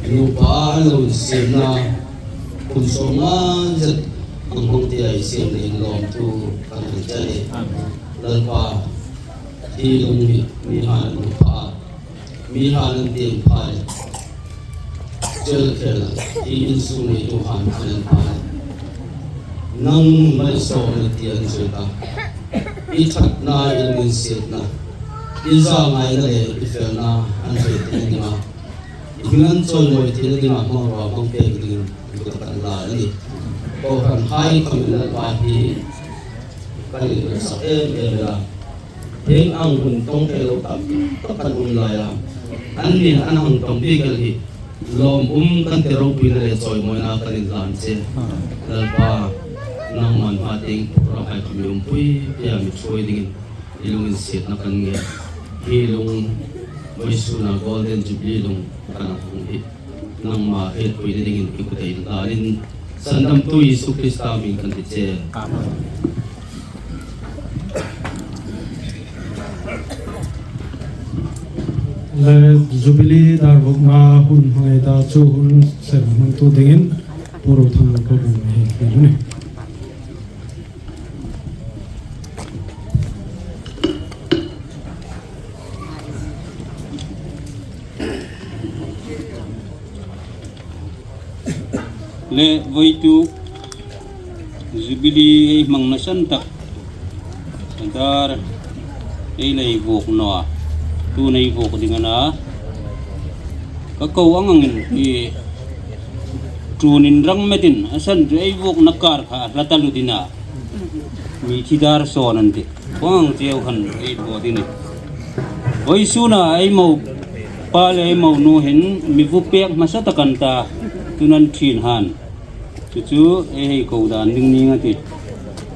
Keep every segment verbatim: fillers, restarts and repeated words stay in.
Nupa an lo insiemna, kum sawmnga zet hang hmang tia insiemna in lawmthu kan hang hril a nih. Lalpa, hi lung hi mihai an pha a, mihai an tieng pha a, chel khel a, hi insung neitu hai an pha a. Nang malsawmna ti an hril a, i ṭhatna, i lunginsietna, i zangaina le i felna an hril tina dinga, i hming an chawimawi tina dinga hmangruo hmang pek dingin i kut kan la a nih. Kohranhai khawmin Lalpa hi kan inhrietsak em em a. Hieng ang hun tawng thei lo tam tak kan um lai a, anni'n an hang tawng bik el hi lawm um kan ti, ropuina le chawimawina kan inhlan che. Lalpa, nangman hma tieng program hai khawm mi umpui pia mi ṭhuoi dingin i lunginsietna kan ngên. Hi lung, vawisuna Golden Jubilee lung kan hung hi nangma hetpuina dingin i kut ei inhlanin, Sandamtu Isu Krista hmingin kan ti che. Amen. Le Jubilee dar vuokna hun hmang ei ta, chu hun seng hmangtu dingin Pu Rothang Lalkawngin mi hei hmang a nih. Le vawituk Jubilee ei hmangna san tak, dar ei lei vuok naw a, tu nei vuok ding a na. Ka ko ang angin i ṭhunin rang metin a san chu ei vuokna kar kha a hla ta lut a na. Mi thi dar sawn an tih. Khang cheu khan ei thaw ding a nih. Vawisuna ei mo pa le ei mo nu hin mi vu pek hmasa tak an ta, tuhin an ṭhin han. Chu chu ei hei ko dan ding ning a tih.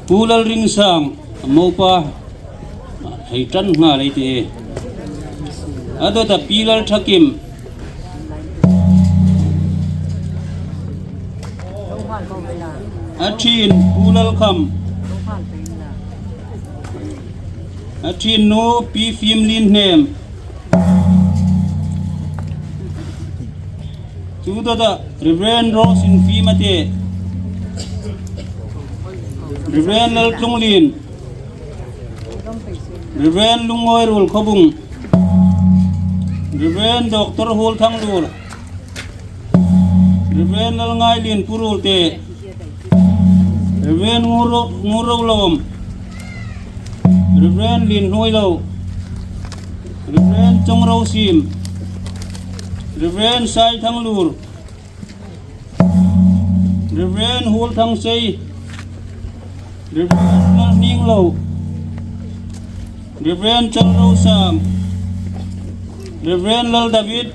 Pu Lalringsang, a mo pa, hei ṭan nghal ei tih. A dawta Pi Lalthakim. A ṭhin Pu Lalkham. A ṭhin nu Pi Fimlinhnem. Chu dawta Reverend Rose Infimate. Reverend Laltlunglien. Reverend Lungngawi Ruolkhawbung. Reverend Doctor Huolthanglur. Reverend Lalngailien Puruolte. Reverend Nguro-, Ngurolawm. Reverend Lienhnuoilo. Reverend Chawngrosim. Reverend Saithanglur. Reverend Huolthangsei. Reverend Lalhminglo. Reverend Chalrosang. Reverend Lal David.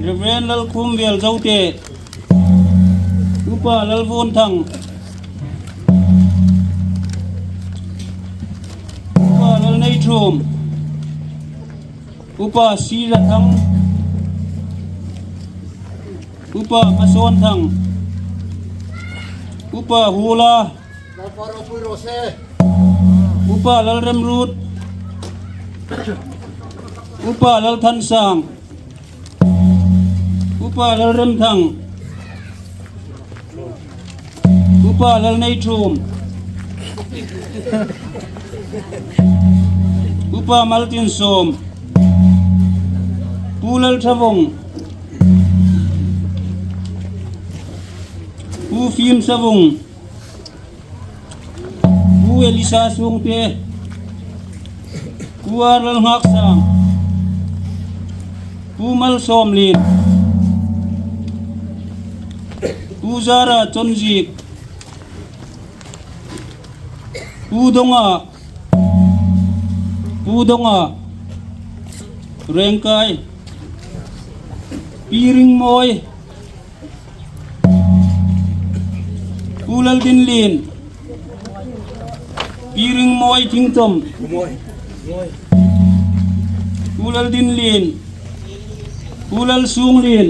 Reverend Lalkhumvel Zote. Upa Lalvuonthang. Upa Lalneithum. Upa Sirathang. Upa Masawnthang. Upa Huola. Upa Lalremruot. Upa Lalthansang. Upa Lalremthang. Upa Lalneithum. Upa Maltinsom. Pu Lalthavong. Pu Fimsavung. Pu Elisa Sungte. Pu R. Lalnghaksang. Pu Malsawmlien. Pu Zara Chonziek. Pu Donga. Pu Donga. Rengkai. Pi Ringmawi. Pu Laldinlien. Pi Ringmawi Thingchom. Pu Laldinlien. Pu Lalsunglien.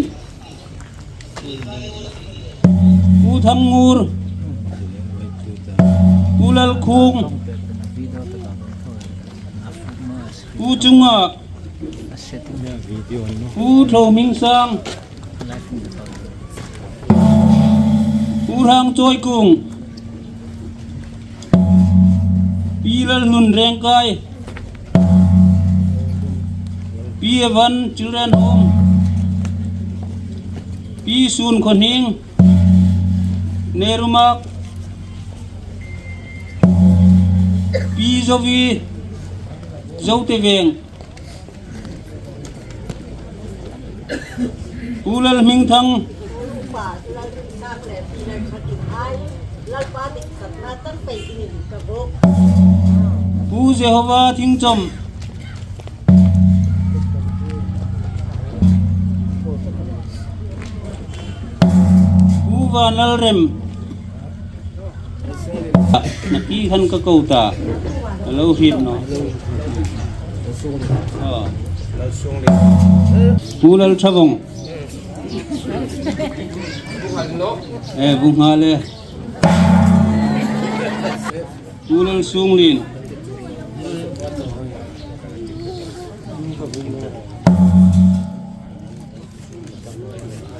Pu Thangngur. Pu Lalkhung. Pu Chunga. Pu Tho Hming Sang, Pu Rang Choi Kung, Pi Lal Nun Rengkai, Pi Evan Children Home, Pi Sun Khon Hing, Nehru Marg, Pi Zovi, Zote Veng, Pu Lal Hming Thang, Pu Jehova Thingchom, Pu Vanlalrem, na pi khan ka ko ta, ka lo hriet naw. Aw. Pu Lalthavawng. Eh, bu nga le. Pu Lalsunglien.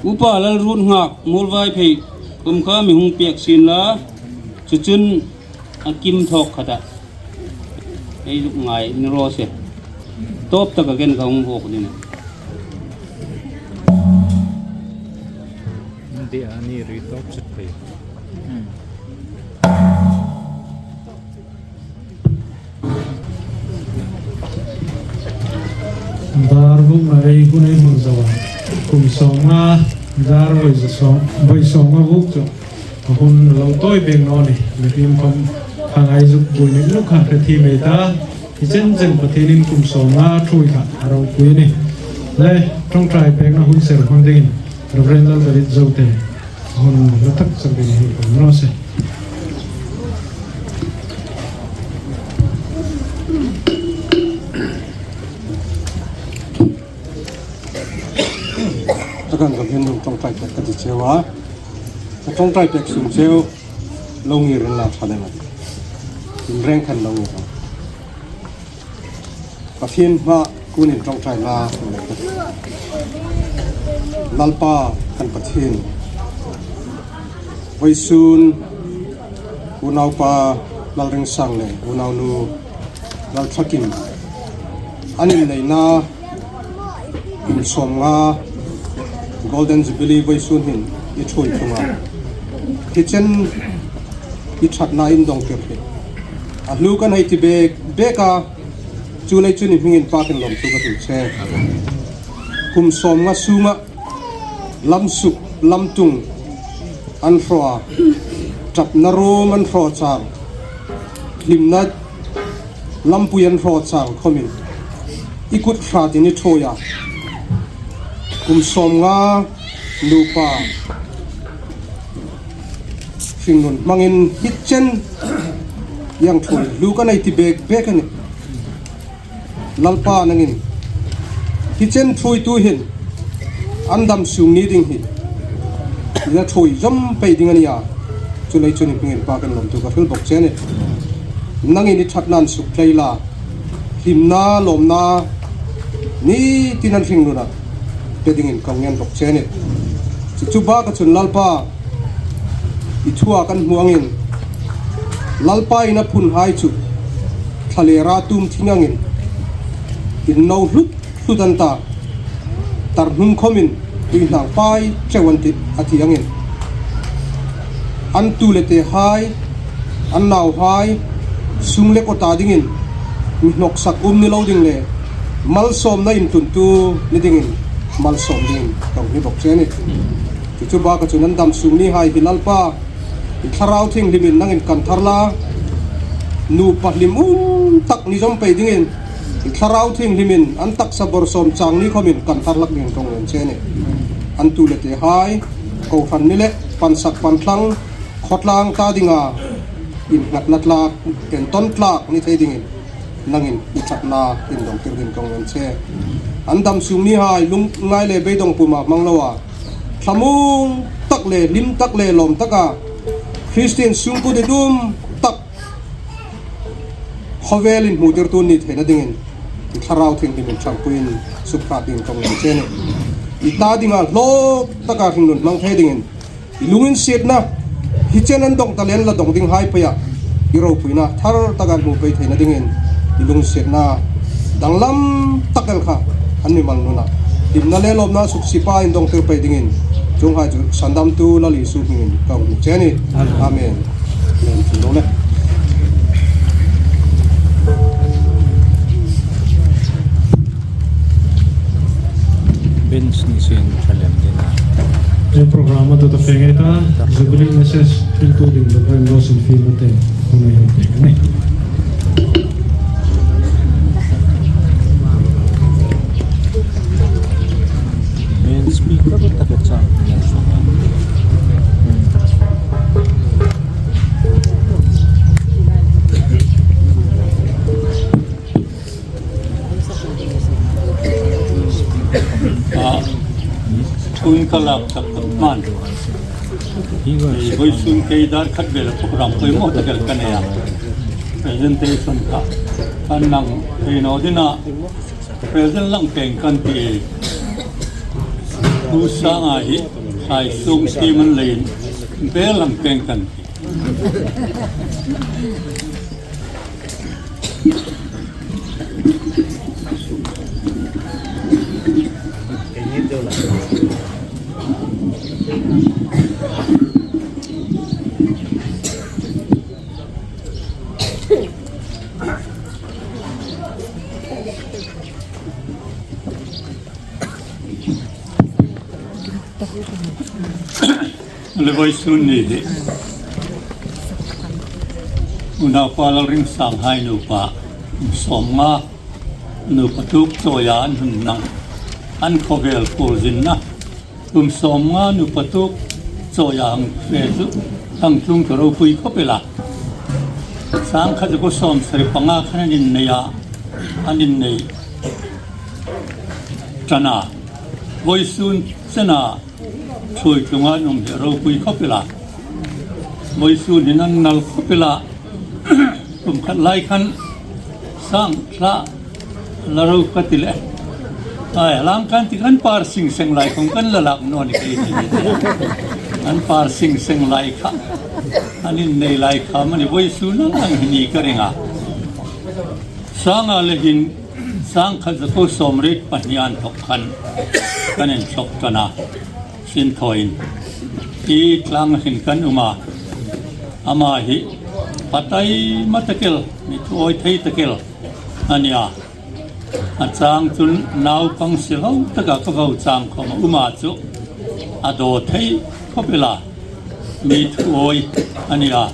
Upa Lalrutnghak, Muolvaiphei, kum kha mi hung pek sien la, chu chun a kim thawk khata. Ei zuk ngai ni raw se. Tawp taka ken ka hung vuok ding. India ni ri tawp chut phei. Dar bukna ei hun ei hmun zo a. Kum sawmnga dar vawi za sawm, vawi sawmnga buk chu a hun lo tawi bek naw ni. Mihriem khom kha ngai zuk buoi ni luk kha hre thiem ei ta. Hi chen chen Pathienin kum sawmnga ṭhuoi kha a ropui a nih. Le, ṭawngṭai pekna hun ser hman dingin Reverend Laldalit Zote hun hla tak chang ding hi kan raw se. A kan ka hin ṭawngṭai pek ka ti cheu a. Ka ṭawngṭai pek sung cheu lo ngir inla ṭha lem a tih. Inreng khan lo ngir a. Pathien hmaa kunin ṭawngṭai la. Lalpa kan Pathien. Vawisun unaupa Lalringsang le unaunu Lalthakim an inneina kum sawmnga Golden Jubilee vawisun hin i ṭhuoi tlung a. Hi chen i ṭhatna in dawng tir hi a hlu kan hei ti bek bek a, chuleiin chun i hmingin pakin lawmthu ka hril che. Kum sawmnga sunga lam suk lam tung an hraw a, ṭapna rum an hraw chang, hlimna lampui an hraw chang khomin i kut hratin i ṭhuoi a. Kum sawmnga nupa hringnun hmangin hi chen i hang ṭhuoi hlu kan hei ti bek bek a nih. Lalpa nangin hi chen ṭhuoitu hin an dam sung ni ding hi i la ṭhuoi zawm pei ding a nih a. Chuleiin chun i hmingin pakin lawmthu ka hril bawk che a nih. Nangin i ṭhatna suk tlei la, hlimna lawmna ni tin an hringnuna pe dingin ka ngen bawk che a nih. Chu chu baka chun Lalpa, i thua kan hmu angin Lalpa in a phunhai chu thlalera tum thing angin inno hlut hlut an ta, tar hnung khomin tui hnang pai ṭeu an tih a ti angin an tu le tehai, an nauhai, sung le kawta dingin mi hnawksak um ni lo ding le malsawmna intluntu ni dingin malsawm dingin ka hni bawk che a nih. Chu chu baka chun an dam sung nihai hi Lalpa, i Thlarau Thienghlimin nangin kan thar la, nupa hlim um tak ni zawm pei dingin i Thlarau Thienghlimin an taksa bawrsawm chang ni khomin kan thar hlak dingin ka ngen che a nih. An tu le tehai, kohran ni le pansak panthlang, khawtlang ta dinga innghatna tlak, entawn tlak ni thei dingin nangin i ṭhatna in dawng tir dingin ka ngen che. An dam sung nihai lungngai le beidawng puma hmang loa thlamuong tak le hlim tak le lawm taka Kristien sungkuo ditum tak khawvelin hmutirtu ni theina dingin Thlarau Thienghlimin ṭhangpuiin sukhrât dingin kan ngên che a nih. I ta dinga hlawk taka hringnun hmang thei dingin, i lunginsietna, hi chen an dawng ta le an la dawng dinghai peia, i ropuina thar taka an hmu pei theina dingin, i lunginsietna danglam tak el kha an mimal nuna hlimna le lawmna suksiet peiin dawngtir pei dingin, chuonghai chu Sandamtu Lal Isu hmingin kan ngên che a nih. Amen. Amen. Amen. Ṭhung lo le. Bench ni sien thalem dina. He program a dawt a fe ngei ta, Jubilee message hriltu ding Reverend Rosenfield te hun ei hawng pek a nih. Main speaker tak a chang. A, hun ka lak tak tak man. Ei, vawisun kei dar khat vela program poimaw tak el ka nei a. Presentation ka, kan nang thei naw ding a. Present lang peng kan ti. Pu Sanga hi, hai sung ti man leiin, bel lang peng kan ti. Le vawisun ni hi, unaupa Lalringsanghai nupa, sawmnga, nupa tuok chawia an hun nang, an khawvel purzinna, kum sawmnga nupa tuok chawia hang fe chu, hang tlung ka ropui khawp el a. Sangkhat zakuo sawmsari panga khan an innei a, an innei ṭan a. Vawisun chena ṭhuoi tlunga an um hi a ropui khawp el a. Vawisun hin an nal khawp el a. Kum khat lai khan sang thla la ro ka ti le. Ai, lang kan ti kan par sing seng lai khom kan la lak naw ni kei ti. An par sing seng lai kha, an innei lai kha mani vawisun ang ang hi ni ka ring a. Sanga le hin, sangkhat zakuo sawmriet pahni inthok khan kan inchawk ṭan a. Sinthawiin, i tlang hin kan um a. Ama hi, pa taima tak el, mi thuawi thei tak el a nih a. A chang chun naupang si lo taka ka vo chang khom a um a chu, a daw thei khawp el a. Mi thuawi a nih a.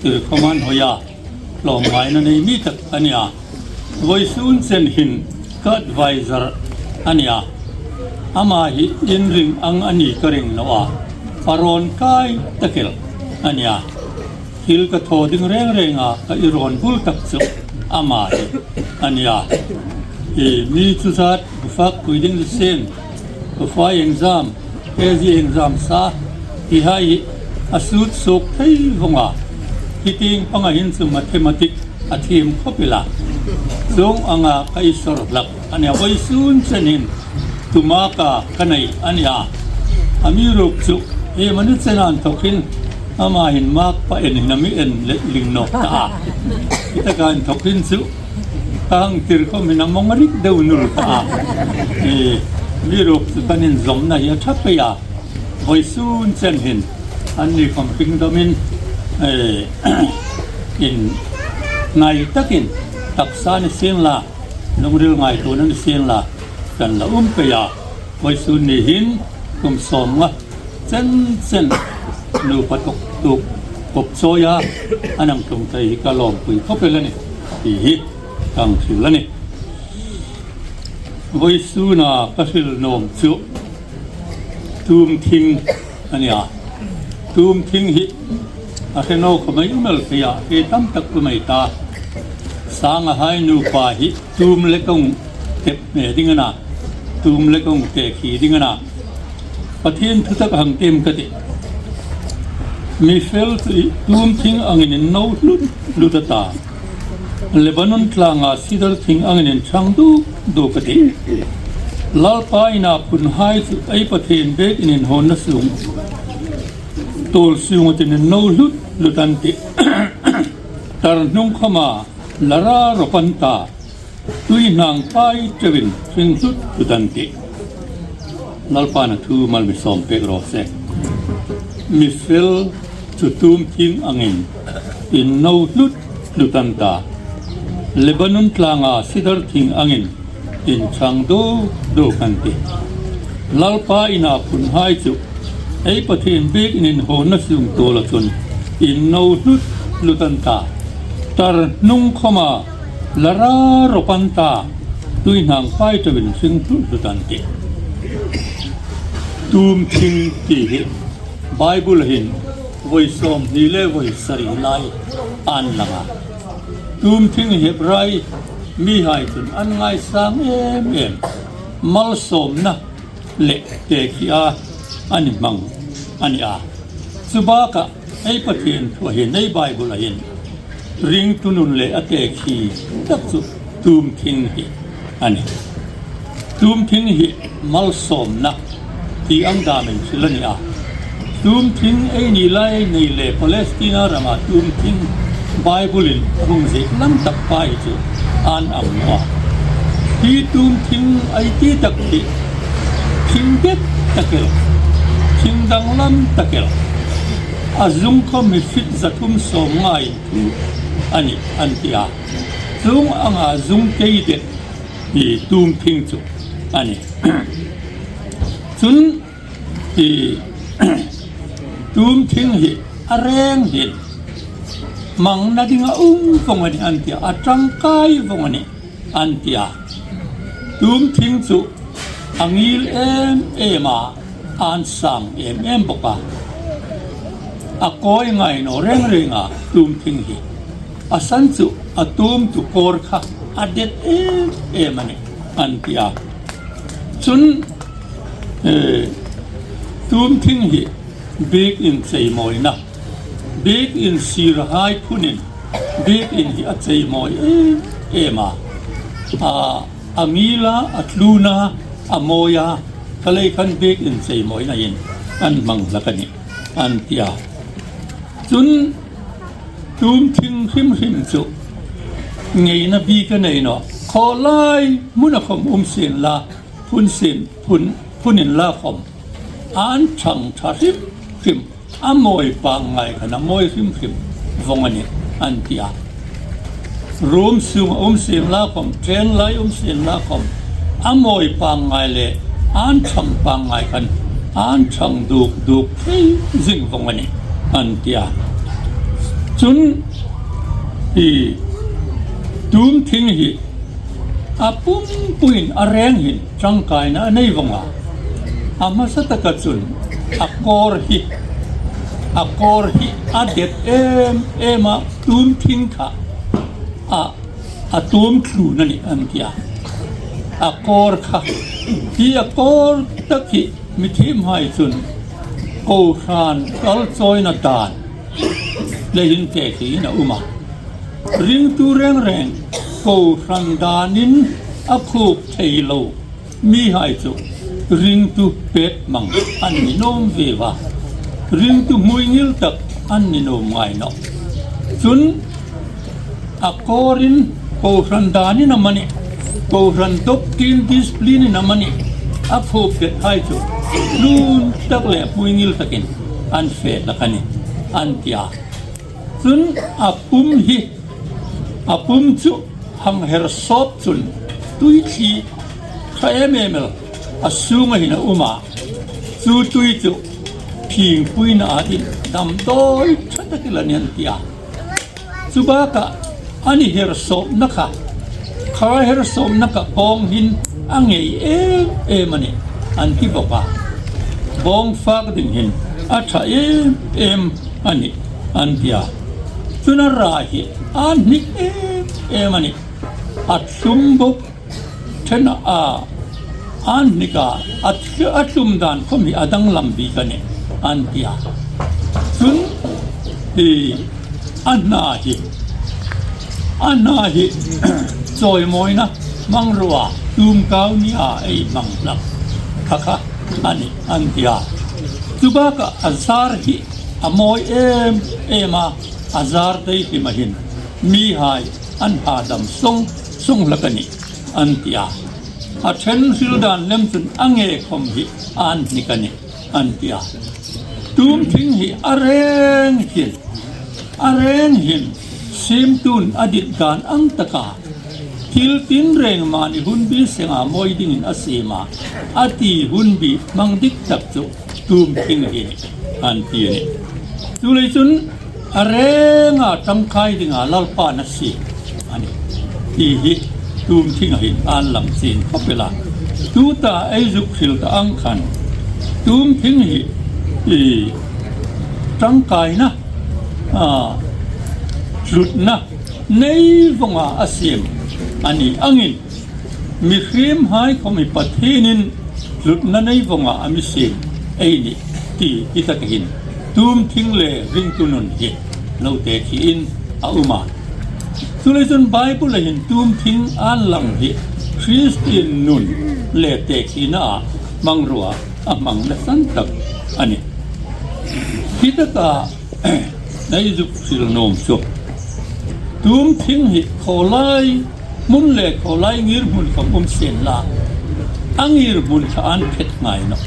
Tirkhawm an hawi a. Hlawmngaina nei mi tak a nih a. Vawisun chen hin ka advisor a nih a. Ama hi inring ang a ni ka ring naw a. Pa rawn kai tak el a nih a. Thil ka thaw ding reng reng a, ka i rawn bul tak chu ama hi a nih a. I mi chu zat, bu fak pui ding le sen, bu fai exam, K G exam sa, ti hai hi a sut suok thei vong a. Hi tieng panga hin chu mathematics a thiem khawp el a. Chuong anga ka i sawr hlak a nih a, vawisun chen hin tumaka ka nei a nih a. Amiruokchu, hi mani chen inthok hin, ama hin mark pa en hin a mi en let ling nawk ta a. Hi taka inthok hin chu, ka hang tir khom hin a mawng a rik deu nul ta a. E, amiruokchu kan inzawmna hi a ṭha pei a. Vawisun chen hin, anni khom hringdomin, e, inngai takin, taksa ni sien la, lungril ngaituona ni sien la, kan la um pei a. Vawisun ni hin, kum sawmnga chen chen, nupa tuok tuok, kop chawia an hang tlung thei hi ka lawmpui khawp el a nih, ti hi ka hang hril a nih. Vawisuna ka hril nuom chu Tumthing a nih a. Tumthing hi a hre naw khom ei um el thei a, hre tam tak um ei ta. Sangahai nupa hi tum le kawng tep hme ding a na, tum le kawng tekhi ding a na. Pathien thu tak hang tiem ka tih. Mi fel chu Tumthing angin inno hlut hlut a ta. Lebanon tlanga sidar thing angin inchang duk duk ka tih. Lalpa ina phunhai chu ei Pathien biekin inhawnna sung tuol sunga chun inno hlut hlut an tih. Tar hnung khawma lara rawp an ta, tui hnang pai teuin hring hlut hlut an tih. Lalpan a thu mal mi sawm pek raw se. Mi fel chu tum thing angin inno hlut hlut an ta, Lebanon tlanga sidar thing angin inchang duk duk an tih. Lalpa ina phunhai chu ei Pathien biekin inhawnna sung tuola chun inno hlut hlut an ta. Tar hnung khawma lara rawp an ta, tui hnang pai teuin hring hlut hlut an tih. Tum thing ti hi Bible hin voi sawmhni le voi sari lai an lang a. Tum thing Hebrai mihai chun an ngaisang em em. Malsawmna le tekhia an hmang a ni a. Chu bakah ei Pathien thu hin, ei Bible-a hin ringtu nun le a tekhi tak chu tum thing hi a nih. Tum thing hi malsawmna ti ang damin hril a ni a. Tum thing ei ni lai nei le Palestina rama tum thing Bible-in a hung ziek lam tak pa hi chu an ang naw a. Hi tum thing ei ti tak hi thing det tak el, thing danglam tak el, a zung khawm hi fit za thum sawmnga inthu a nih an ti a. Chuong anga zung kei det hi tum thing chu a nih. Chun hi tum thing hi a reng hin hmangna ding a um vong a nih an ti a, a tangkai vong a nih an ti a. Tum thing chu a ngil em em a, an sang em em bawk a. A kawi ngai naw reng reng a tum thing hi. A san chu a tum tu kawr kha a det em em a nih an ti a. Chun, eh, tum thing hi biekin cheimawina, biekin sirhai phunin biekin hi a cheimawi em em a. A, a ngila, a tluna, a mawia, kha lei khan biekin cheimawinain an hmang hlak a nih an ti a. Chun tum thing hrim hrim chu ngeina bik a nei naw. Khawlai hmuna khawm um sien la, phun sien, phun, phun inla khawm an thang ṭha hrim hrim. A mawi pangngai khan a mawi hrim hrim vong a nih an ti a. Room sunga um sien la khawm, train lai um sien la khawm, a mawi pangngai le an thang pangngai khan an thang duk duk thei zing vong a nih an ti a. Chun hi tum thing hi a pumpuiin a reng hin ṭangkaina a nei vong a. A hmasa taka chun a kawr hi, a kawr hi a det em em a, tum thing kha a, a tum tlun a nih an ti a. A kawr kha hi, a kawr tak hi mithiemhai chun kohran kalchawina dan le hin tekhiin a um a. Ringtu reng reng kohran danin a khup thei lo mihai chu ringtu pet mang an ni nuom vieu a. Ringtu hmuingil tak an ni nuom ngai nawh. Chun a kawrin kohran danin amanih, kohran doctrine discipline-in amanih, a khup pethai chu tlun tak le hmuingil takin an fe hlak a nih an ti a. Chun a pum hi, a pum chu hang her sawp chun tui thli ṭha em em el a sunga hin a um a. Chu tui chu phingpuina a ding damdawi ṭha tak el a nih an ti a. Chu bakah an her sawpna kha, kha her sawpna kha bawng hin a ngei em em a nih an ti bawk a. Bawng fak ding hin a ṭha em em a nih an ti a. Chun a ra hi a hnik em em a nih. A thlum bawk ṭhen a, a hnik a, a thl-, a thlum dan khawm hi a danglam bik a nih an ti a. Chun hi a hna hi Ana hi chawimawina hmang ro a, tumkau nia ei hmang hlak kha kha a nih, an ti a. Chu baka a zar hi a mawi em em a, a zar dai hi ma hin mihai an hadam sawng sawng hlak a nih, an ti a. A ṭhen hril dan lem chun a nge khawm hi an hnik a nih, an ti a. Tum thing hi a reng hin, a reng hin, siemtun a dit dan ang taka thil tinreng mani hunbi senga mawi dingin a siem a, a ti hunbi hmang dik tak chu tum thing hi a nih, an ti a nih. Chuleiin chun a renga ṭangkai dinga Lalpan a siem a nih ti hi tum thinga hin an lang chin khawp el a. Tuta ei zuk hril ta ang khan tum thing hi, i, ṭangkaina, a, hlutna nei vonga a siem a ni angin, mihriemhai khawm hi Pathienin hlutna nei vonga a mi siem ei nih ti hi taka hin tum thing le ringtu nun hi lo tekhiin a um a. Chuleiin chun Bible-a hin tum thing an lang hi Kristien nun le tekhinaa hmang ro a, a hmang nasan tak a nih. Hi taka ei zuk hril nuom chu tum thing hi khawlai hmun le khawlai ngirhmun khawm um sien la, a ngirhmun kha an phet ngai nawh.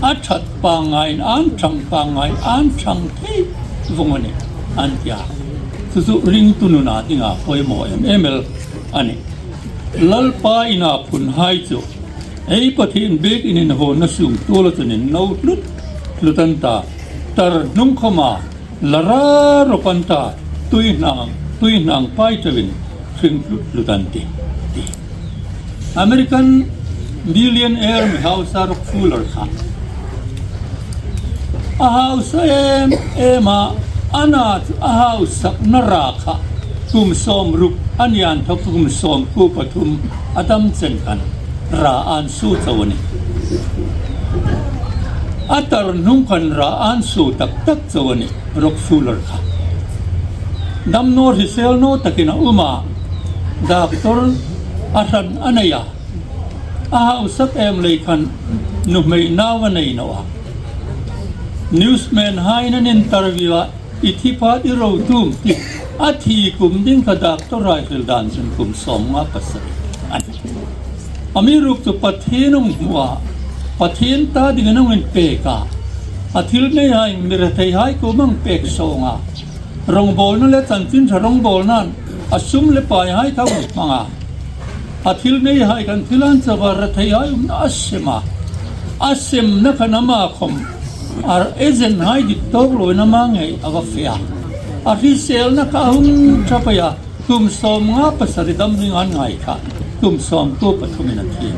A ṭhat pangngaiin, an ṭhang pangngaiin, an ṭhang thei vong a nih, an ti a. Chu chu ringtu nuna dinga poimaw em em el a nih. Lalpa ina phunhai chu ei Pathien biekin inhawna sung tuola chun inno hlut hlut an ta, tar hnung khawma la ra rawp an ta, tuihnang, tuihnang pai ṭeuin hring hlut hlut an tih, ti. American billionaire mi hausa Rockefeller kha a hausa em em a, ana chu a hausakna ra kha kum sawmruk a ni inthawk kum sawmkuo pathum a dam chen khan ra an suo chau a nih. A tar hnung khan ra an suo tak tak chau a nih, Rockefeller kha. Damnaw hrisel naw takin a um a, doctor a hran a nei a. A hausak em lei khan nuhmei nau a nei naw a. Newsman haiin an interview a, i thi pha i ro tum ti. A thi kum ding kha doctor hai hril dan chun kum sawmnga pasari a nih. Amiruokchu Pathien a hung hmu a, Pathien ta dingin a hung inpek a. A thil neihai mi retheihai kuoma a hung pek sawng a. Rongbawlna le chanchin ṭha rongbawlnain a sum le paihai kha a hung hmang a. A thil neihai khan thil an chauva retheihai umna a sem a. A semna khan ama khawm a agent hai dit tawk loin ama ngei a va fe a. A hriselna kha a hung ṭha pei a. Kum sawmnga pasari dam ding an ngai kha kum sawmkuo pathumin a thi.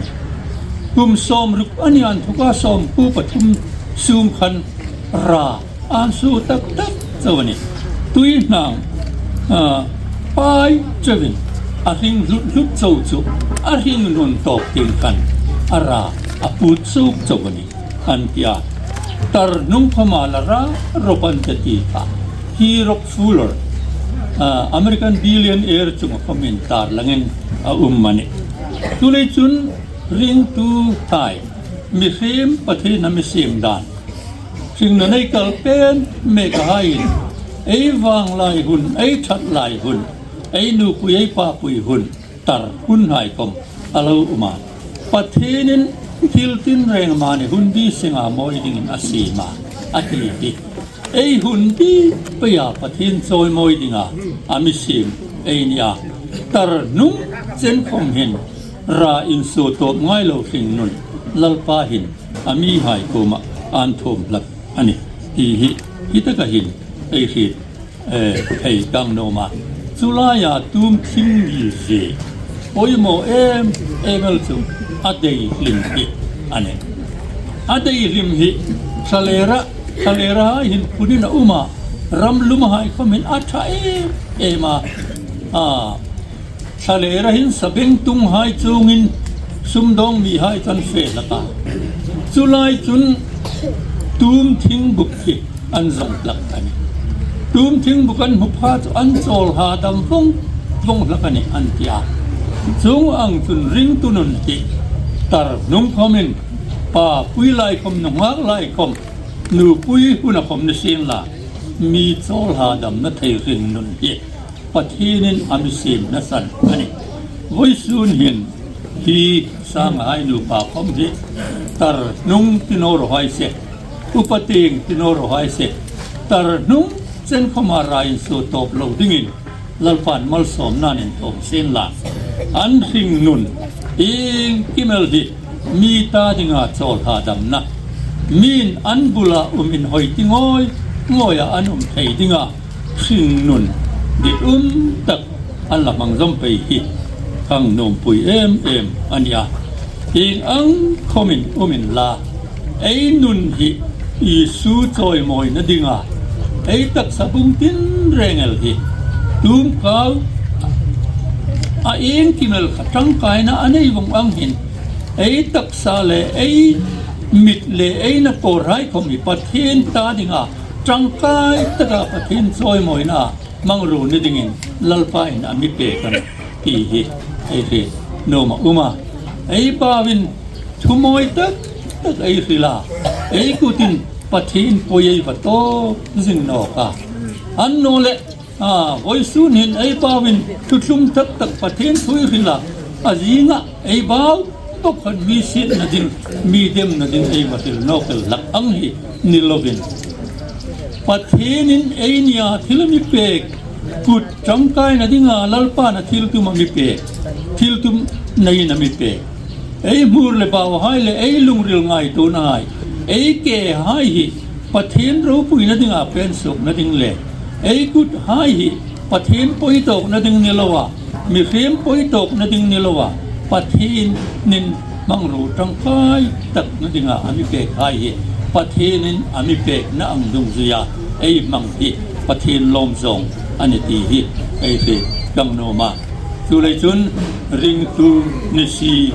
Kum sawmruk a ni inthawka sawmkuo pathum sung khan ra an suo tak tak chau a nih. Tuihnang, a, pai ṭeuin a hring hlut hlut chau chu a hringnun tawk tieng khan a ra a put suok chau a nih, an ti a. Tar hnung khawma la ra rawp an ta ti kha hi Rockefeller, a, American billionaire chunga khawmin tarlangin a um a nih. Chuleiin chun ringtuhai, mihriem Pathienin a mi siem dan, hringna nei kal pen mek a haiin, ei vang lai hun, ei ṭhat lai hun, ei nupui ei papui hun, tar hunhai khawm a lo um a. Pathienin thil tinreng mani hunbi senga mawi dingin a siem a, a ti hi ei hunbi peia Pathien chawimawi dinga a mi siem ei ni a. Tar hnung chen khawm hin ra insuo tawp ngai lo hringnun Lalpa hin a mihai kuoma an thawm hlak a nih ti hi, hi taka hin ei hriet, eh, thei ka nuom a. Chu laia tum thing ni zie poimaw em em el chu a dei hlim hi a nih. A dei hlim hi thlalera, thlalera hai hin phunin a um a, ram lumhai khawmin a ṭha em em a. A, thlalera hin sabengtunghai chungin sumdawng mihai chu an fe hlak a. Chu lai chun tum thing buk hi an zawng hlak a nih. Tum thing buk an hmu pha chu an chawl hadam vong vong hlak a nih an ti a. Chuong ang chun ringtu nun hi tar hnung khomin, papui lai khom, nunghak lai khom, nupui huna khom ni sien la, mi chawl hadamna thei hringnun hi Pathienin a mi siemna san a nih. Vawisun hin hi Sanghai nupa khom hi tar hnung ti naw raw hai se, upa tieng ti naw raw hai se, tar hnung chen khoma ra insuo tawp lo dingin Lalpan malsawmnain inthaw sien la. An hringnun iengkim el hi mi ta dinga chawl hadamna, mi'n an bula um inhawi ti ngawi ngawia an um thei dinga hringnun ditum tak an la hmang zawm pei hi ka nuompui em em a nih a. Ieng ang khomin um inla, ei nun hi Isu chawimawina dinga ei taksa bung tinreng el hi tumkau a iengkim el kha ṭangkaina a nei vong ang hin, ei taksa le ei mit le ei nakawrhai khom hi Pathien ta dinga ṭangkai taka Pathien chawimawina hmangruo ni dingin Lalpa'n a mi pek a nih ti hi ei hriet nuom a um a. Ei bauin thu mawi tak tak ei hril a, ei kutin Pathien pawi ei va tawk zing nawk a. Annawleh, a, vawisun hin ei bauin thuthlung tak tak Pathien thu ei hril a, a zinga ei bau bawk khan mi sietna ding, mi demna ding ei va hril nawk el hlak ang hi ni lovin, Pathienin ei nia thil a mi pek, kut ṭangkaina dinga Lalpan a thil tum a mi pek, thil tum neiin a mi pek. Ei hmur le bauhai le ei lungril ngaituonahai, ei kehai hi Pathien ropuina dinga pensuokna ding le ei kuthai hi Pathien pawi tawkna ding ni loa, mihriem pawi tawkna ding ni loa, Pathienin hmangruo ṭangkai takna dinga a mi pekhai hi Pathienin a mi pekna ang dungzuia ei hmang hi Pathien lawm zawng a nih ti hi ei hriet ka nuom a. Chuleiin chun ringtu ni si,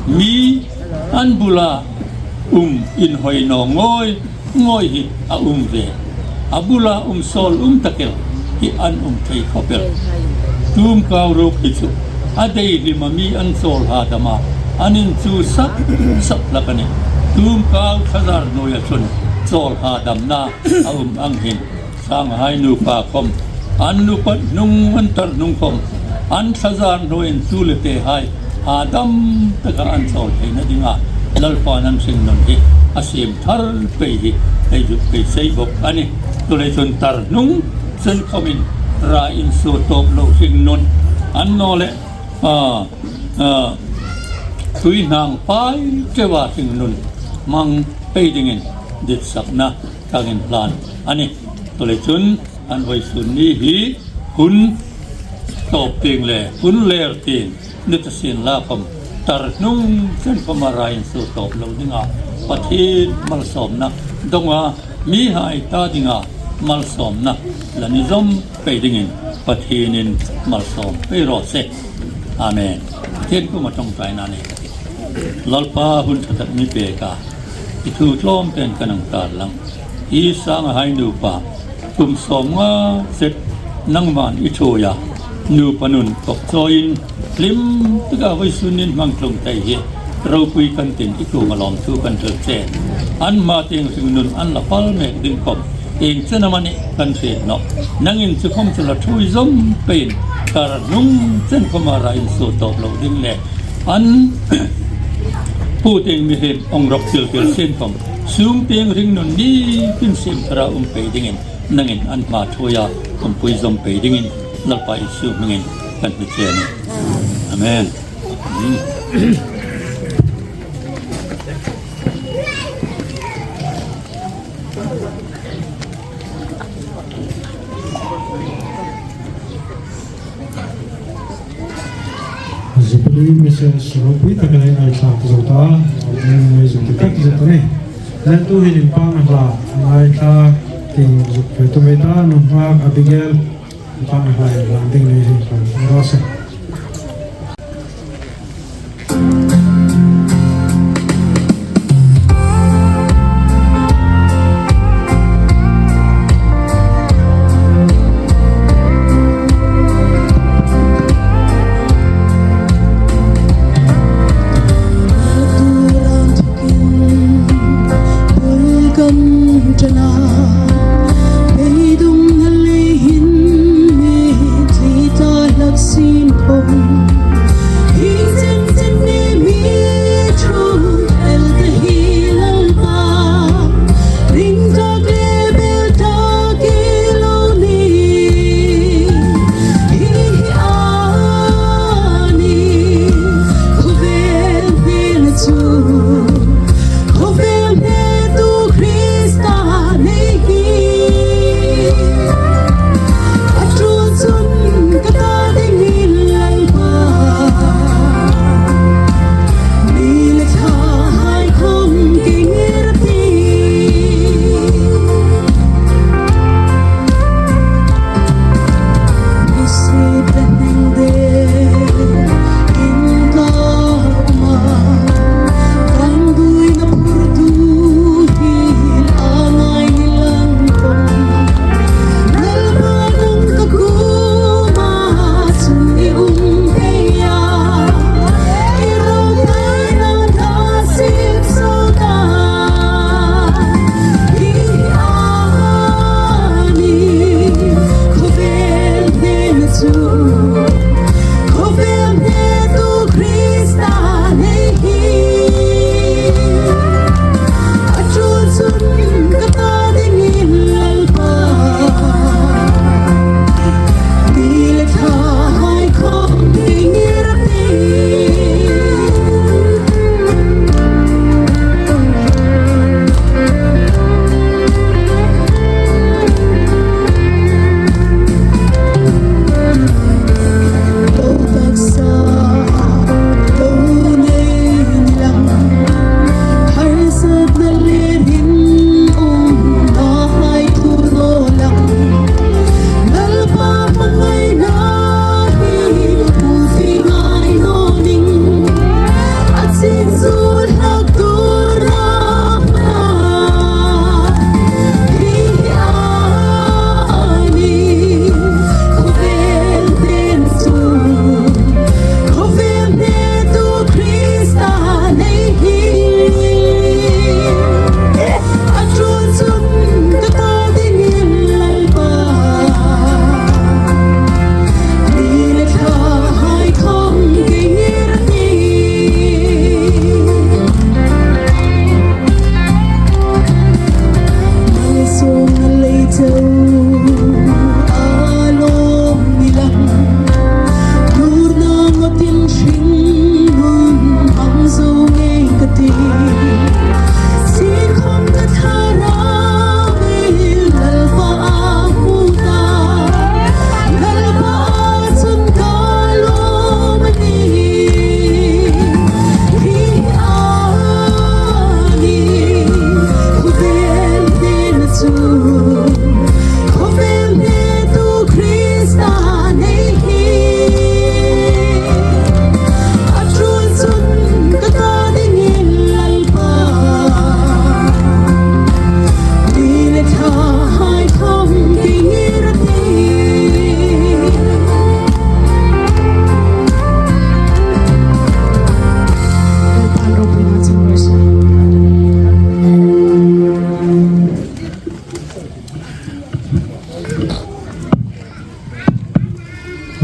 mi an bula um inhawi naw ngawi ngawi hi a um ve. A bula um sawl um tak el hi an um thei khop el. Tumkau ruok hi chu a dei hlima mi an chawl hadama an inchuh sap sap hlak a nih. Tumkau thazar hnuoia chun chawl hadamna a um ang hin Sanghai nupa khom, an nupa hnung, an tar hnung khom, an thazar hnuoia inchuh le tehai hadam taka an chawl theina dinga Lalpan an hringnun hi a siem thar pei hi ei zuk pei sei bawk a nih. Chuleiin chun tar hnung chen khomin ra insuo tawp lo hringnun, annawleh, a, a, tuihnang pai teua hringnun hmang pei dingin ditsakna kan inhlan a nih. Chuleiin chun an vawisun ni hi hun tawp tieng le hun ler tieng ni ta sien la khom, tar hnung chen khoma ra insuo tawp lo dinga Pathien malsawmna donga mihai ta dinga malsawmna la ni zawm pei dingin Pathienin malsawm pei raw se. Amen. Pathien kuoma ṭawngṭaina nei ka tih. Lalpa, hun ṭha tak mi pek a, i thu tlawmtein kan hang tarlang. I Sanghai nupa kum sawmnga zet nangman i ṭhuoi a, nupa nun kawk chawiin hlim taka vawisun nin hmang tlung thei hi ropui kan tin, i kuoma lawmthu kan hril che. An hma tieng hringnun an la pal mek ding khom ieng chen amanih kan hriet nawh. Nangin chu khom chu la ṭhuoi zawm peiin tar hnung chen khoma ra insuo tawp lo ding le an pu tieng mihriem hung rawk chil chil sien khom, sung tieng hringnun ni tin siem thara um pei dingin nangin an hma ṭhuoia umpui zawm pei dingin Lalpa Isu hmingin kan hni che a nih. Amen. Jubilee message ropui tak ei ngaithlak zo ta, ei zuk ti tak zet a nih. Lalpa hin inpakna hla ngaithlak ding zuk pe tu mei ta, nunghak Abigail inpakna hla ngaithlak ding ni hin kan rasa.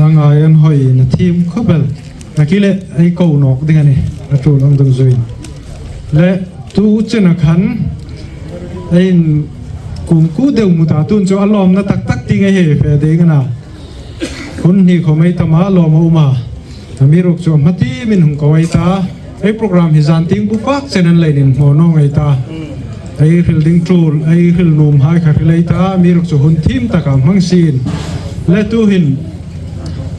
Ngai an hoi na thiem khawp el. Nakie le ei ko nawk ding a nih. A tul ang dungzuiin. Le tu chena khan ei kung ku deu mu ta tun chu a lawmna tak tak ti ngai hei fe ding a na. Hun hni khawm ei tam a lawm a um a. Amiruokchu a hma tiemin hung ko ei ta. Ei program hi zan tieng bu fak chen an leiin inhmaw naw ei ta. Ei hril ding tul, ei hril nuom hai kha hril ei ta. Amiruokchu hun thiem taka hmang sien. Le tuhin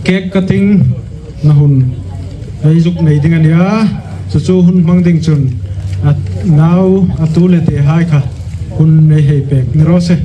cake cutting na hun ei zuk nei ding a nih a. Chu chu hun hmang ding chun a nau, a tu le te hai kha hun nei hei pek ni raw se.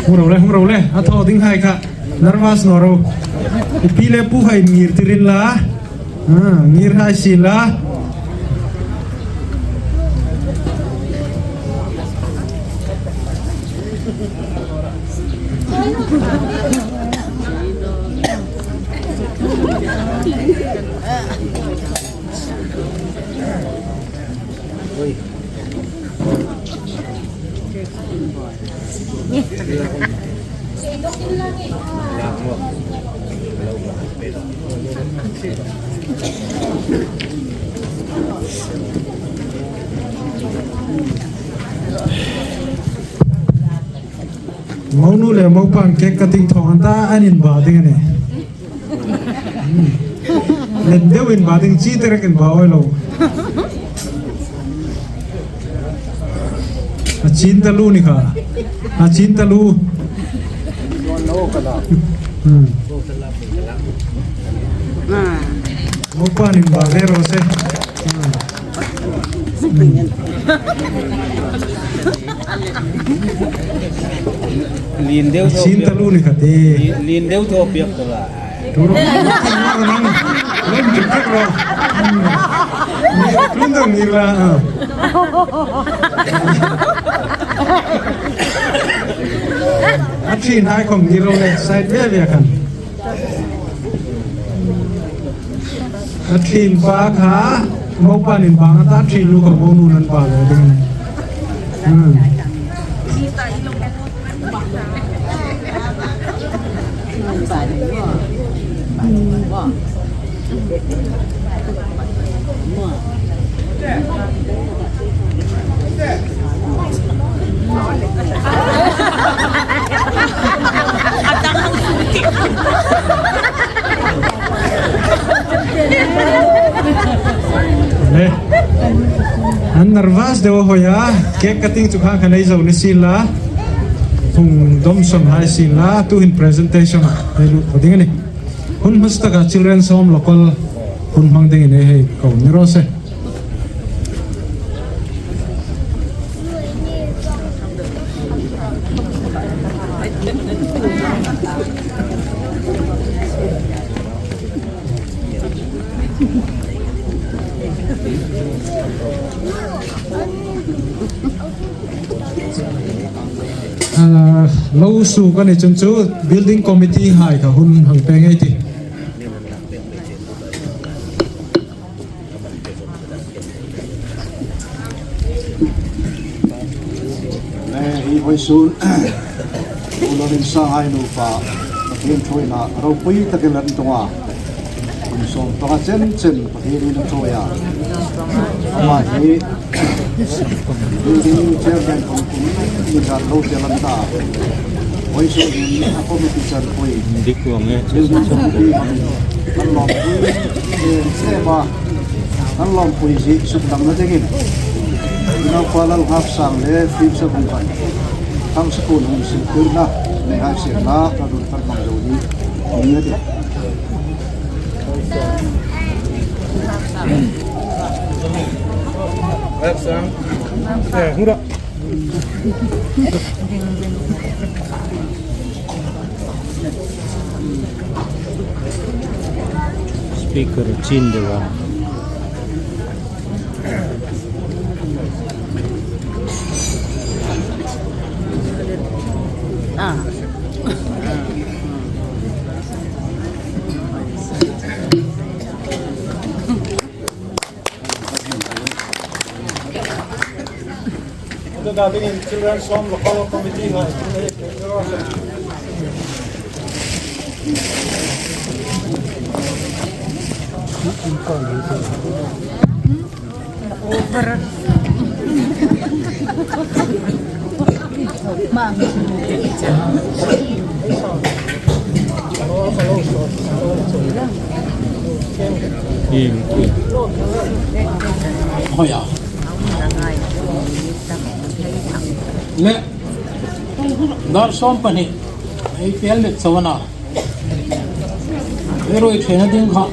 Hung ro le, hung ro le, a thaw ding hai kha nervous naw ro. I pi le pu hai ngir tir in la. Ah, ngir hai sien la. Monu le mopan cake cutting thawng an ta, an inba ding a nih. Hmm. Len deuin ba ding, chi te rek in ba oi lo. A chin taluo ni kha. A chin taluo. Hmm. Mopan inba ve raw se. Hmm. Lien deu thaw. Chin taluo ni kha te. Lien deu thaw piak ta la. Turu. Lien deu thaw. Tun dang ni la. A thin hai khom ni ro le, side ve ve khan. A thin pa kha, mopan inba a ta, thin nu kha monu an ba le ding. Hmm. Le. An nervous deu a hoi a, cake cutting chu kha kha nei zo ni sien la. Hung dom son hai sien la, tuhin presentation nei lut ding a nih. Hun hmasa taka Children's Home Local hun hmang dingin ei hei ko ni raw se. Ah, lo suk a ni chun chu building committee hai kha hun hang pêng ei tih. Le, hi vawisun, Pu Lalrinsanghai nupa, Pathien ṭhuoina ropui takin an tung a. Kum sawm panga chen chen Pathienin a ṭhuoi a. Ama hi building chairman kum kum ni zat lo tel an ta. Vawisun hin a committee chanpui, dik lo nge, building chanpui, an lawmpui, eh, sema, an lawmpui zie sukdamna dingin Naupa Lalnghaksang le fielsa bung khat, thang school hung siltirna nei hai sien la, ka dun thar mang zo ni, ni a tih. Speaker chin de wa. Ah. Children's Home Local Committee hai. Hoi a. Le, dar sawm pahni ei pel let chau a na. Ei ruoi ṭhena ding kha,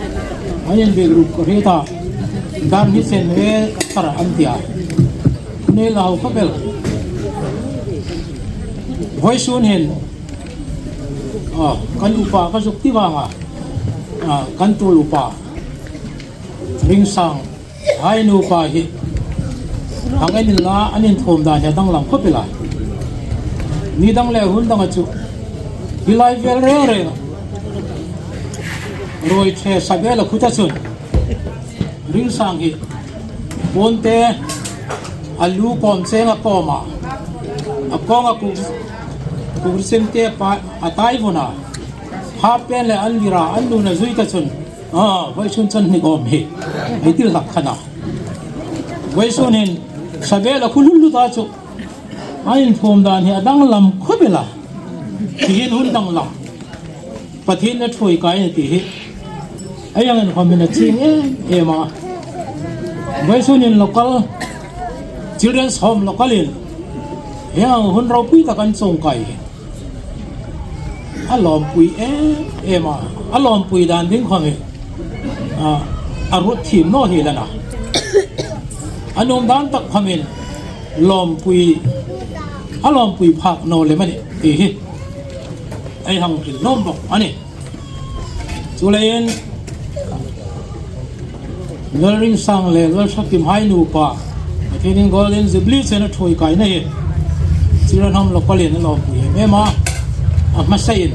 an inbiek ruok ka hriet a, dar hni chen ve ka thar an ti a. Nei lo khawp el. Vawisun hin, a, kan upa ka zuk ti vang a, a, kan tuol upa Ringsang hai nupa hi hang en inla, an inthuom dan hi a danglam khawp el a. Ni dang le hun dang a chu hi lai vel reng reng ruoi ṭhe sabel a khuta chun Ringsang hi puonte a lu kawm cheng a kawm a, a kawng a kuk, kuk sim te pa a tai vun a, ha pen le an lira an luna zui ta chun a, vawisun chan hnik awm hi ei ti hlak khan a. Vawisun hin sabel a khu lul lut a chu, a inthuom dan hi a danglam khawp el a. Tihin hun danglam Pathien a ṭhuoi kai a ti hi ei hang inkhawmin a chieng em em a. Vawisun hin local, Children's Home Local in hieng ang hun ropui tak an chuong kai hi a lawmpui em em a, a lawmpui dan ding khawm hi, a, a ruot thiem naw hi la na. A nuom dan tak khawmin lawmpui, a lawmpui phak naw lem a nih ti hi ei hang hril nuom bawk a nih. Chuleiin Lal Ringsang le Lal Sakim hai nupa, Pathienin Golden Jubilee chen a ṭhuoi kaina hi Children's Home Local in a lawmpui em em a. A hmasain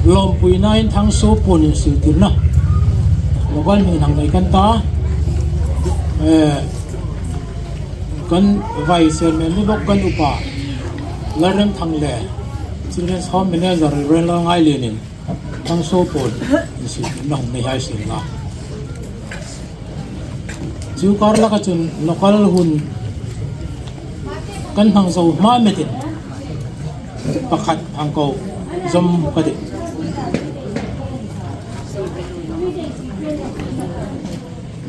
lawmpuina in Thangsuo Puon insiltirna local hming hang nei kan ta. Eh, kan Vice Chairman ni bawk kan upa Lalremthang le Children's Home Manager Reverend Lalngailienin Thangsuo Puon insiltirna hung nei hai sien la. Chu kar laka chun local hun kan hang zo hma metin pakhat hang ko zawm ka tih.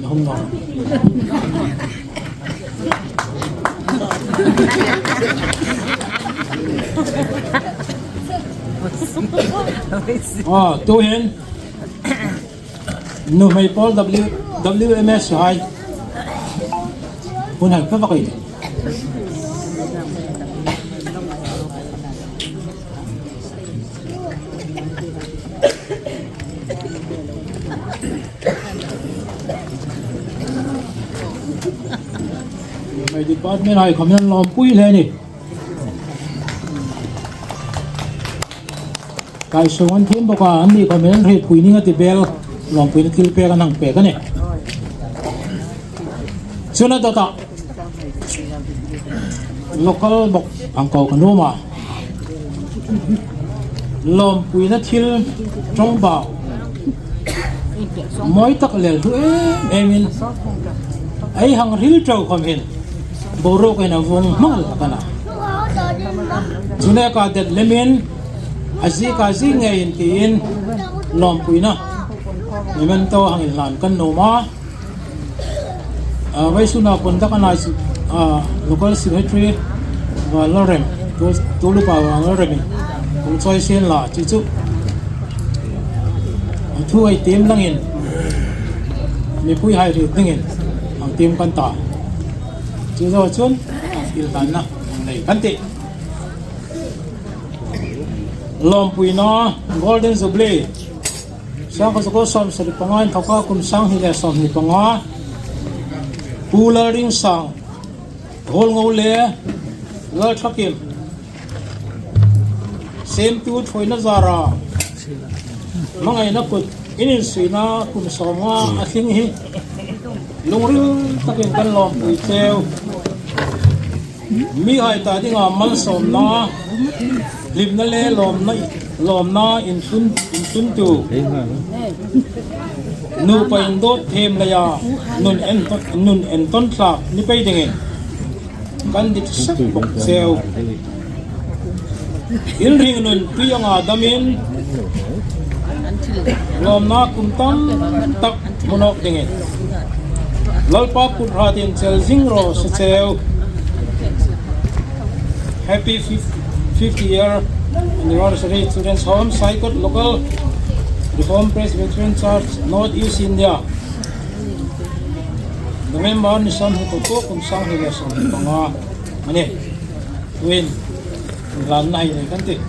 Na hung naw. Aw, tuhin nuhmei pawl W, W M S hai hun hang pha vak ei tih. Nuhmei department hai khawmin lawmpui hle a nih. Kai sung an thiem bawk a, anni khawmin an hrietpui ning a ti bel, lawmpuina thil pek an hang pek a nih. Chun a dawta local bawk hang ko ka nuom a. Lawmpuina thil ṭawngbau mawi tak lel hlu em emin ei hang hril ṭo khawm hin boruokin a vuong hmang hlak a na. Chu neka det lemin, a ziek a ziek ngeiin tiin lawmpuina memento hang inhlan kan nuom a. A, vawisuna conduct a nei chu, a, local secretary Vanlalrem, Tulupa Vanlalrem in hung chawi sien la, chu chu a thu ei tiem langin, mipuihai hriet dingin hang tiem kan ta. Chu zo chun inhlanna hang nei kan tih. Lawmpuina Golden Jubilee. Sangkhat zakua sawmsari panga inthoka kum sanghni le sawmhni panga. Pu Lalringsang, Hawlngo le Lalthakim. Siemtu thuoina zara hmangaina kut in insuina kum sawmnga a tling hi lungril takin kan lawmpui cheu. Mihai ta dinga malsawmna, hlimna le lawmna, lawmna intlun, intluntu. Nupa indawt thiem leia nun en, nun entawn thlak ni pei dingin kan dit sak bawk cheu. Inringnun tui anga damin lawmna kum tam tak hmu nawk dingin Lalpa kut hratin chel zing raw se cheu. Happy fif-, fifty year anniversary, Children's Home, Saikot Local Reformed Presbyterian Church, North East India. November ni sawmhni pakua kum sanghni le sawmhni panga a nih. Tuhin, inhlanna hei nei kan tih.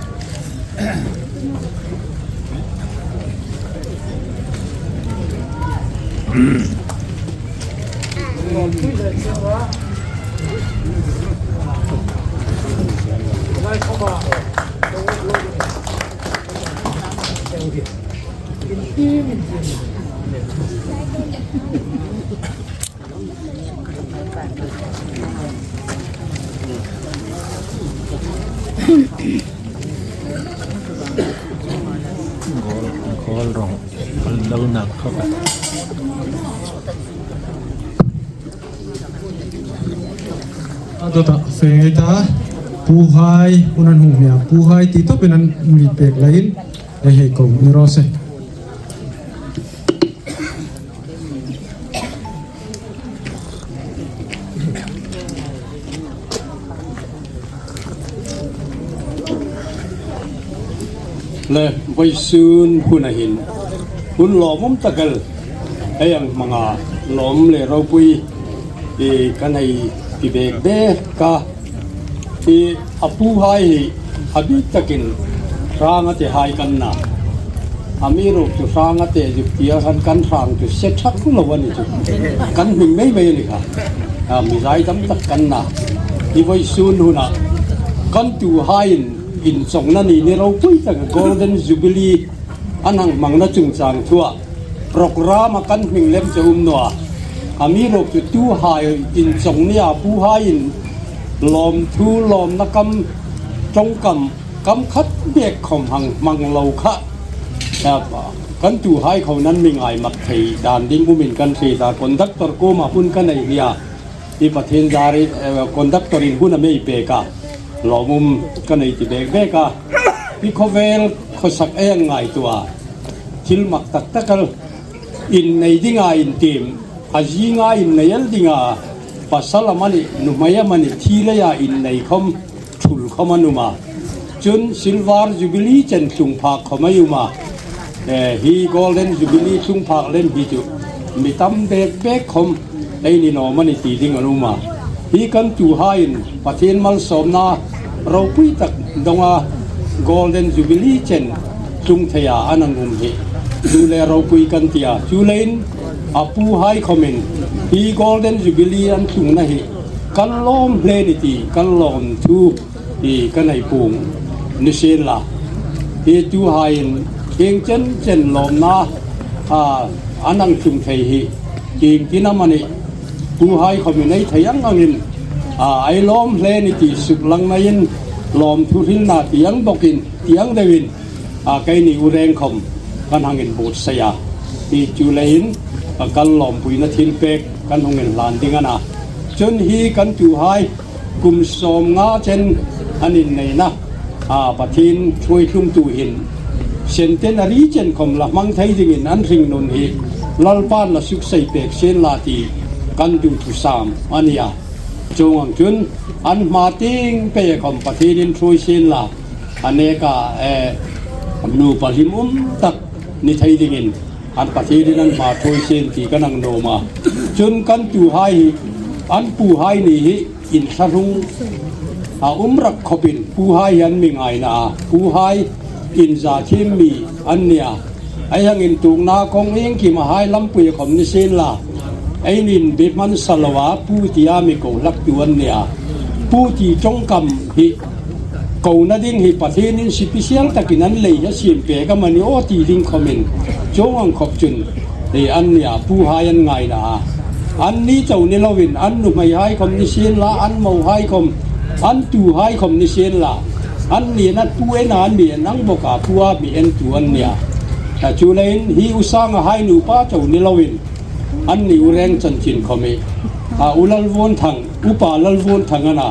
Goal, goal wrong. Lo nak khawp. A dawta fe ta, puhai, hun an hung hmia, puhai ti tawpin an mi pek lain, ei hei ko ni raw se. Le, vawisun huna hin, hun lawmum tak el, ei hang hmanga lawm le ropui, i kan hei ti bek bek a. I a puhai hi a bik takin hrang a tehai kan na. Amiruokchu hrang a teh zuk tia khan kan hrang chu se thak lo a ni chu. Kan hming mei mei a ni kha. A, mi zai tam tak kan na. I vawisun huna kan tuhaiin inchawngna ni ni ropui taka Golden Jubilee an hang hmangna chungchang thua program a kan hming lem che um naw a. Amiruokchu tuhai inchawng nia puhaiin lawmthu lawmna kam ṭawngkam kam khat bek khawm hang hmang lo kha. A, kan tuhai khawm an mi ngai mak thei dan ding umin kan hriet a, conductor kuoma hun kan nei nia. I Pathien zari, eh, conductor-in hun a mi pek a. Lawmum kan hei ti bek bek a. I khawvel khawsak ei ngaituo a. Thil mak tak tak el. Innei dinga intiem, a zinga innei el dinga, pasal amanih, nuhmei amanih, thi leia innei khawm, thul khawm an um a. Chun Silver Jubilee chen tlung phak khawm ei um a. Eh, hi Golden Jubilee tlung phak lem hi chu mi tam bek bek khawm ei ni naw am a ni ti ding a um a. Hi kan tuhaiin Pathien malsawmna ropui tak dawnga Golden Jubilee chen tlung theia an hang um hi nu le ropui kan ti a. Chuleiin a puhai khawmin hi Golden Jubilee an tlungna hi kan lawm hle ni ti kan lawmthu hi kan hei puong ni sien la. Hi tuhaiin hieng chen chen lawmna, a, an hang tlung thei hi iengtin amanih puhai khawmin ei thei ang angin, a, ei lawm hle ni ti suklang neiin lawmthu hrilna ti ang bawkin ti ang deuin, a, keini u reng khawm kan hang inbuotsai a. Hi chuleiin, a, kan lawmpuina thilpek kan hung inhlan ding a na. Chun hi kan tuhai kum sawmnga chen an inneina, a, Pathien thuoi tlungtu hin centenary chen khom la hmang thei dingin an hringnun hi Lalpan la suksei pek sien la ti kan duthusam a nih a. Chuong ang chun an hma tieng pei khom Pathienin thuoi sien la, a neka, eh, nupa hlim um tak ni thei dingin an Pathienin an hma thuoi sien ti kan hang nuom a. Chun kan tuhai hi, an puhai ni hi inthlahrung a um rak khopin puhai hi an mi ngaina a, puhai inza thiem mi an nih a. Ei hang intuokna kawng iengkimahai lampui khom ni sien la, eini inbe hman sa loa pu tia mi ko hlaktu an nih a. Pu ti ṭawngkam hi kona ding hi Pathienin special takin an lei a siem pek amanih aw ti ding khomin chuong ang khop chun, eh, an nih a, puhai an ngaina a. Anni chau ni loin, an nuhmeihai khom ni sien la, an mohai khom, an tuhai khom ni sien la, anni an pu en a, an mi en ang bawk a, pua mi entu an nih a. A, chuleiin hi U Sanga hai nupa chau ni loin, anni U Reng chanchin khom hi, a, U Lalvuonthang, Upa Lalvuonthang a na,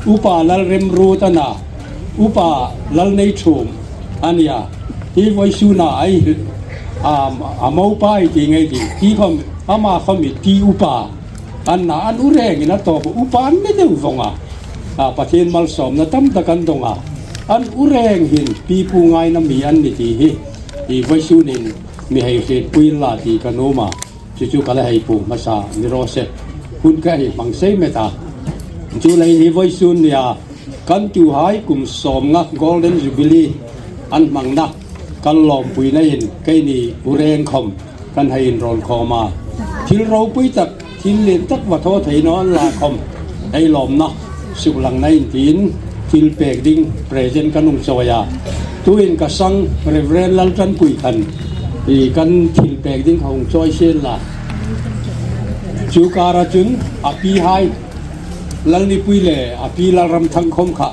Upa Lalremruot a na, Upa Lalneithuom a nih a. Hi vawisuna ei, a, a mopa ei ti ngei ti, ti khom, ama khom hi ti upa an na, an U Rengin a tawp upa an ni deu vong a. A, Pathien malsawmna tam tak an dong a. An U Reng hin pi pu ngaina mi an ni ti hi, hi vawisunin mi hei hrietpui la ti ka nuom a. Chu chu ka la hei puong hmasa ni raw se. Hun ka hei hmang sei met a. Chuleiin hi vawisun nia kan tuhai kum sawmnga Golden Jubilee an hmangna kan lawmpuinain keini U Reng khom kan hei inrawl khawm a. Thil ropui tak, thil lien tak va thaw thei naw an la khom ei lawmna suklangna in tiin thil pek ding present kan hung chawi a. Tuin ka sang Reverend Laltanpui khan hi kan thil pek ding ka hung chawi sien la. Chu kara chun a pihai Lalnipui le a pi Lalramthang khom kha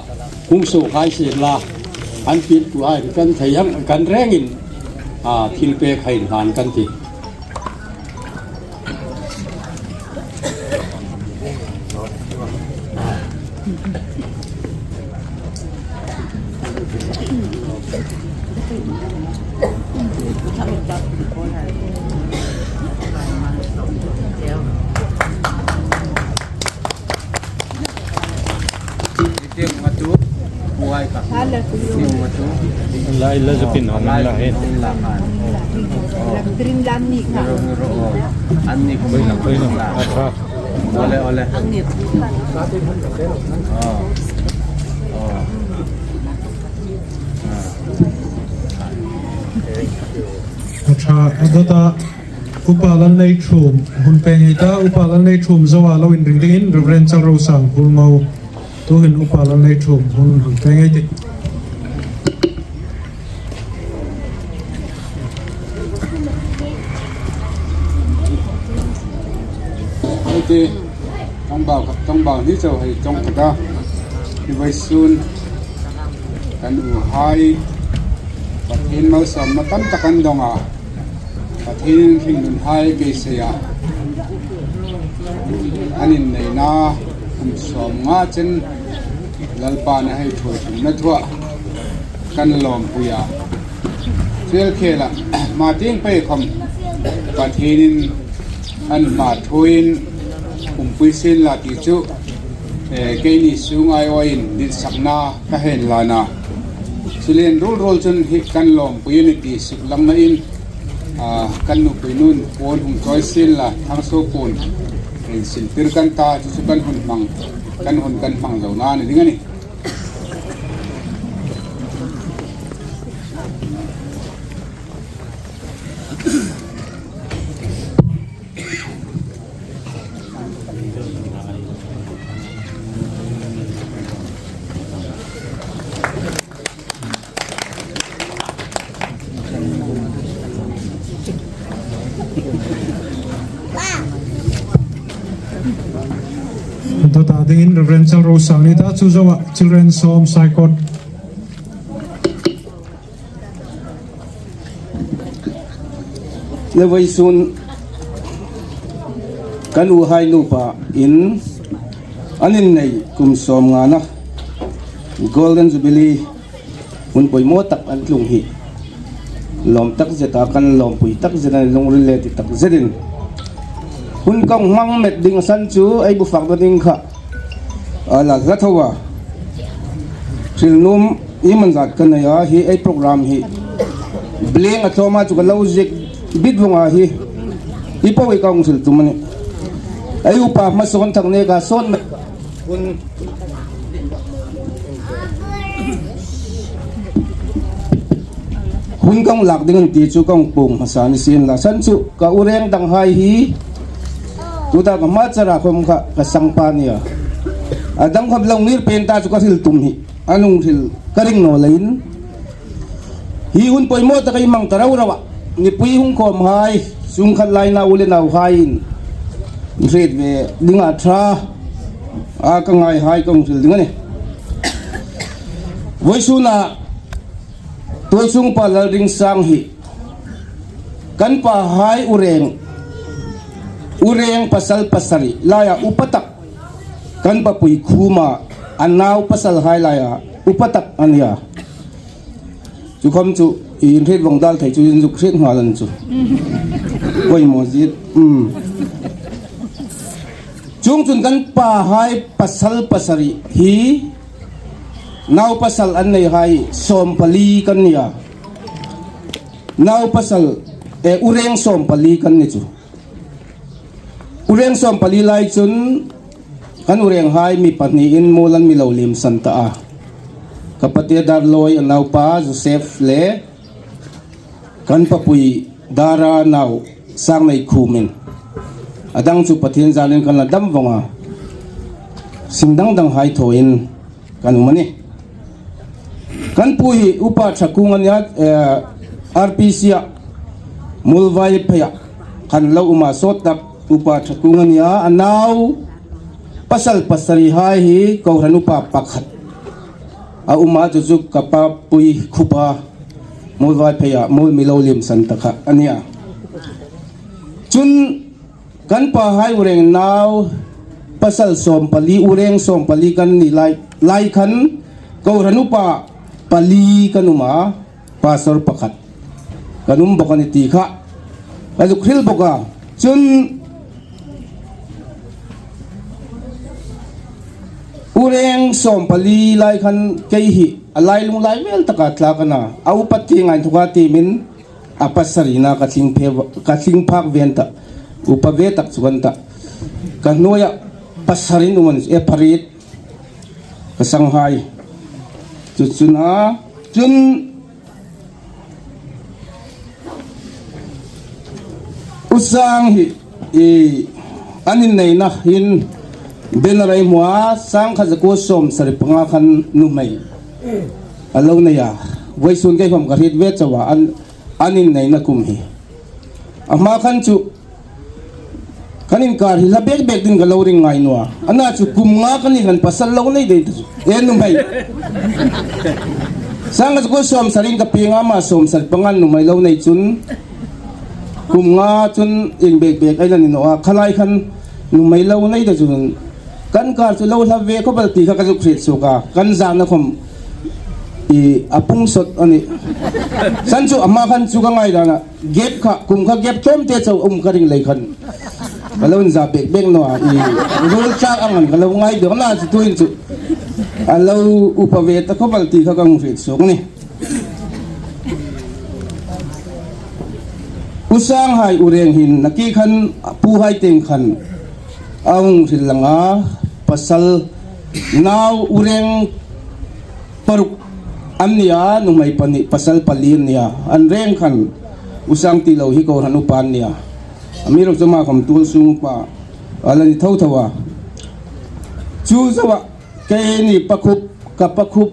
hung suok hai sien la. An pi tuhai kan thei ang kan rengin, a, thil pek hai hlan kan ti. Lai la zupin hong la hen. Lam trin lam ni kha. An ni koi na koi na. Ole, ole. Oh. Oh. A ṭha, a dawta, Upa Lalneithuom hun pek ngei ta, Upa Lalneithuom zoa lo inring dingin Reverend Chalrosang Hulngo. Tuhin Upa Lalneithuom hun pek ngei tih. Hei te, ṭawngbau khat, ṭawngbau ni chau hei ṭawng khat a. Hi vawisun kan uhai Pathien malsawmna tam tak an dong a. Pathien hringnunhai beisei a. An inneina kum sawmnga chen Lalpan a hei thuoi tlungna thua kan lawmpui a. Chu el khela, hma tieng pei khom Pathienin an hma thuoiin umpui sien la ti chu, eh, keini sunga ei awiin ditsakna ka hei inlan a. Chu lien ruol ruol chun hi kan lawmpui a ni ti suklangna in, a, kan nupui nun puon hung chawi sien la, Thangso puon insiltir kan ta, chu chu kan hun hmang, kan hun kan hmang zo na ni ding a nih. Dawta dingin Reverend Chalrosang ni ta, chu zoa Children's Home Saikot. Le vawisun kan uhai nupa in an innei kum sawmngana Golden Jubilee hun poimaw tak an tlung hi lawm tak zeta kan lawmpui tak zeta, lungril le ti tak zetin hun kan hmang met ding a san chu ei bu fak ding kha a la hla tho a. Thil nuom iemani zat kan nei a, hi ei program hi bleng a tlawm a chu ka lo ziek bit vong a hi. I po i ka hung hril tum a nih. Ei upa hmasawn thak neka sawn met. Hun kan lak ding a ni ti chu kan puong hmasa ni sien la. San chu ka ureng danghai hi tuta ka hmachara khom kha ka sangpa a nih a. A dang khom lo ngir pei ta chu ka hril tum hi. A nung hril ka ring naw leiin. Hi hun poimaw tak ei hmang ta rau rau a. Mipui hung khawmhai, sungkhat lai nau le nauhaiin hriet ve dinga ṭha a ka ngaihai ka hung hril ding a nih. Vawisuna Tuolsungpa Lalringsang hi kan pahai ureng, ureng pasal pasari laia upa tak, kan papui khuma a nau pasalhai laia upa tak a nih a. Chu khom chu inhriet vong dal thei chu inzuk hriet nghal an chu. Poimaw zet. Um. Chuongchun kan pahai pasal pasari hi nau pasal an neihai sawmpali kan nih a. Nau pasal, eh, ureng sawmpali kan ni chu. Ureng sawmpali lai chun kan urenghai mi pahniin mual an mi lo liemsan ta a. Ka pate Darlawi a naupa Joseph le kan papui Dara nau Sangneikhum in. A dang chu Pathien zanin kan la dam vong a. Sing dang danghai thawin kan um a nih. Kan pu hi Upa Ṭhakung a nih a, eh, R P C a, Muolvaiphei a kan lo um a, sawt tak Upa Ṭhakung a nih a, a nau pasal pasarihai hi kohran upa pakhat a um a, chu chu ka papui khupa Muolvaiphei a, mual mi lo liemsan ta kha a nih a. Chun kan pahai ureng nau pasal sawmpali, ureng sawmpali kan ni lai, lai khan kohran upa pali kan um a, pastor pakhat kan um bok a nih ti kha ka zuk hril bok a. Chun ureng sawmpali lai khan kei hi a lailung lai vel taka thlak a na, a upa ti ngai thuka ti min a pasarina ka tling phe, ka tling phak ven ta, upa ve tak chu kan ta. Ka hnuoia pasarin um a nih, e pariet ka sanghai. Chu chu a nih. Chun U Sang hi, i, an inneina hin banner ei hmu a, sangkhat zakuo sawmsari panga khan nuhmei a lo nei a. Vawisun kei khom ka hriet ve chau a, an, an inneina kum hi. A hma khan chu kan inkar hi hla bek bek ding ka lo ring ngai naw a. Ana chu kum nga kan ni khan pasal lo nei dai ta chu. E nuhmei. Sangkhat zakuo sawmsari ka pieng a, ama sawmsari panga nuhmei lo nei chun kum nga chun ieng bek bek ei la ni naw a. Kha lai khan nuhmei lo nei ta chun kan kar chu lo hla ve khawp el ti kha ka zuk hriet suok a. Kan zana khom i a pung sawt a nih. San chu a hma khan chu ka ngaidana gap kha, kum kha gap tlawmte chau um ka ring lei khan ka lo inza bek bek naw a, i ruol tlak ang an ka lo ngai deu a na chu tuhin chu a lo upa ve ta khawp el ti kha ka hung hriet suok a nih. U Sanghai ureng hin nakie khan puhai tieng khan a hung hril lang a, pasal nau ureng paruk an ni a, nuhmei pahni, pasal pali an ni a. An reng khan U Sang ti lo hi kohran upa an ni a. Amiruokchu ama khom Tuolsung upa a la ni tho tho a. Chu zoa keini pakhup, ka pakhup,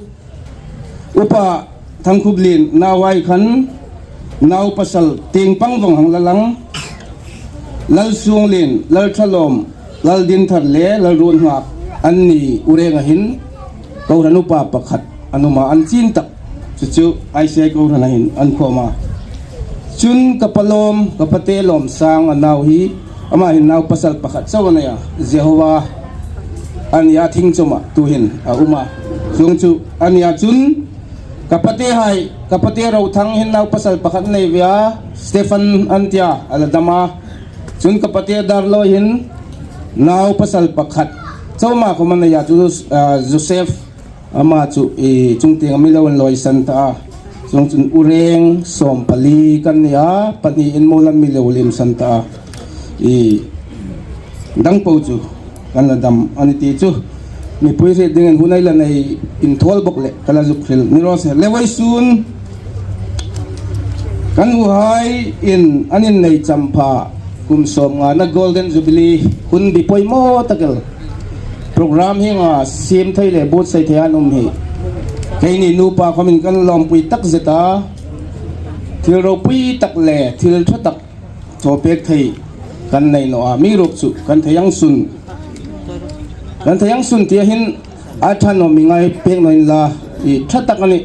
Upa Thangkhuplien nauhai khan nau pasal tieng pang vong hang la lang. Lalsuonglien, Lalthalawm, Laldinthar le Lalruotnghak an ni ureng a hin kohran upa pakhat an um a, an chin tak chu chu I C I kohran a hin an khawm a. Chun ka pa Lawm, ka pate Lawmsang a nau hi, ama hin nau pasal pakhat chau a nei a, Jehova a ni a, Thingchoma tuhin a um a. Tuong chu a nia chun ka pate hai, ka pate Rothang hin nau pasal pakhat nei ve a, Stephen an tia, a la dam a. Chun ka pate Darlo hin nau pasal pakhat. Chau ma khawm a nei a chu, ah, Joseph ama chu i chungtieng a mi lo inlawisan ta a. Chuongchun U Reng sawmpali kan ni a, pahni in mo lam mi lo limsan ta a. I dang po chu kan la dam a ni ti chu mipui hriet dingin hun ei la nei inthawl bawk leh ka la zuk hril ni raw se. Le vawisun kan uhai in an innei champha kum sawmngana Golden Jubilee hun bi poimaw tak el program hi nga siem thei le buotsai thei an um hi keini nupa khawmin kan lawmpui tak zet a, thil ropui tak le thil ṭha tak thaw pek thei kan nei naw a, mi ruok chu kan thei ang sun, kan thei ang sun tia hin a ṭha naw mi ngai pek naw inla, i ṭha tak a nih.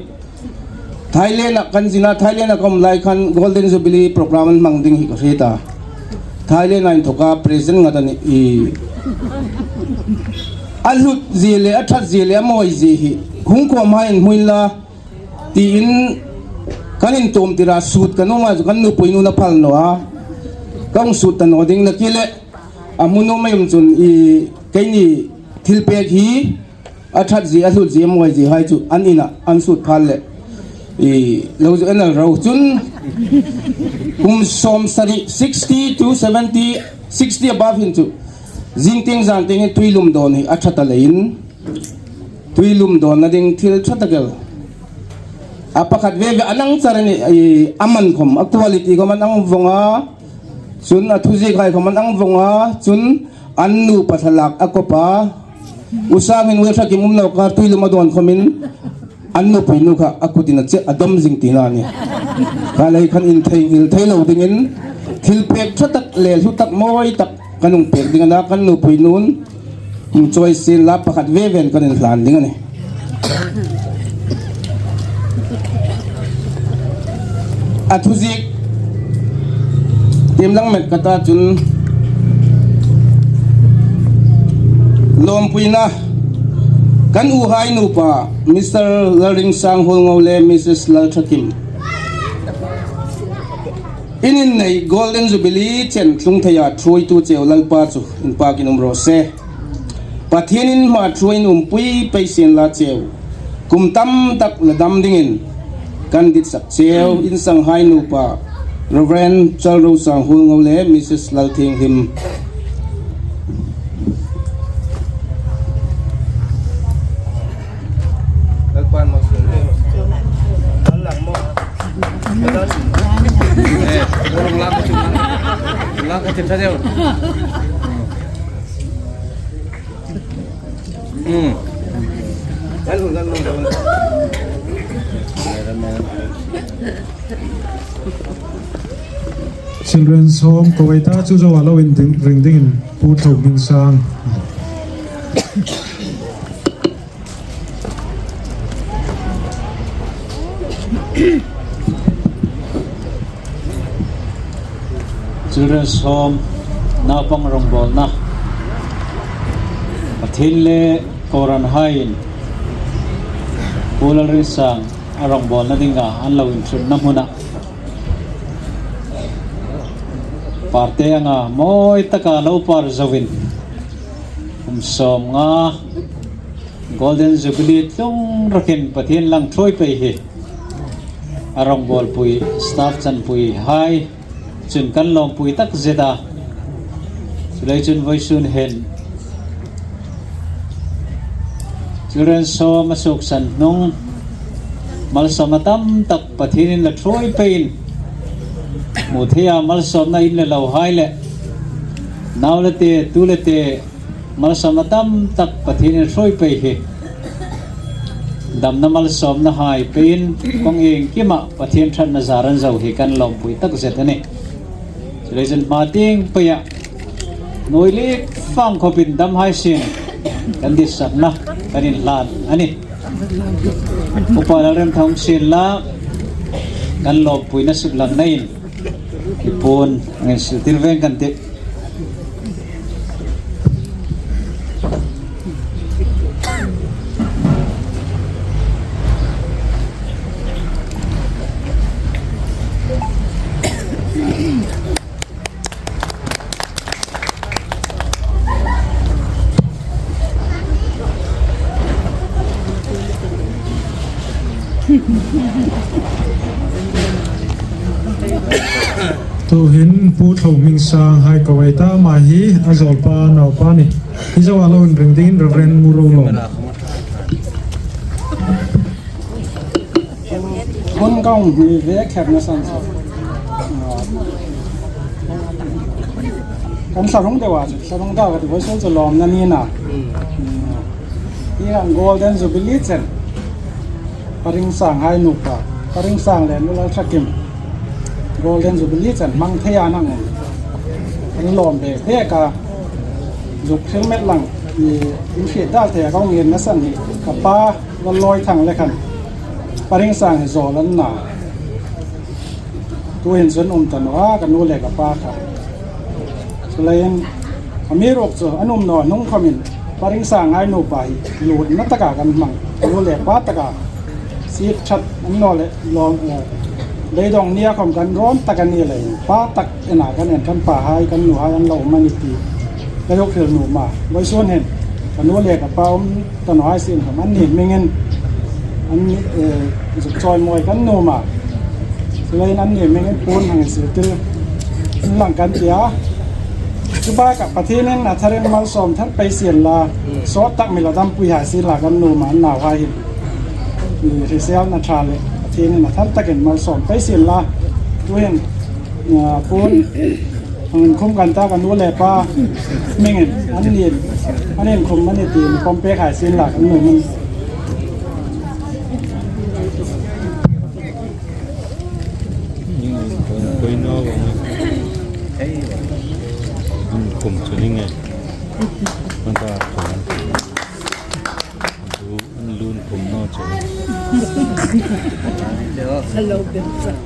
Thailand-a kan zin a, Thailand-a ka um lai khan Golden Jubilee program an hmang ding hi ka hriet a. Thailand-a inthoka president ngat a nih. I a hlut zie le a ṭhat zie le a mawi zie hi hung khawm hai inhmu inla tiin kan intuom tir a, sut kan um a, kan nupui nun a phal naw a, ka hung sut ta naw ding na ki le a hmu nuom ei um chun i keini thil pek hi a ṭhat zie, a hlut zie, a mawi zie hai chu an ina an sut phal le i lo zu en a ro chun kum sawmsari, sixty to seventy, sixty above hin chu zing tieng zan tieng hin tui lum dawn hi a ṭha ta leiin tui lum dawnna ding thil ṭha tak el a pakhat ve ve a nang char a ni, i a man khawm, a quality khawm an ang vawng a, chun a thuziek hai khawm an ang vawng a, chun an nupa thlalak a kop a. U Sang hin wheelchair kim um lo kar tui lum a dawn khawmin an nupui nu kha a kutin a che a dawm zing tina a nih. Kha lei khan intheinghil thei lo dingin thil pek ṭha tak le hlu tak mawi tak kan hung pek ding a na, kan nupui nun hung chawi sien la pakhat ve ven kan inhlan ding a nih. A thuziek tiem lang met ka ta chun lawmpuina kan uhai nupa Mister Lalringsang Huolngo le Missus Lalthakim in innei Golden Jubilee chen tlung theia ṭhuoitu cheu Lalpa chu inpakin um raw se. Pathienin hma ṭhuoiin umpui pei sien la cheu. Kum tam tak la dam dingin kan ditsak cheu. In sanghai nupa Reverend Chalrosang Huolngo le Missus Lalthienghlim. Children's Home ko ei ta chu zo a lo inding, ring dingin Pu Thomhmingsang. Children's Home naupang rongbawlna Pathien le kohranhaiin Pu Lalringsang a rongbawlna dinga an lo inṭhutna hmuna parte anga mawi taka lo par zoin kum sawmnga Golden Jubilee tlung rakin Pathien lang ṭhuoi pei hi a rongbawlpui, staff chanpuihai chun kan lawmpui tak zet a. Chuleiin chun vawisun hin Children's Home a suoksan hnung malsawmna tam tak Pathienin la ṭhuoi peiin hmu theia malsawmna in le lo hai le nau le te, tu le te, malsawmna tam tak Pathienin ṭhuoi pei hi damna malsawmna hai peiin kawng iengkima Pathien ṭhatna zar an zo hi kan lawmpui tak zet a nih. Chuleiin chun hma tieng peia nuoi lik fang khawpin dam hai sien kan ditsakna kan inhlan a nih. Upa Lalremthang sien la kan lawmpuina suklang neiin i puon ngin siltir veng kan tih. Tuhin Pu Thlomingsanghai ko ei ta, ama hi a zawlpa naupa a nih. Hi zoa lo inring dingin Reverend Murolawm. Hun kong hi ve khepna san chu. Kan thlarung deu a chu, thlarung deu a chu, vawisun chu lawmna ni a. Hi ang Golden Jubilee chen. Pa Ringsanghai nupa, Pa Ringsang le Nu Lalthakim Golden Jubilee chen hmang thei a nang. An lawm ve ve ka zuk thil met lang i in hriet dal thei a kong ngen na san hi ka pa Lal Lawithang le khan Pa Ringsang hi zawl an na. Tuhin chu an um ta naw a, ka nu le ka pa kha. Chuleiin amiruokchu an um naw hnung khomin Pa Ringsanghai nupa hi lutna taka kan hmang. Ka nu le pa taka siet ṭhat an naw le lawm, eh, beidawng nia khom kan rawm tak a ni leiin pa tak ena kan en, kan pahai, kan nuhai an lo um a ni ti ka zuk hril nuom a. Vawisun hin ka nu le ka pa um ta nawhai sien khom anni hmingin an, eh, zuk chawimawi kan nuom a. Chuleiin anni hmingin puon hang insil tir inlang kan ti a. Chu bakah Pathienin a tharin malsawm thar pei sien la, sawt tak mi la dampui hai sien la kan nuom a, an nauhai hin. I hriselna ṭha le Pathienin a thar takin malsawm pei sien la. Tuhin, ah, puon hang inkhum kan ta, ka nu le pa hmingin an nin, an inkhum a ni ti mi pawm pek hai sien la kan nuom a. An kum chu ni nge. An ta kum. An lun kum naw chu. Hello, Benson.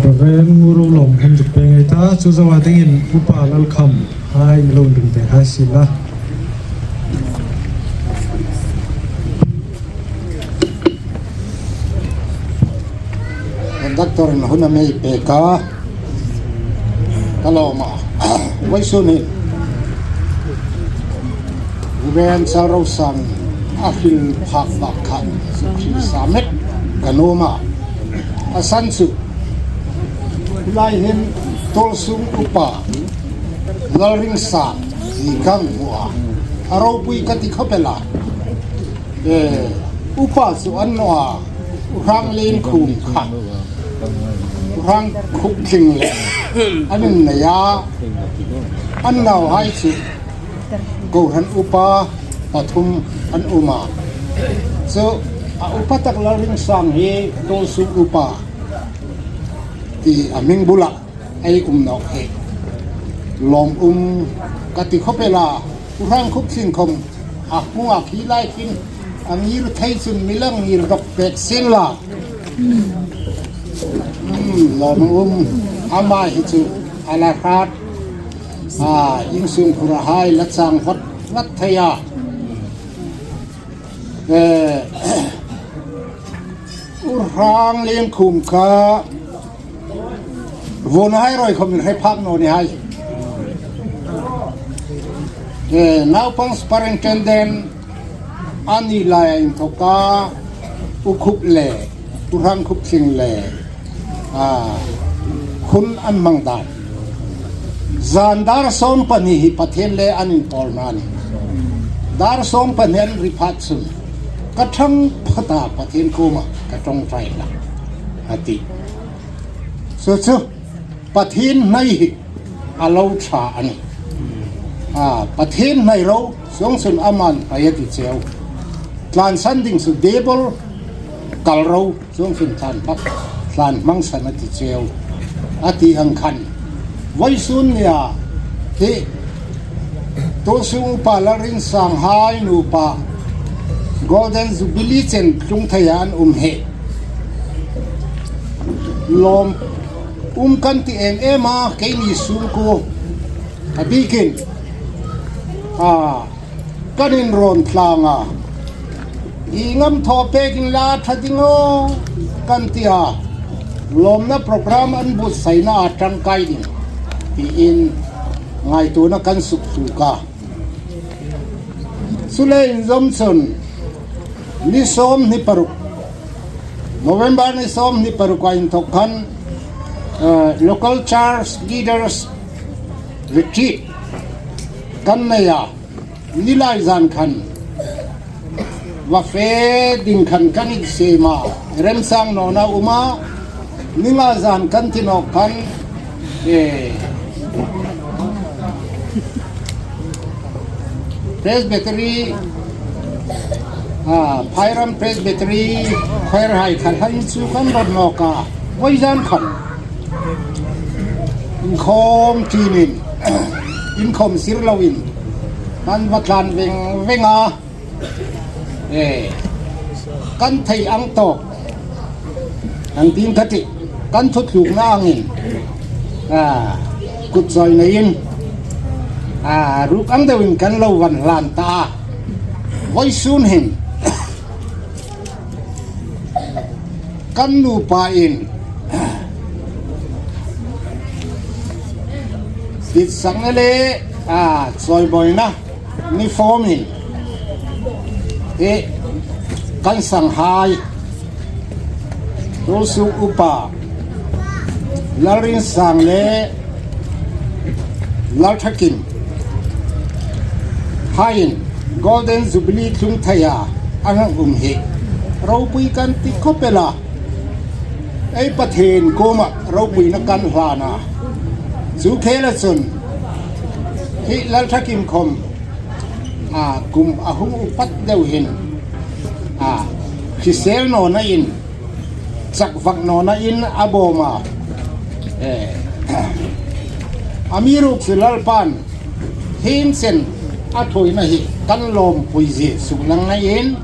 Reverend Murolawm hun zuk pek ngei ta, chu zoa dingin Upa Lalkhamhai mi lo inring pek hai sien la. Conductor-in hun a mi pek a, ka lawm a. Vawisun hin Reverend Salrosang a hril phak bak khan zuk hril sa met ka nuom a. A san chu, lai hin Tuolsung Upa Lalringsang hi kan hmu a. A ropui ka ti khawp el a. Eh, upa chu an naw a, U Hrang Lenkhum kha, U Hrang Khuptling le an innei a, an nauhai chu kohran upa pathum an um a. Chu a upa tak Lalringsang hi Tuolsung Upa ti a hming bula ei um nawk hi lawm um ka ti khawp el a. U Hrang Khuptling khom a hmunga khi lai khin a ngir thei chun mi la ngir dawk pek sien la. Hmm, lawm um, ama hi chu a la hrat. A, insung khura hai la chang hot hot thei a. Eh, U Hrang Lenkhum kha, vawna hai ruoi khom in hre phak naw ni hai. Eh, naupang superintendent a ni lai inthoka U Khup le, U Hrang Khuptling le, a, hun an hmang dan. Zan dar sawm pahni hi Pathien le an inpawlna a nih. Dar sawm pahni an ri phat chun ka ṭhang phawt a, Pathien kuoma ka ṭawngṭai hlak a ti. Chu chu Pathien hnai hi a lo ṭha a nih. A, Pathien hnai ro, chuongchun aman hnai a ti cheu. Tlansan ding chu Diebol kal ro, chuongchun tlan hak, tlan hmangsan a ti cheu, a ti hang khan. Vawisun nia hi Tuolsung Upa Lalringsanghai nupa Golden Jubilee chen tlung theia an um hi lawm um kan ti em em a, keini sungkuo a bikin, a, kan inrawn tlang a, i ngam thaw pek inla ṭha ding aw kan ti a, lawmna program an buotsaina a ṭangkai ding tiin ngaituona kan suk hluk a. Chule inzawm chun ni sawmhni paruk, November ni sawmhni paruk a inthok khan, eh, local church leaders retreat kan nei a, ni lai zan khan va fe ding khan kan insiem a, remchang nawna um a, ni nga zan kan ti nawk khan, eh, Presbytery, ah, Phairam Presbytery, Khwairhai khan han chu kan rawt nawk a, voi zan khan inkhawm tinin, inkhawm sir loin kan va tlan veng veng a. Eh, kan thei ang tawk, ang tin ka ti, kan thutlukna angin, ah, kut chawi neiin, ah, ruk ang deuin kan lo van hlan ta a. Voisun hin kan nupa in ditsakna le, ah, chawibawina ni fawmin, eh, kan sanghai Tuolsuk Upa Lalringsang le Lalthakim haiin Golden Jubilee tlung theia an hang um hi ropui kan ti khawp el a. Ei Pathien kuoma ropuina kan hlan a. Chu khela chun hi Lalthakim khom, a, kum a hung upat deu hin, a, hrisel nawna in, chakvak nawna in a bawm a. Eh, amiruokchu Lalpan hieng chen a thawina hi kan lawmpui zie suklang ngeiin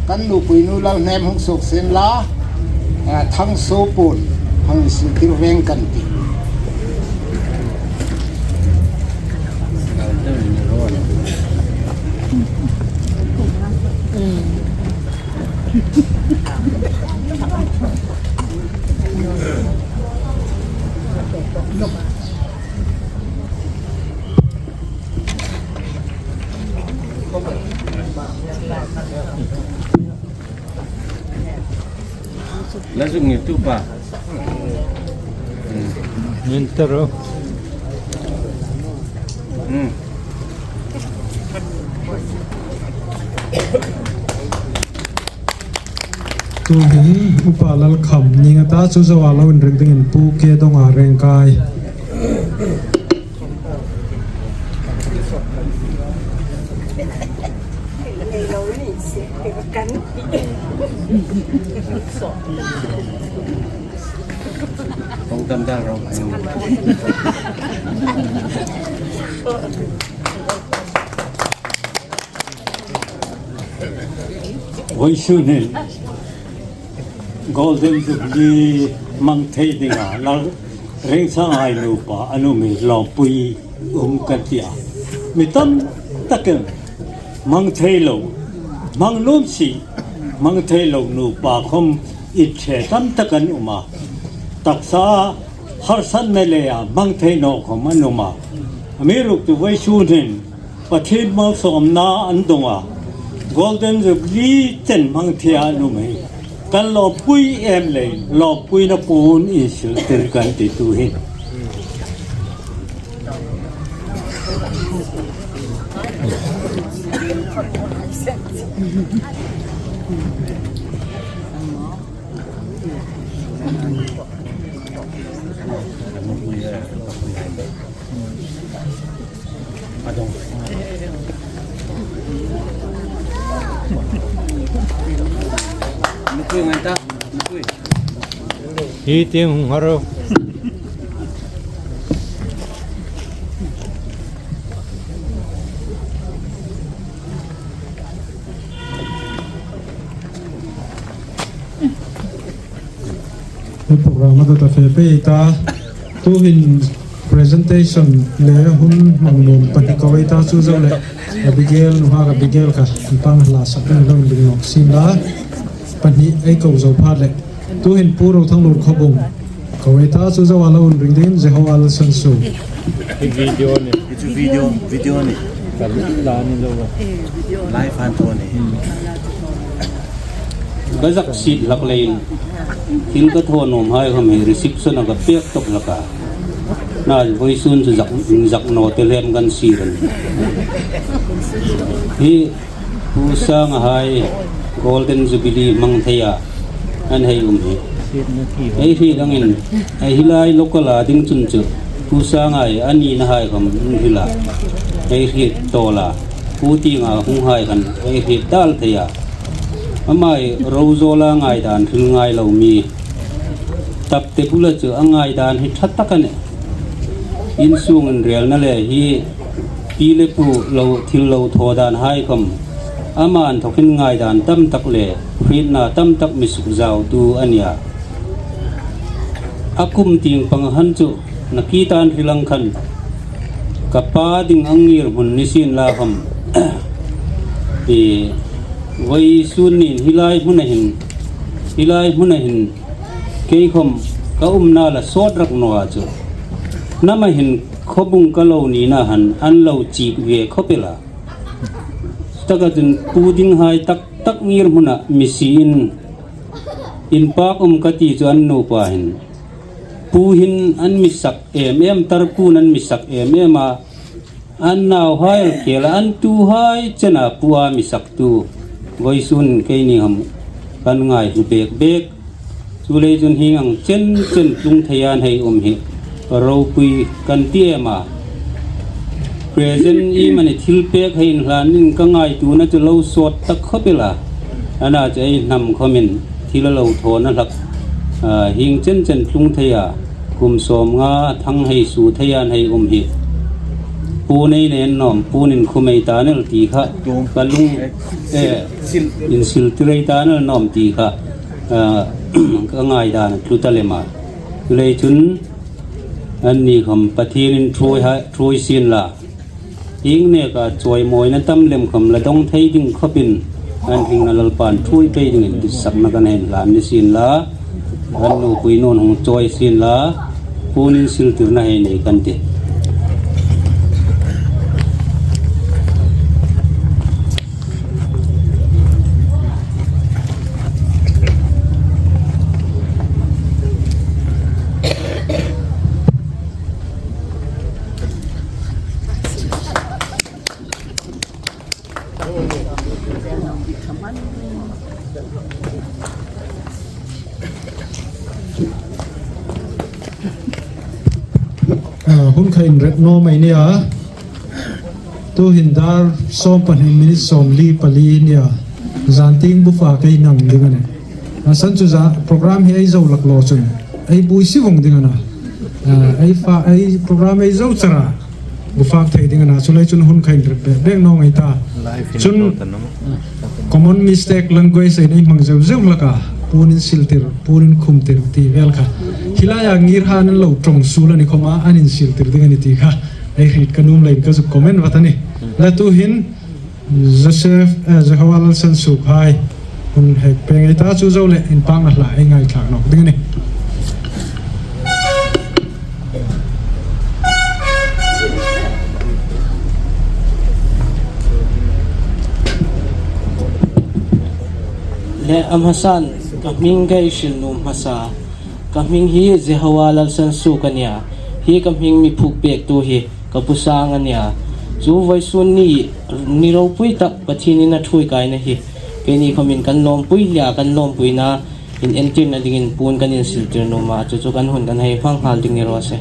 kan nupuinu Lalhnem hung suok sien la, eh, Thangsuo puon hang insil tir veng kan ti. La zuk ngi tu pa. Min taro. Hmm. Tuhin Upa Lalkham ni nga ta chu zoa lo inring dingin Pu Kedonga Rengkai. Kong tam dal ro. Voisun hin Golden Jubilee hmang thei dinga Lalringsang hai nupa an um hi lawmpui um kan ti a. Mi tam takin hmang thei lo, hmang nuom si, hmang thei lo nupa khom inṭhe tam tak an um a. Taksa harsatna leia hmang thei naw khom an um a. Amiruokchu voisun hin Pathien malsawmna an dong a, Golden Jubilee chen hmang thei an um hi kan lawmpui em leiin, lawmpuina puon insil tir kan ti tuhin. Hi tieng hung haro. Hi program a ta fe pei ta. Tuhin presentation le hun hmang nuom pahni ko ei ta chu zo le Abigail, nuhmei Abigail kha mi pang hla sak ding lo ding nawk sien la. Pahni ei ko zo phat le. Tuhin Pu Rothanglut Khawbung ko ei ta chu zoa lo inring dingin Jehovah Lalsansu. Hi video ni. Hi chu video, video ni. Live an thaw ni. Ka zak sit hlak leiin thil ka thaw nuom hai khom hi reception-a ka pek tawp hlak a. Nain vawisun chu zak, zak naw te hlem kan sir a nih. Hi Pu Sanga hai Golden Jubilee hmang theia an hei um hi ei hriet angin, ei hi lai local-a ding chun chu Pu Sanga hai a nina hai khom an hril a, ei hriet tawl a, Pu Tinga hung hai khan ei hriet dal thei a. Ama hi Rozola ngaidan hril ngai lo mi, Tapte bula chu a ngaidan hi ṭha tak a nih. Insung inrelna le hi pi le pu lo, thil lo thaw dan hai khom, ama inthawkin ngaidan tam tak le hrietna tam tak mi suk zautu a nih a. A kum tieng pang han chu nakie tan hril ang khan, ka pa ding a ngir hmun ni sien la khom, i, vawisun nin hi lai hmuna hin, hi lai hmuna hin kei khom ka umna la sawt rak naw a chu, nama hin khawbung ka lo nina han an lo chik ve khawp el a. Taka chun pu ding hai tak tak ngir hmuna mi siein, inpak um ka ti chu an nupa hin, pu hin an mi sak em em, tar pu'n an mi sak em em a, an nauhai el khela an tuhai chena pua mi saktu vawisun keini khom kan ngaihlu bek bek. Chuleiin chun hieng ang chen chen tlung theia an hei um hi ropui kan ti em a. Present i mani thil pek hei inhlanin ka ngaituona chu lo sawt tak khawp el a. Ana chu ei hnam khomin thil a lo thawna hlak, a, hieng chen chen tlung theia kum sawmnga thang hei su theia an hei um hi, pu nei nen nawm, pu'n inkhum ei ta nawm ti kha ka lung, e, insil tir ei ta nawm ti kha, a, ka ngaidan a tlu ta lem a. Chuleiin chun anni khom Pathienin ṭhuoi hai, ṭhuoi sien la. Hieng neka chawimawina tam lem khom la dong thei ding khawpin, an hringna Lalpan ṭhuoi pei dingin ditsakna kan hei inhlan ni sien la, kan nupui nun hung chawi sien la, pu'n insil tirna hei nei kan tih. A, hun kha inrep naw mei ni a. Tuhin dar sawm pahni minute sawmli pali ni a. Zan tieng bu fak ei nang ding a nih. A san chu za program hi ei zo lak lo chun ei buoi si vong ding a na. A, ei fa, ei program ei zo chara bu fak thei ding a na. Chuleiin chun hun kha inrep bek bek naw ngei ta. Chun common mistake language ei nei hmang zeu zeu hlak a. Pu'n insil tir, pu'n inkhum tir ti vel kha. Hi laia ngir han an lo ṭawng suol a ni khoma an insil tir ding a nih ti kha ei hriet ka nuom leiin ka zuk comment vat a nih. Le tuhin Joseph, eh, Jehovah Lalsansuok hai hun hek pei ngei ta, chu zo le inpakna hla ei ngaithlak nawk ding a nih. Le a hmasan ka hming ka hril nuom hmasa. Ka hming hi Jehovah Lalsansuok a nih a. Hi ka hming mi phuok pektu hi ka pu Sang a nih a. Chu vawisun ni, ni ropui tak Pathienin a ṭhuoi kaina hi keini khomin kan lawmpui hle a, kan lawmpuina inentirna dingin pu'n kan insil tir nuom a, chu chu kan hun kan hei hmang nghal ding ni raw se.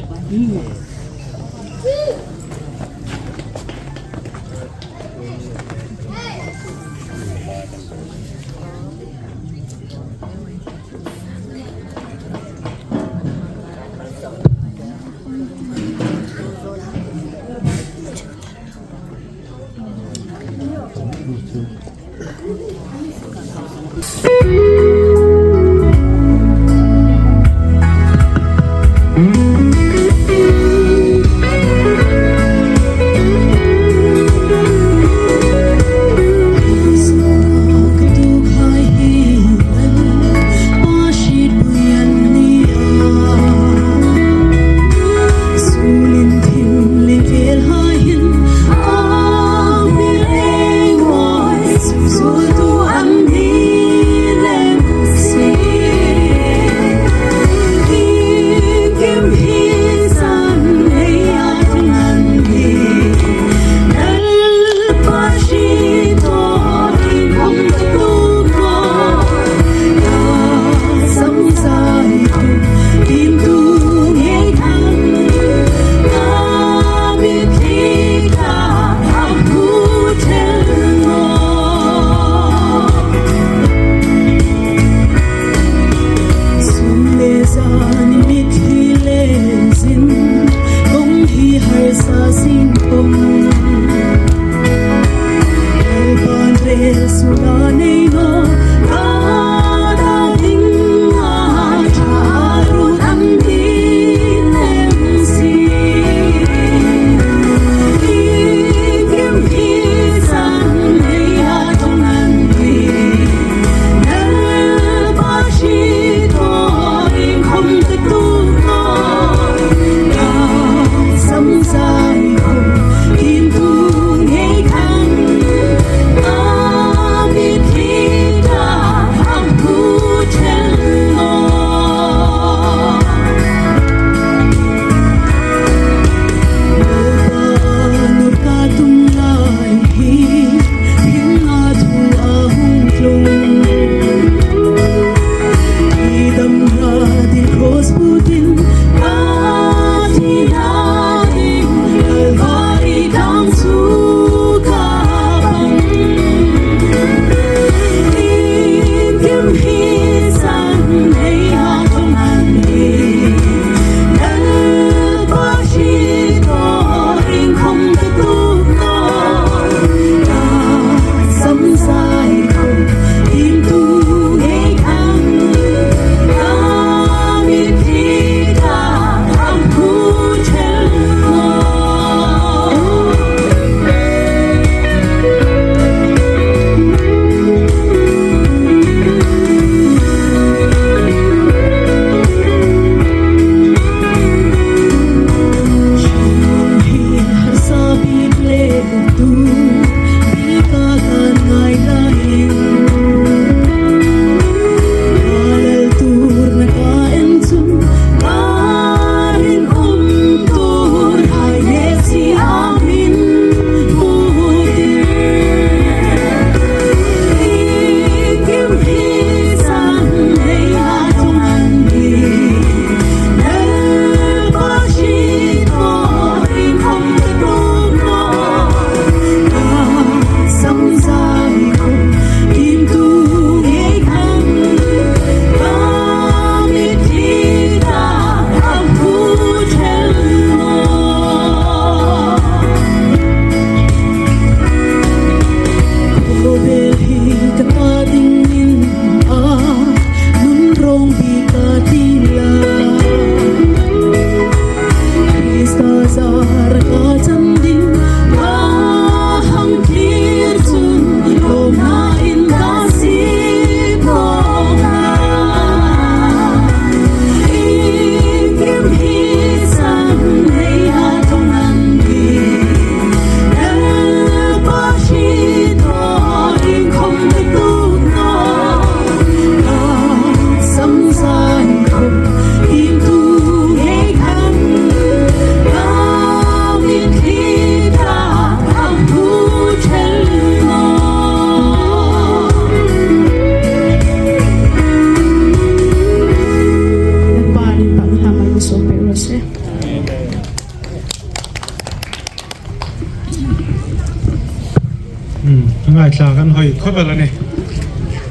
Khawp el a nih.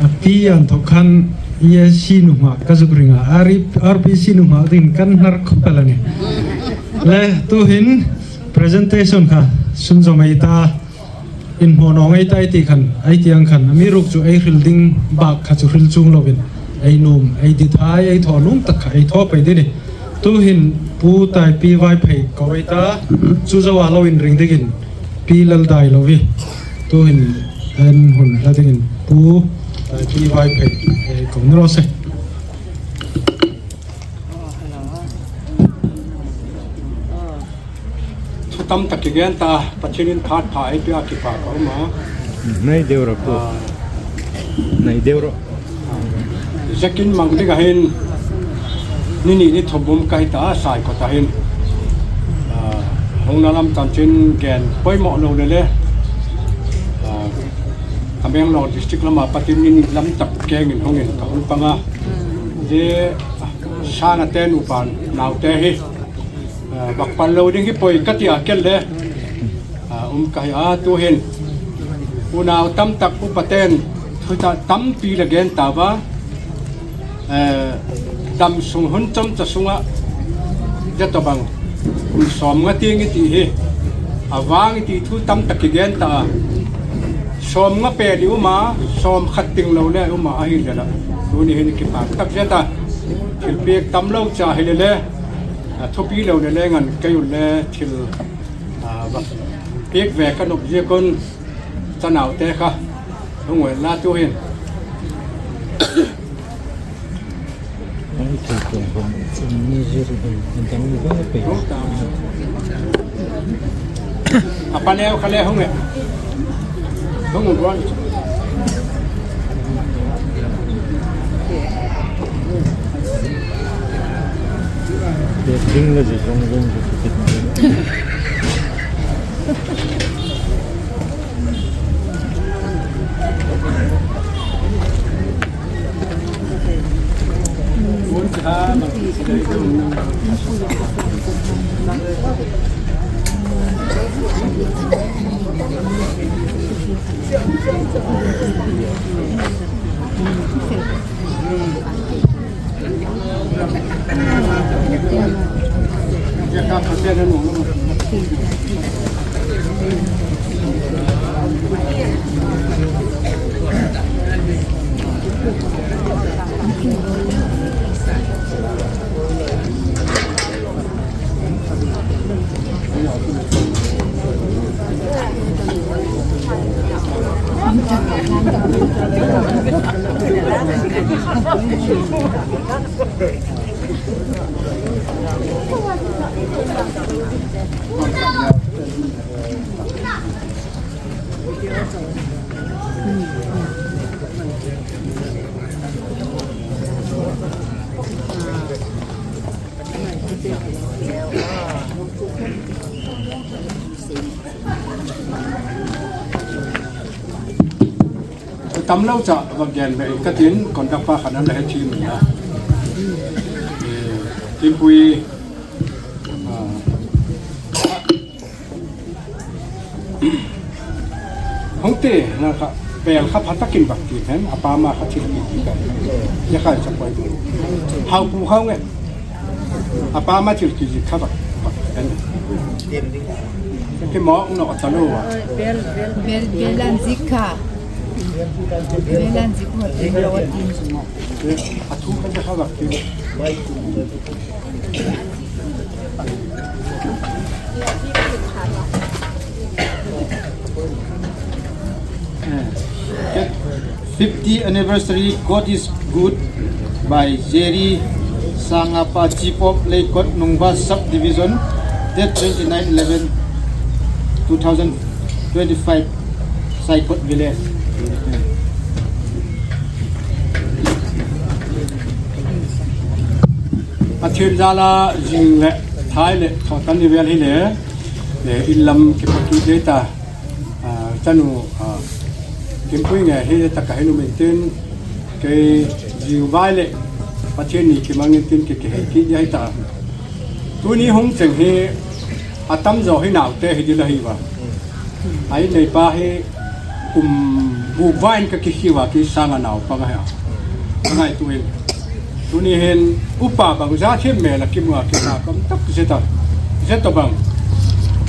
A pi an thawk khan E A C nuhmei ka zuk ring a, R P C nuhmei dingin kan hnar khawp el a nih. Le, tuhin presentation kha sunzawm ei ta, inhmaw naw ngei ta ei ti khan, ei ti ang khan, amiruokchu ei hril ding bak kha chu hril chuong lovin, ei nuom, ei dithai, ei thaw nuom tak kha ei thaw pei ding a nih. Tuhin Pu Taipi Vaiphei ko ei ta, chu zoa lo inring dingin Pi Laldailovi. Tuhin an hun hla dingin Pu Taipi Vaiphei, eh, ko ni raw se. Thu tam tak ka gen ta, Pathienin phat pha ei pek a kipak a um a. Nei deu rawh pu. Ah. Nei deu rawh. Zekin mang ding a hin, ni ni ni thum um ka hi ta, Saikot a hin. Ah, hungna lam chanchin gen poimaw lo le le. Ah, Tamenglong district lama patin ni ni lam tak kengin hungin ka hung pang a. Ze, ah, sana te nupa naute hi. Ah, bak pal lo ding hi poi ka ti a kel le. Ah, um ka hi a tuhin. Unau tam tak upaten thu ta tampi la gen ta va. Eh, dam sung hun chom cha sunga. Ze to bang. Kum sawmnga tieng i ti hi. A vang i ti thu tam tak i gen ta. Sawmnga pei di um a, sawmkhat tieng lo le um a, a hi le la. Tuni hin kipak tak zet a. Thil pek tam lo cha hi le le. A thupi lo le le ngan kei u le thil, a, va pek ve ka nop ziek un, chanaute kha hung wel la tuhin. A pa neu kha le hung e. Hung un ruan. Ding la zi zong zong zi zi. Tam lo cha va gen ve ka tin, conduct pa khan an la he thim na. Eh, Timpui, ah, hung te, na ka, pel kha pha takin bak ti then, a pa ma kha thil ki ti ka. Ya ka cha poi. Hau pu hau nge. A pa ma thil ki zi kha bak, bak then. Ki mo no ta lo wa. Bel, bel an zik kha. Bel an zik kha, bel lo wa tin. A thu ka kha bak ti. Fifty anniversary, God is Good by Jerry Sangapa, Chief of Leikot Nungba Subdivision, date twenty-nine eleven two thousand twenty-five, Saikot Village. Pathien zala zing le thai le thaw kan ni vel hi le, le in lam ki paki de ta, ah, chanu, ah, Timpui nge hi le ta ka hin um in tin, kei zing vai le Pathien ni ki mang in tin ki ki hei ki de ta. Tuni hung cheng hi a tam zo hi naute hi di la hi va. Ai nei pa hi kum Buk vain ka kikhiu a, kei sanga naupang a hia. Ka ngaituo in. Tuni hin upa bang za thiem mela ki hmu a, ki na kam tak zeta. Zeta bang.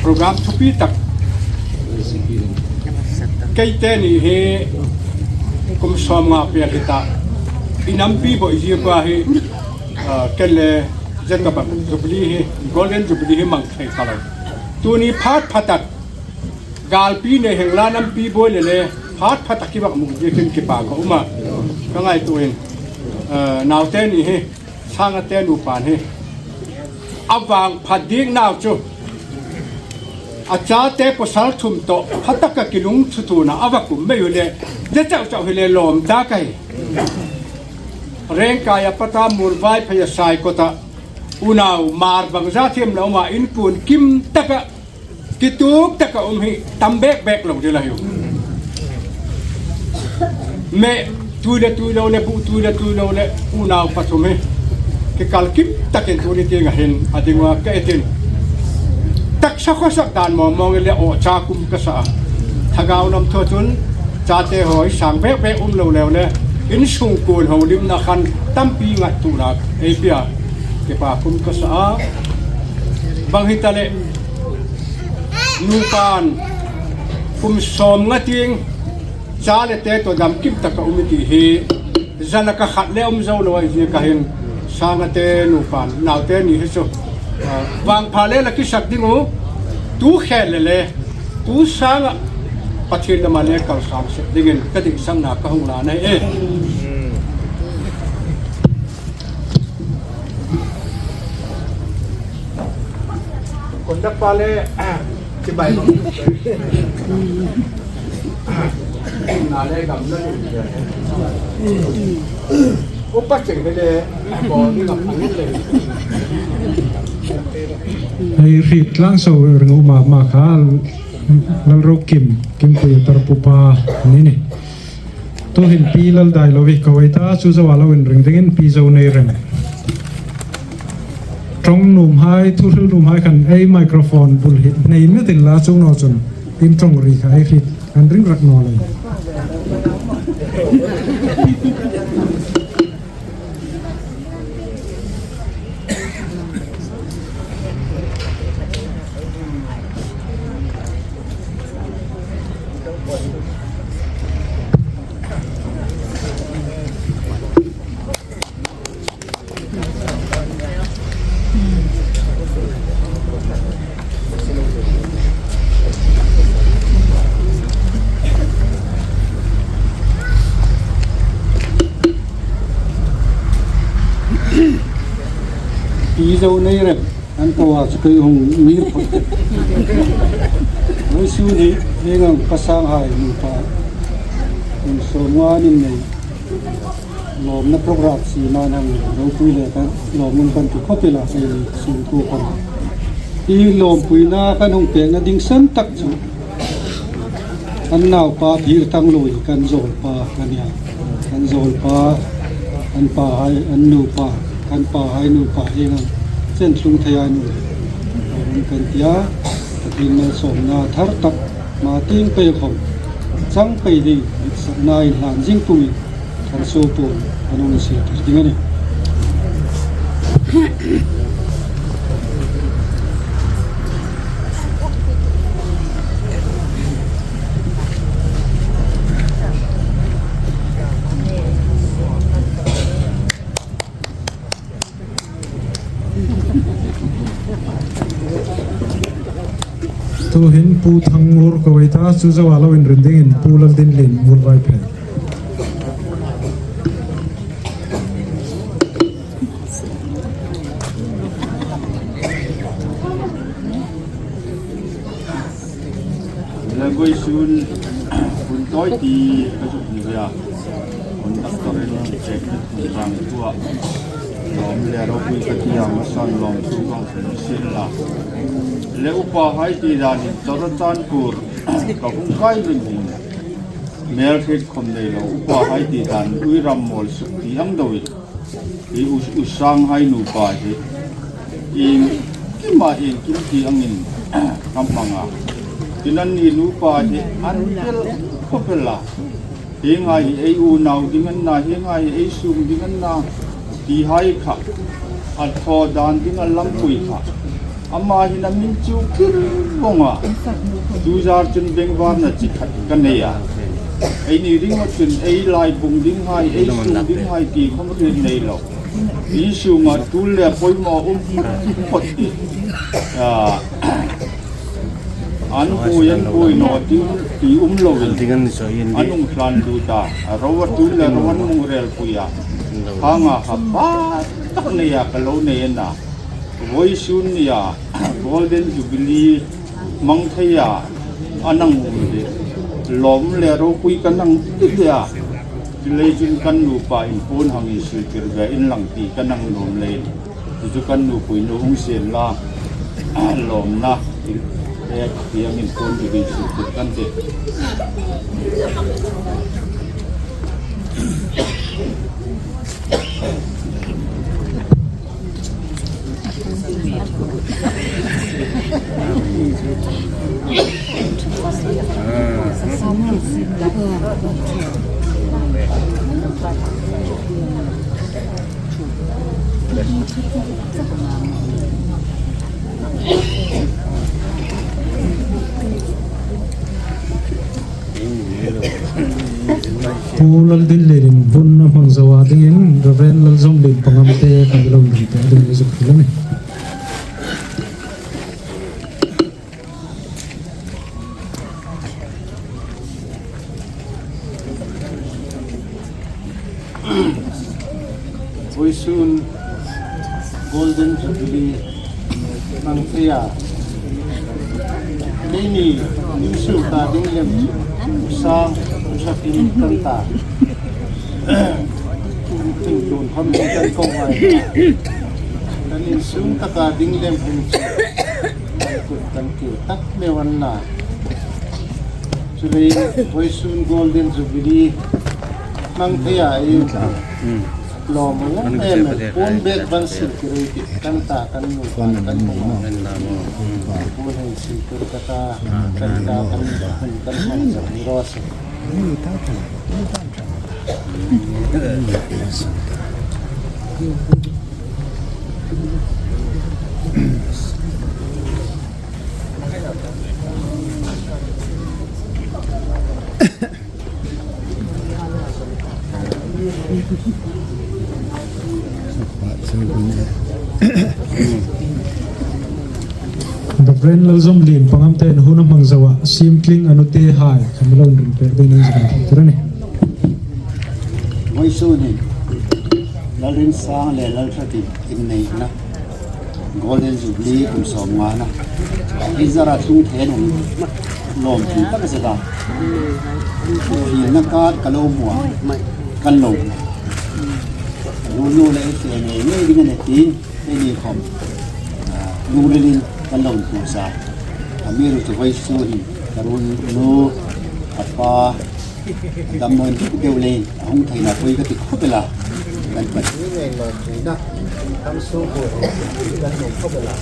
Program thupi tak. Kei te ni hi kum sawmnga pei hi ta. I nampi bo i zia pa hi, ah, ken le zeta bang. Jubilee hi, Golden Jubilee hi mang thei ka lo. Tuni phat phatak. Galpi nei heng la nampi bo le le, phat phatak i va hmu dingin kipak ka um a. Ka ngaituo in, eh, naute ni hi, sanga te nupa ni. A vangphat ding nau chu. A chate pawsal thum tawh, phataka kilungthuthuona a va kum mei u le, ze chau chau hi le lawm ta ka hi. Rengkai a pata mur vai phei a sai kawta. Unau mar bang za thiem lo ma in kun kim taka. Kituk taka um hi tam bek bek lo ding la hiu. Me tui le tui lo le bu tui le tui lo le unau pathum hi. Kikal kim takin tuni tienga hin a ding ua ka etin. Taksa khawsak dan mawng mawng le aw cha kum ka sa. Thagau lam thaw chun chate hoi sang bek bek um lo le le. Insung kun ho limna khan tampi ngat tu la ei pia. Kipak kum ka sa. Bang hi ta le. Nupan kum sawmnga tieng cha le te tawh dam kim taka um i ti hi zana ka khat le um zo lo a, i zia ka hin sanga te nupan naute ni hi chu, ah, vangpha le la kisak ding u tu khel le le tu sanga Pathien lama le kal sang sek dingin ka ding sangna ka hung la nei e. Conductor le, chibai bang. Na le gam na ni. Upa cheng le, ko ni gam ni le. Hei hriet tlang so ring u ma ma kha Lalrokim, Kimpui tar pupa ni ni. Tuhin Pi Laldailovi ka hei ta, chu zoa lo inring dingin Pi Zoneirem. Ṭawng nuomhai, thuhril nuomhai khan ei microphone bul hi nei metin la chu naw chun in ṭawng ri kha ei hriet an ring rak naw lei. Pi Zoneirem. An ko a chu kei hung ngir phawt. Vawisun hi, hieng ang ka sanghai nupa. Kum sawmnga nin nei. Lawmna program si ma nang ropui le kan lawm kan ti khawp el a, ei sungkuo kan. I lawmpuina kan hung pekna ding san tak chu. An naupa thir tang lo hi kan zawlpa kan nia. Kan zawlpa, an pahai, an nupa, kan pahai nupa hieng ang chen tlung thei a ni. Kan tia, Pathien malsawmna thar tak, ma tieng pei khawm, chang pei ding, ditsakna inhlan zing pumin, thar so puon, an hung insiet ding a nih. Tuhin Pu Thangngur ka hei ta, chu zoa lo inring dingin Pu Laldinlien Muolvaiphei. Le vawisun hun tawi ti ka zuk ni ve a. Hun tak takin chek ni thum chang thua. Lawm le ropui ka ti a, masan lawmthu ka hung hril sien la. Le upahai ti danin Churachandpur ka hung kai ring ring. Mel hriet khawm nei lo, upahai ti dan ui ram mawl suk ti ang deuin. I u, u sanghai nupa hi iengkima iengkim ti angin ka hmang a. Tin anni nupa hi an tel khawp el a. Hienghai hi ei unau ding a na, hienghai hi ei sûng ding a na, tihai kha a thaw dan ding a lampui kha. Ama hin a min chu kir vawng a. Chu zar chun bengvarna chi khat ka nei a. Eini ringawt chun ei laibung dinghai, ei sûng dinghai ti khawm hriet nei lo. Ei sûnga tul le poimaw um phawt phawt ti. A, an buoi, an buoi naw ti, ti um loin, an hung hlan lut a. A ro a tul le ro an hung rel pui a. Hang a kha pa tak neia ka lo nei a na. Vawisun nia Golden Jubilee hmang theia a nang um de. Lawm le ropui ka nang ti de a. Chuleiin chun kan nupa in puon hang insil tir ve inlang ti ka nang nuom leiin. Chu chu kan nupui nu hung sien la. Lawmna. Ei, ei angin puon ti insil tir kan tih. Pu Laldinlien in hun a hmang zo a dingin Reverend Lalzawmlien Pangamte kan lo ring pek ding a ni zuk hril a nih. Vawisun Golden Jubilee hmang theia, keini min sûng ta ding lem chu sang ṭhatin kan ta. Thingtun khawm kan ko ngai. Kan insûng taka ding lem hun chu kan kut kan kil tak meu a na. Chuleiin vawisun Golden Jubilee hmang theia ei lawm a um em em, puon bek van sil tir ei tih, kan ta kan nu kan kan hmang. Puon hei sil tir ka ta, kan ta kan kan hmang zak ni raw se. Reverend Lalzawmlien Pangamte in hun a hmang zo a, Siemtling a nute hai kan lo ring pek ding a ni zuk hril tir a nih. Vawisun hin Lalrinsang le Lalṭhatin inneina Golden Jubilee kum sawmngana. Ei zara tlung thei an um. Lawmpui tak zet a. Fielna khat ka lo hmu a. Kan lo hmu. Nunu le ei fe ngei ngei ding a nih ti. Eini khawm. A, lungrilin kan lo hmu sa. Amiruokchu vawisun hin ka ruolnu, ka pa, damdawiin deu leiin a hung theina poi ka ti khawp el a. Kan pa ni ngei lo tuina, kan su bu kan nei khawp el a.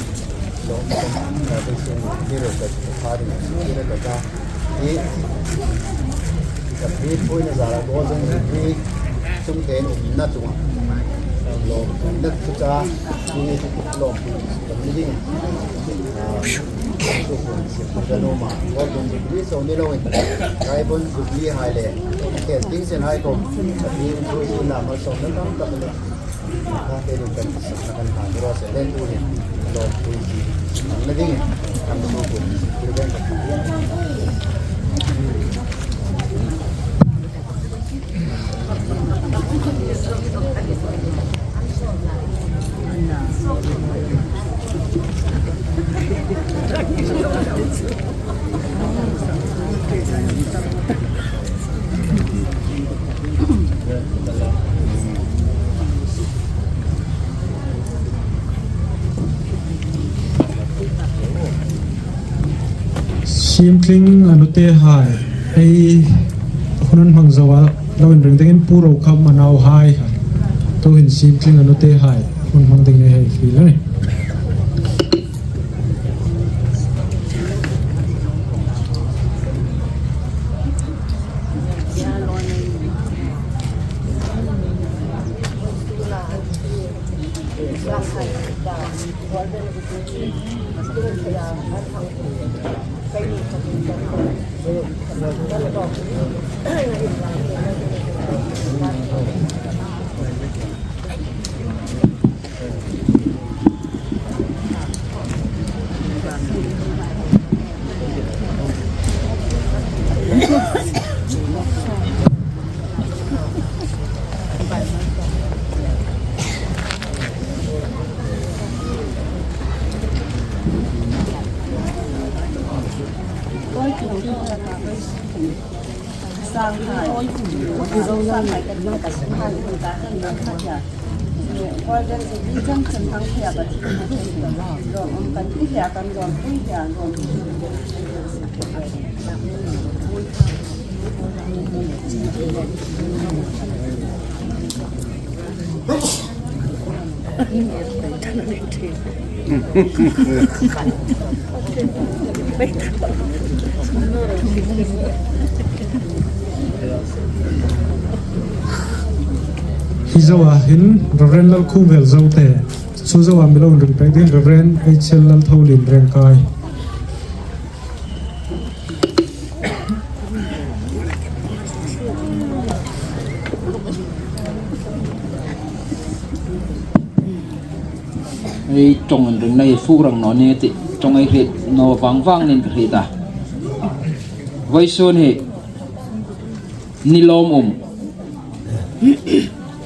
Lo kan na de sun ni ro ka pa ni su ni ro ka. Hi ka pi pui na zara bo zong ni pi sung te nu na tu ma. Lo na tu cha ni lo ni ding. Jubilee so ni lo in. Kai bon Jubilee hai le. Ken ting sen hai ko. Ka pi pui na ma so na tam tam le. Ka te lu kan sa kan ha ro se le tu ni. Lo pui ji. Ang le ding. Ang lo pui ji. Siemtling a nute hai, ei hun an hmang zo a, lo inring dingin Pu Rokham a nauhai kha. Tuhin Siemtling a nute hai, hun hmang ding nei hei hril a nih. Hi zoa hin Reverend Lalkhumvel Zote, chu zoa mi lo inring pek ding Reverend H L Laltholien Rengkai. Ei ṭawng inringna hi fuk rang naw ni ti, ṭawng ei hriet naw vang vang nin ka hriet a. Vawisun hi ni lawmum,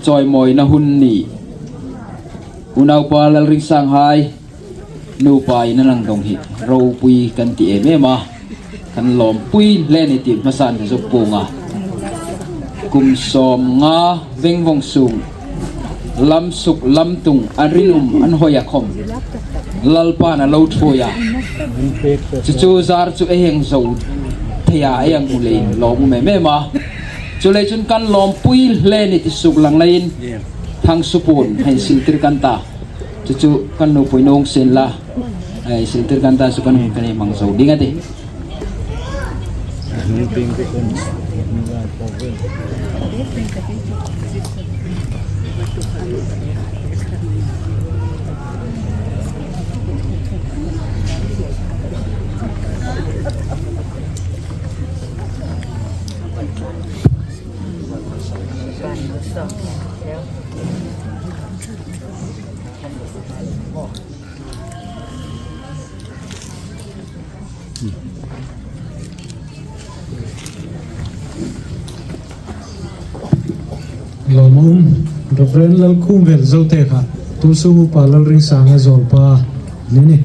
chawimawina hun ni. Unaupa Lalringsanghai nupa in a lang dong hi ropui kan ti em em a, kan lawmpui hle ni ti hmasan ka zuk puong a. Kum sawmnga veng vawng sung lam suk lam tung an rinum an hoi a khawm Lalpan a lo ṭhuoi a. Chu chu zar chu ei hang zo thei a, ei hang hmu leiin lawmum em em a. Chuleiin chun kan lawmpui hle ni ti suk lang leiin Thangsupuon hang siltir kan ta. Chu chu kan nupui nung sin la, ei, siltir kan ta chu kan, kan hang hmang zo ding a tih. Lawmum, Reverend Lalkhumvel Zote kha tu sung Upa Lalringsanga zawlpa ni ni.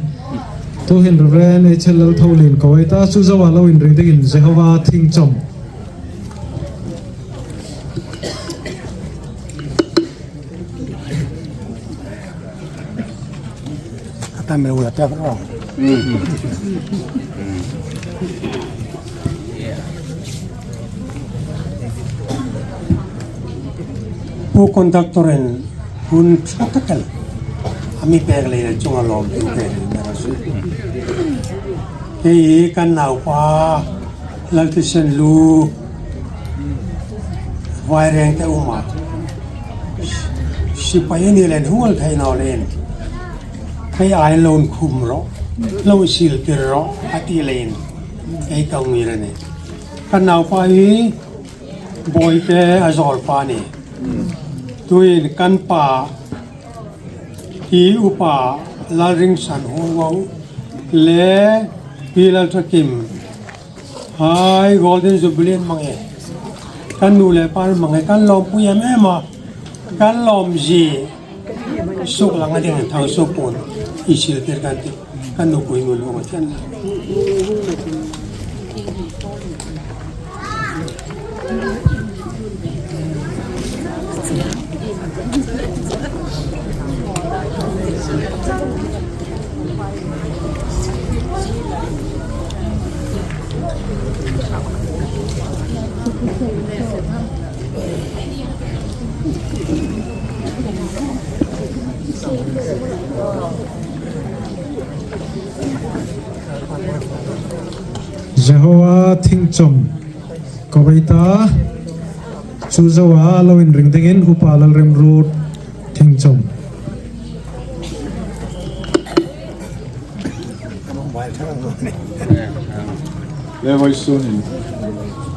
Tuhin Reverend H L Laltholien ko ei ta, chu zoa lo inring dingin Jehova Thingchom. Ata me ula ta ro. Pu conductor-in hun ṭha tak el a mi pek leiin chunga lawmthu pek ni ra si. Kei kan naupa Lalthisenlu Vairengte um a, sipai ni leiin hung el thei naw leiin, kei a lo inkhum rawh, lo siltir rawh a ti leiin kei ka hung ngir a nih. Kan naupa hi Bawite a zawlpa a nih. Tuhin kan pa hi Upa Lalringsanhuo le Pi Lalthakim hai Golden Jubilee an hmang e. Kan nu le pa an hmang e, kan lawmpui em em a, kan lawmzie suk lang a ding, Thangsupuon ei siltir kan tih. Kan nupui nu lo ka chen. Jehova Thingchom ko ei ta, chu zoa lo inring dingin Upa Lalremruot Thingchom. Le vawisun hin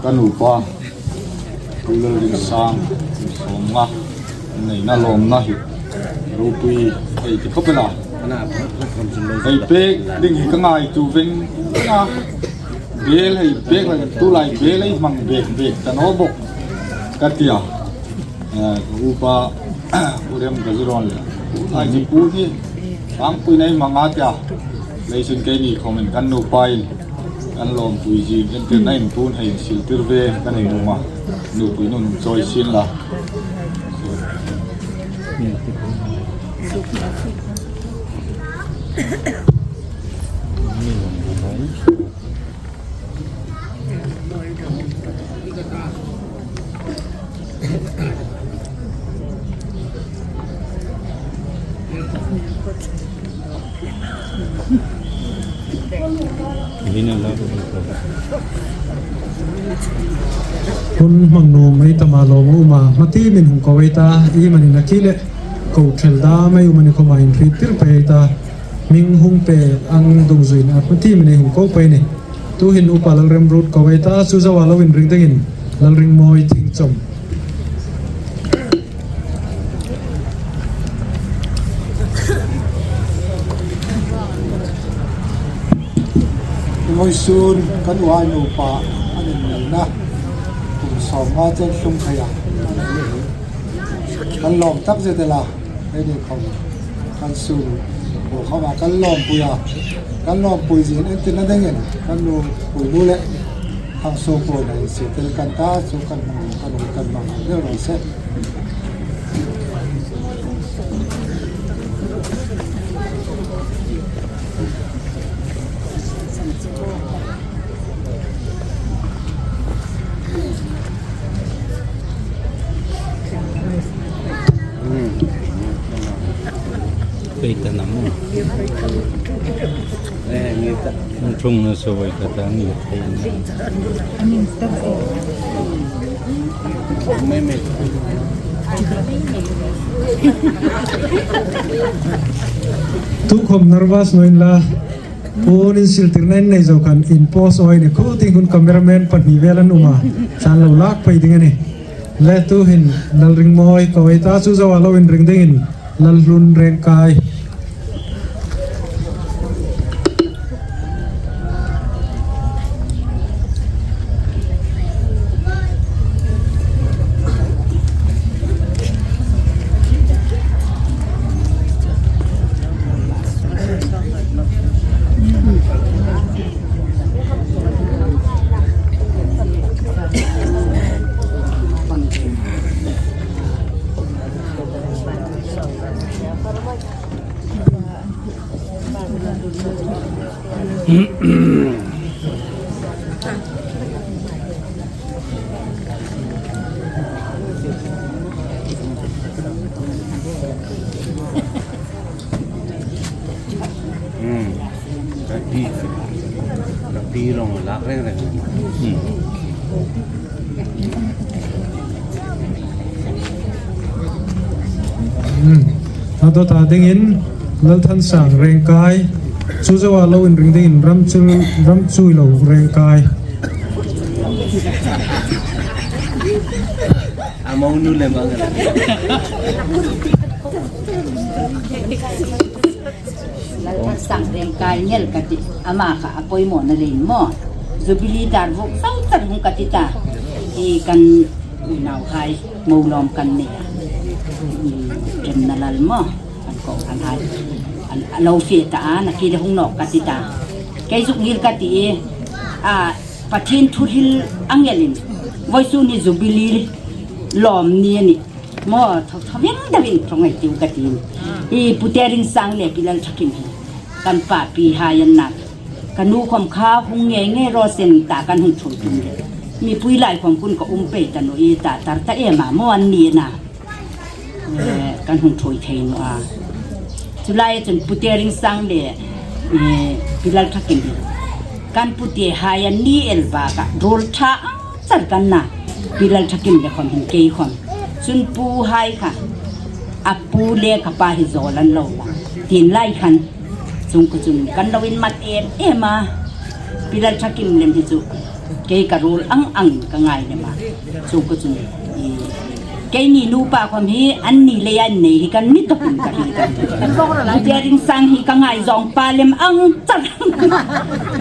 ka nupa, Pu Lalringsang, sawmnga neina lawmna hi ropui ei ti khawp el a. Ei pek ding hi ka ngaituo veng veng a. Bel ei pek lai, tulai bel ei hmang bek bek ta naw bawk ka ti a. Eh, ka upa, Pu Remkaziron le, tulai ni pu hi tlangpuina ei hmang a ti a. Leiin keini khawmin kan nupa in kan lawmpui zing, entirna in puon hei insiltir ve kan hei nuom a. Nupui nun chawi sien la. Hun hmang nuom ei tam a, lawm a um a, hma tiemin hung ko ei ta, iemani a ni leh ko ṭhel dam ei um a ni khawma inhriettir pei ei ta, hming hung pe ang dungzuiin a hma tiemin ei hung ko pei a nih. Tuhin Upa Lalremruot ko ei ta, chu zoa lo inring dingin Lalringmawi Thingchom. Vawisun kan uai nupa an inmelna kum sawmnga chen tlung thei a. Kan lawm tak zet el a, keini khawm kan sun bo khawma kan lawmpui a. Kan lawmpui zing entirna dingin kan nupui nu le Thangsuo puon hei insiltir kan ta, chu kan hmang, kan hmang, kan hmang deu raw se. Pei ta naw maw. Eh, ni ta. Hung ṭhungna sawt ka ta ni thei na. Tukhawm nervous naw inla. Puon insiltirna in nei zo khan in pause awi ni khu ting hun cameraman pahni vel an um a. San lo lak pei ding a nih. Le tuhin Lalringmawi ko ei ta, chu zoa lo inring dingin Lalhlun Rengkai. Hmm. Ka pi, ka pi rawng lak reng reng. Hmm. Hmm. A dawta dingin Lalthansang Rengkai, chu zoa lo inring dingin Ramchul, Ramchuilo Rengkai. A mo nu le mang. Lalthansang Rengkai ngei ka ti, ama kha a poimawna leiin maw. Jubilee dar vawk zauh zauh hung ka ti ta. I kan nauhai mo lawm kan nei a. I ṭemna lal maw. Kan ko kan hai. An, a lo fe ta a, nakie le hung nawk ka ti ta. Kei zuk ngil ka ti e. A, Pathien thuhril ang elin. Vawisun hi Jubilee lawm ni a nih. Maw, thaw, thaw veng deuin ṭawng ei tiu ka tiin. I Pu Tering Sang le Pi Lalthakim hi kan papihai an na. Ka nu khawm kha hung ngei ngei raw se ta kan hung ṭhuoi tum le. Mipui lai khawm khun ka um pei ta naw i ta tar ta em a maw an ni na. Eh, kan hung ṭhuoi thei naw a. Chu lai chun Pu Tering Sang le, eh, Pi Lalthakim hi kan putehai an ni el baka ruol ṭha ang char kan na. Pi Lalthakim le khawm hin kei khawm. Chun puhai kha, a pu le ka pa hi zawl an lo la. Tin lai khan, Chuong kha chun kan lo inmat em em a. Pi Lalthakim lem hi chu kei ka ruol ang ang ka ngai lem a. Chuong kha chun, i, keini nupa khom hi anni leia nei hi kan ni tawkin ka hril. Pu Tiringsang hi ka ngaizawng pa lem ang char.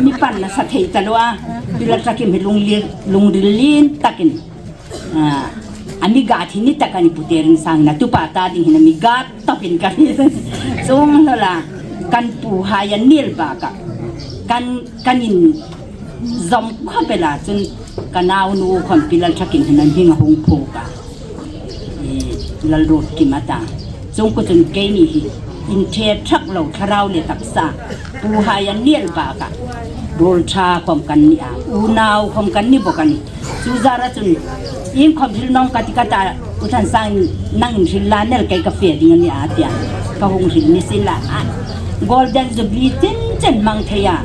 Mi pan nasa thei ta lo a. Pi Lalthakim hi lungril, lungril lien takin, a, a mi gat hi ni tak a ni, Pu Tiringsang hin a tupa ta ding hin a mi gat tawkin ka hril. Chuong hlak a, kan puhai an nêl bâk a, kan, kan inzawm khawp el a, chun ka naunu khom Pi Lalthakim hin an hming a hung phuok a. I, Lalruotkim a ta. Chuong kha chun keini hi inthe thak lo, thlarau le taksa, puhai an nêl bâk a, ruol ṭha khom kan ni a, unau khom kan ni bawk a nih. Chu zara chun, iengkhom hril nawng ka ti ka ta, U Thansang, nangin hril la, nel kei ka fe ding a nih a tia. Ka hung hril ni sien la a. Golden Jubilee chen chen hmang thei a,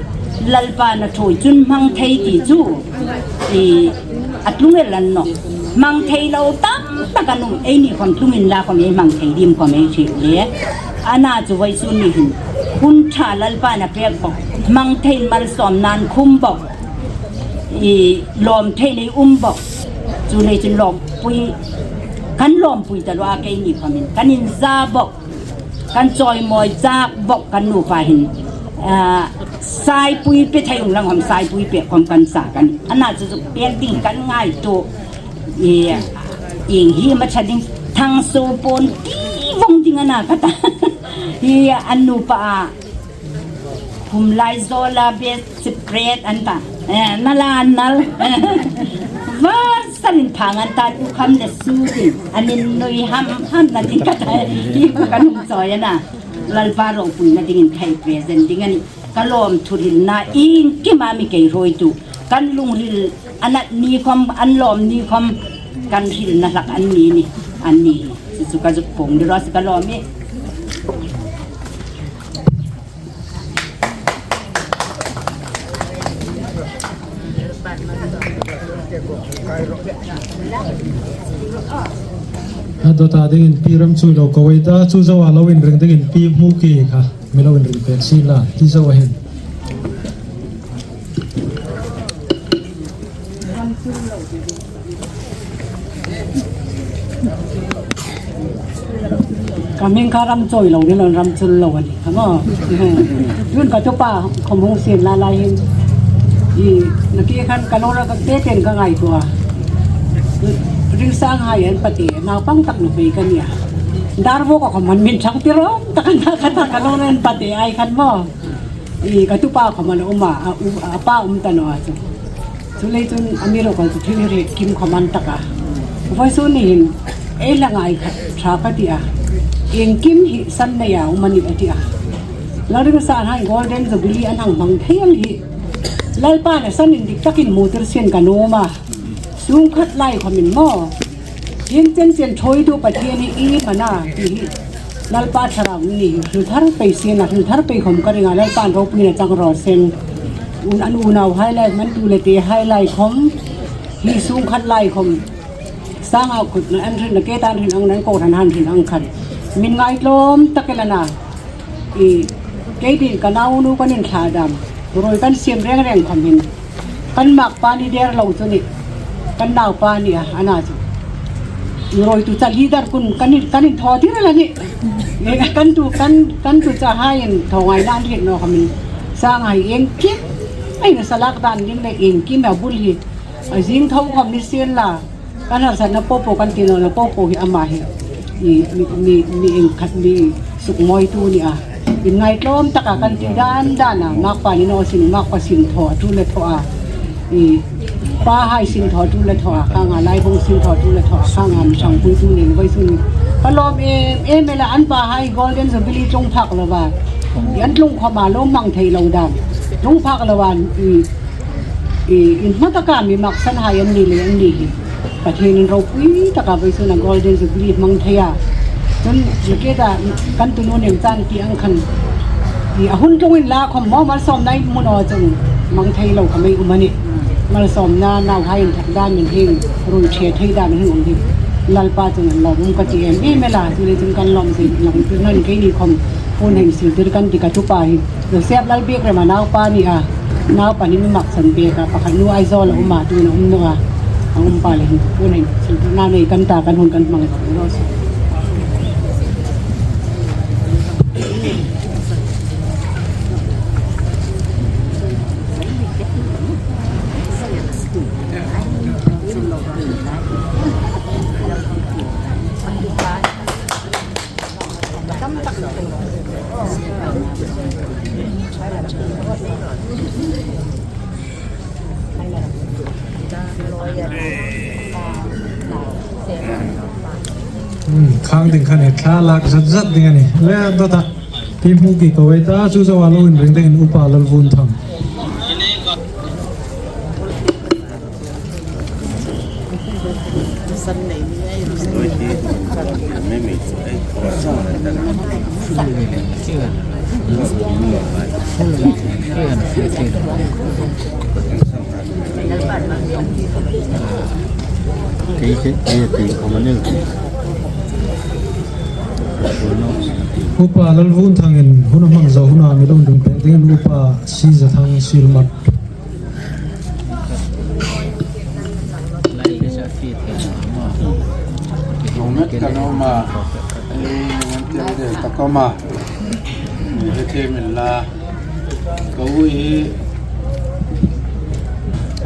Lalpa'n a ṭhuoi chun hmang thei ti chu, i, a tlung el a ni nawh. Hmang thei lo tam tak an um, eini khom tlung inla khom ei hmang thei dim khom ei hriet le. Ana chu vawisun ni hin hun ṭha Lalpa'n a pêk bawk, hmang thei, malsawmna an khum bawk, i, lawm thei nei um bawk. Chuleiin chun lawmpui, kan lawmpui ta lo a, keini khomin kan inza bawk, kan chawimawi chak bawk, kan nupa hin, a, saipui pe thei ung lang khom, saipui pek khom kan chak a nih. Ana chu chu pek ding kan ngaituo. I, ieng hi ma ṭha ding, thangso pon ti vong ding ana ka ta. Hi an nupa a, Khum lai zawl a best spread an ta. Eh, nal a nal. Var salin phang an ta, tu kham le su ding. An innui ham ham na ding ka ta. Hi kan hung chawi a na. Lalpa ropuina dingin kei present ding a nih. Ka lawmthu hrilna iengkim a mi kei hruoitu. Kan lungril a nat ni khom, an lawm ni khom, kan hrilna hlak an ni nih. An ni hi. Chu chu ka zuk pawng ni raw se, ka lawm e. A dawta dingin Pi Ramchuilo ko ei ta, chu zoa lo inring dingin Pi Hmuki kha mi lo inring pek sien la, ti zoa hin. Ka hming kha Ramchuilo ni lo, Ramchuilo a ni kha maw. Tuhin ka tupa khom hung sien lai lai hin. I, nakie khan ka lo ra ka te ten ka ngaituo a. Ringsanghai an pate, naupang tak nu pei ka ni a. Dar vawk a khom an min chang ti rawng tak an ta ka ta ka lo ra an pate ai khan maw. I, ka tupa khom an um a, a, u-, a pa um ta naw a chu. Chuleiin chun amiruokchu thil hriet kim khom an tak a. Vawisun ni hin ei la ngai kha ṭha ka ti a. Iengkim hi san neia um a nih a ti a. Lalringsanhai Golden Jubilee an hang hmang thei ang hi. Lalpa'n a san indik takin hmu tir sien ka nuom a. Sungkhat lai khomin maw. Hieng chen chen ṭhuoitu Pathien hi i hmang a ti hi. Lalpa Thlarau ni hi, hril thar pei sien a, hril thar pei khom ka ring a, Lalpa'n ropuina chang raw seng. Un an unauhai lai, an tu le tehai lai khom, hi sungkhat lai khom. Sanga kut na an hrilna, ke ta an hrilna, an ko ran han hrilna ang khan. Min ngaitlawm tak el a na. I, kei ding ka naunu kan inthla dam. Ruoi kan siem reng reng khom hin. Kan makpa ni der lo chu ni. Kan naupa ni a, a na chu. Ruoitu cha leader kun kan in, kan inthaw tir el a nih. Kan tu, kan, kan tu chahai inthaw ngaina an hriet naw khom hin. Sanghai iengkim. Ei nasa lak dan ding le iengkim a bul hi. A zing tho khom ni sien la. Kan harsatna popo kan ti nawna popo hi ama hi. I, mi, mi, mi iengkhat mi sukmawitu ni a. Inngaitlawm taka kan ti dan dan a, makpa ni naw sin, makpa sin thaw, a ṭul le thaw a. I, pahai sin thaw, ṭul le thaw a, khang a laibung sin thaw, ṭul le thaw a, khang a mi ṭhangpuitu ni vawisun. Ka lawm em em el a, an pahai Golden Jubilee tlung phak lo va. I, an tlung khom a lo hmang thei lo dam. Tlung phak lo va, i, I, in hma taka mi maksanhai an ni le an ni hi. Pathienin ropui taka vawisuna Golden Jubilee hmang thei a. Chun, nakie ta kan tunu Nemchanti ang khan. I, a hun tlungin la khom maw malsawmna i hmu naw chun hmang thei lo khom ei um a nih. Malsawmna nauhai inthak dam in hin, ruoi ṭhe thei dam in hin um hi. Lalpa chun an lawm um ka ti em em el a, chuleiin chun kan lawm zing lang tu nan keini khom. Hun hin siltir kan ti ka tupa hi Joseph Lalbiakrem a naupa ni a. Naupa ni mi mak san bek a pakhat nu Aizawl a um a, tu na um naw a. A um pa le hin hun hin siltir na nei kan ta kan hun kan hmang lo. Hmm, khang ding khan hi thla lak zat zat ding a nih. Le dawta. Ti hmu ki ko ei ta, chu zo a lo inring dingin Upa Lalvunthang. Upa Lalvunthangin hun a hmang zo huna mi lo inring pek dingin Upa Sizathang Silmat. Lungmet ka nuom a, ei, ngan tiang de ta koma, mi he thei min la, ka u hi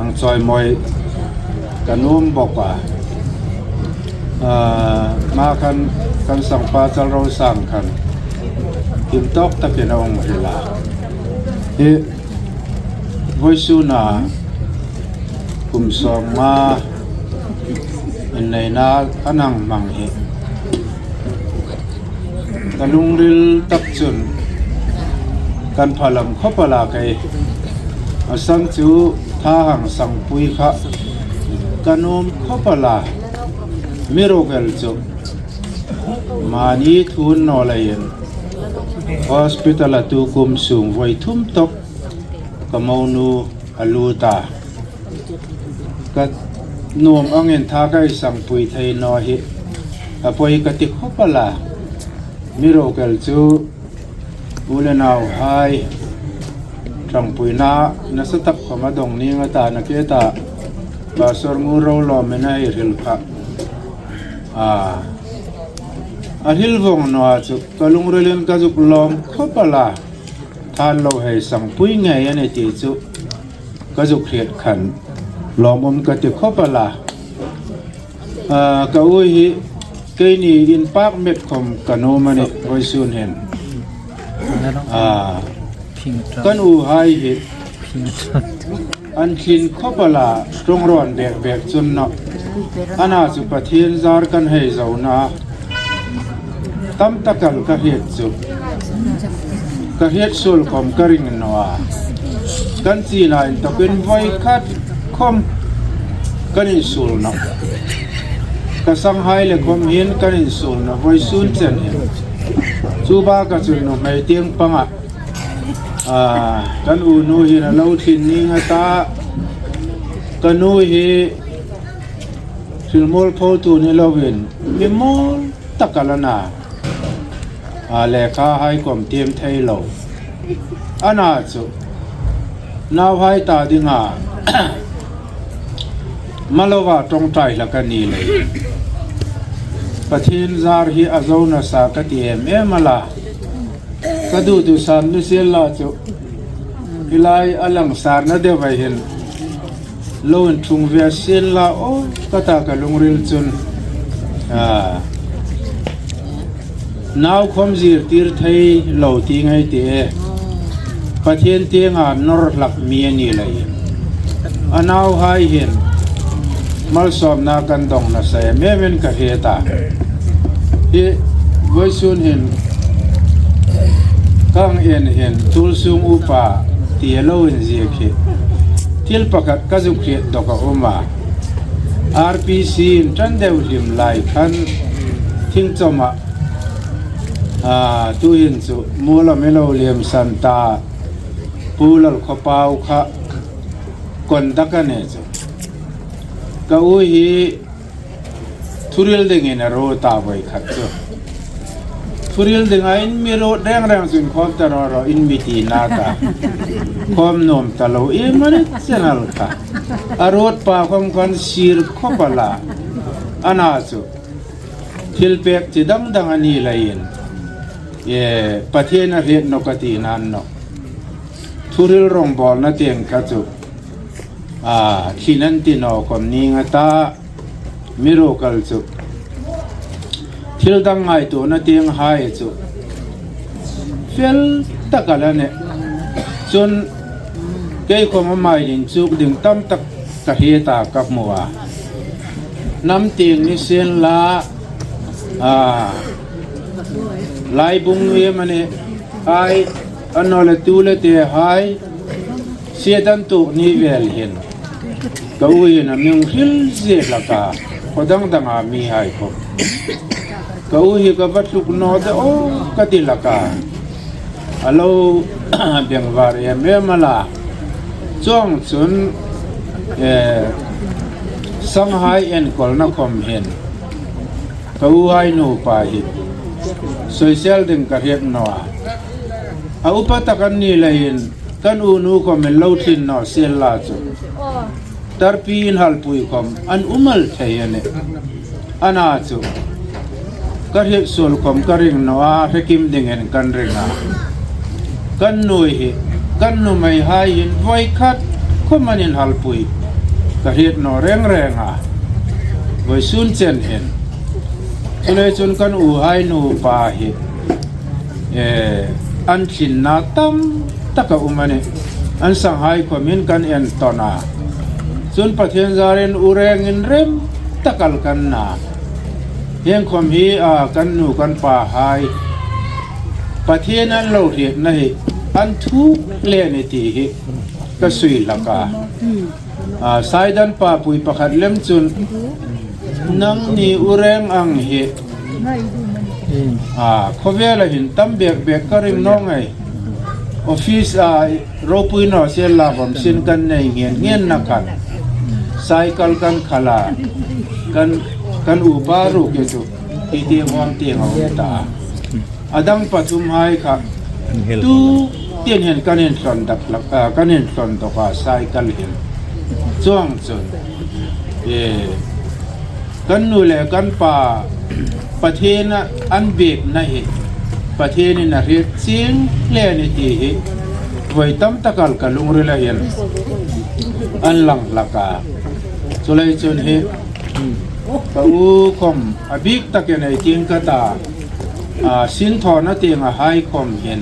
ang chawimawi ka nuom bawk a. Ah, ma khan, kan sangpa Chalrosang khan, kim tawk takin a hung hril a. Hi, vawisuna kum sawmnga inneina a nang hmang hi ka lungril tak chun kan phalam khawp a la kei. A san chu Thahang sangpui kha ka nuom khawp a la, mi ruk el chu mani thun naw leiin hospital a tu kum sung voi thum tawk ka monu a lut a. Ka nuom angin tha ka sangpui thei naw hi a poi ka ti khawp a la. Mi ruk el chu u le nauhai ṭhangpuina nasa tak khawm a dong ning a ta, nakie ta Pastor Ngurrolawmin a hei hril kha. A, a hril vawng naw a chu ka lungrilin ka zuk lawm khawp a la. Than lo hei sangpui ngei a ni ti chu ka zuk hriet khan lawmum ka ti khawp a la. A, ka u hi keini inpak met khawm ka nuom a nih vawisun hin. A, kan uhai hi an thlin khawp a la, ṭawng rawn bek bek chun naw. Ana chu Pathien zar kan hei zo na tam tak el ka hriet chu, ka hriet suol khawm ka ring naw a. Kan china inthawkin voi khat khawm kan insuol naw. Ka sanghai le khawm hin kan insuol naw vawisun chen hin. Chu baka chun nuhmei tieng panga, a, kan unu hin a lo thlin ning a ta. Ka nu hi hrilmual photu ni lovin mi mawl tak a la na. A, lekhahai khawm tiem thei lo. Ana chu nauhai ta dinga maloa ṭawngṭai hlak a ni lei. Pathien zar hi a zo nasa ka ti em em a la. Ka duhduh san ni sien la chu, hi lai a langsarna deu vai hin lo inthung ve sien la aw ka ta ka lungril chun. A, nau khawm zirtir thei lo ti ngai ti e. Pathien tienga nawr hlak mi a ni leiin a nauhai hin malsawmna kan dong nasa em em in ka hriet a. Hi vawisun hin ka hang en hin Tulsung upa ti a lo inziek hi thil pakhat ka zuk hriet dawk a um a. R P C in ṭan deu hlim lai khan thingchawma, a, tuhin chu mual a mi lo liemsan ta Pu Lalkhawpau kha conduct a ni chu. Ka u hi thuril dingin a ro ta voi khat chu. Thuhril dinga in mi ruot reng reng chun khawm ta ro ro in mi ti na ta. Khawm nuom ta lo i mani chenal kha. A ruot pa khawm khan sir khawp a la. Ana chu. Thil pek chi dang dang a ni leiin. E, Pathien a hriet naw ka ti nan naw. Thuhril rongbawlna tieng kha chu. A, thlin an ti naw khawm ning a ta. Mi ruok kal chu. Thil dang ngaituona tieng hai chu. Fel tak a la nih. Chun kei khawm a mai ding chuk ding tam tak ka hriet a ka hmu a. Hnam tieng ni sien la, a, Laibung ni mani hai, a naw le tu le te hai, Siet an tuok ni vel hin. Ka u hin a mi hung hril zie hlak a, khaw dang danga mi hai khawm. Ka u hi ka va tluk naw de aw ka ti hlak a. A lo bengvar em em a la. Chuongchun, eh, sanghai enkawlna khawm hin. Ka u hai nupa hi. Soisel ding ka hriet naw a. A upa tak an ni leiin, kan u nu khawm in lo thlin naw sien la chu. Tarpi inhalpui khawm an um el thei a nih. Ana chu. Ka hriet suol khawm ka ring naw a, hrekim dingin kan ring a. Kan nuhmei hi, kan nuhmei hai hin voi khat khawm an inhalpui. Ka hriet naw reng reng a. Voisun chen hin. Chuleiin chun kan u hai nupa hi. Eh, an thlinna tam tak a um a nih. An sanghai khawmin kan entawn a. Chun Pathien zarin u rengin rem tak a la kan na. Hieng khawm hi, a, kan nu kan pa hai. Pathien an lo hrietna hi. An thuk le ni ti hi. Ka sui hlak a. A, Saidan papui pakhat lem chun, nangni u reng ang hi. A, khawvela hin tam bek bek ka ring naw ngei. Office a, ropui naw sien la bawm sin kan nei ngen ngen na kan. Cycle kan khal a, kan, kan upa ruok hi chu. Hi ti hawm ti ngawm ta. A dang pathum hai kha. An hel tu kawng. Tin hin kan inthlawn dawk hlak, ah, kan inthlawn dawk a cycle hin. Chuongchun. Eh, kan nu le kan pa Pathien an biekna hi. Pathienin a hriet chieng le ni ti hi. Voi tam tak a la ka lungrila hin. An lang hlak a. Chuleiin chun hi. Ka u khawm a bik takin ei tieng ka ta. A, sin thawna tienga hai khawm hin.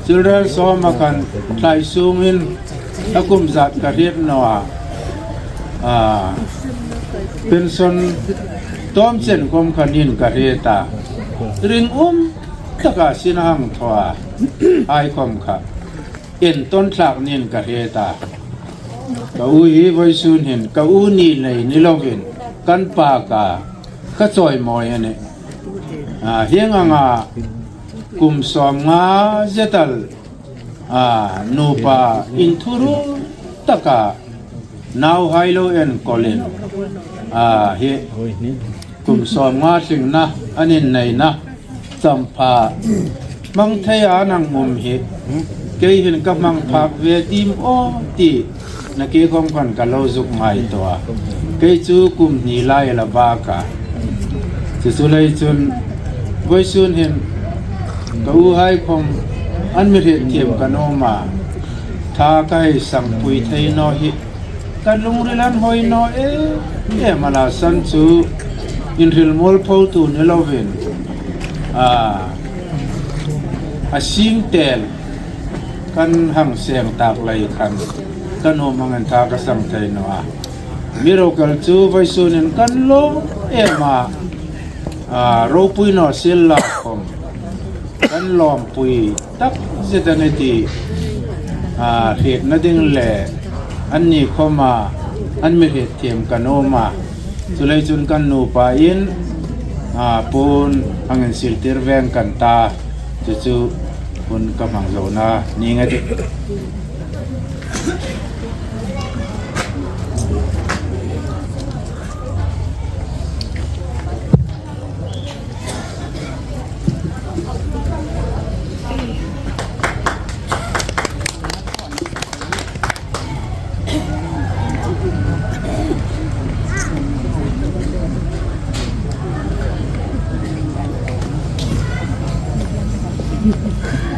Children's Home a kan tlai sungin a kum zat ka hriet naw a. A, pension tawm chen khawm khan in ka hriet a. Ringum taka sin a hang thaw a. Hai khawm kha. Entawn thlak niin ka hriet a. Ka u hi voisun hin, ka u ni nei ni lovin, kan pa ka, ka chawimawi a nih. A, hieng anga kum sawmnga zetal, a, nupa inthuruk taka nauhai lo enkawlin, a, hi kum sawmnga tlingna, an inneina, champha, hmang thei a nang um hi, kei hin ka hmang phak ve tim aw ti, nakie khawm khan ka lo zuk ngaituo a. Kei chu kum hni lai la bak a. Chu chu lei chun, voisun hin, ka u hai khawm, an mi hriet thiem ka nuom a. Tha ka hei sangpui thei naw hi, ka lungril an hoi naw em em a, a san chu inhril mualphotu ni lovin, a, a sing tel kan hang seng tak lei khan ka nuom angin tha ka sang thei naw a. Mi rokal chu voisunin kan lawm em a, a, ropui naw sien la khawm kan lawmpui tak zet a nih ti, a, hrietna ding le anni khawma an mi hriet thiem ka nuom a. Chu lei chun kan nupa in, a, puon hang insiltir veng kan ta, chu chu hun ka hmang zona ni ngei a tih.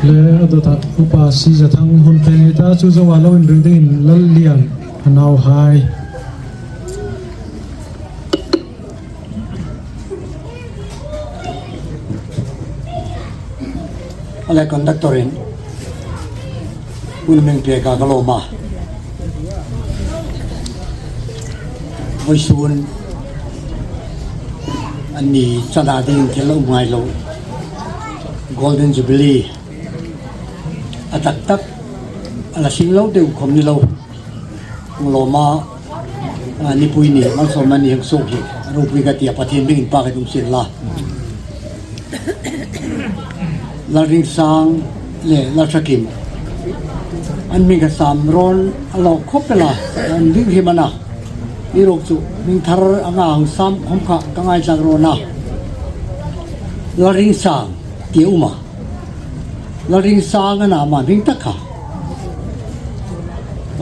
Le a dawt a Upa Sizathang hun pei ta chu zo a lo inring dingin Lallian a nauhai. A le conductor-in hun hming pek a ka lawm a. Vawisun an ni chana ding thil lo um ngai lo. Golden Jubilee a tak tak a la sing lo deu khom ni lo. Hung lawm a, a, nipui ni, Malsawmna ni hung suok hi, ropui ka tia Pathien hmingin pa ka dum sin la. Lalringsang le Lalthakim. An hming kha sam rawn a lo khawp el a, an ding hi mana. Ni rok chu, hming thar anga hung sam, hom kha ka ngai tlak rawn a. Lalringsang, ti um a. Lalringsang a na ma hming tak kha.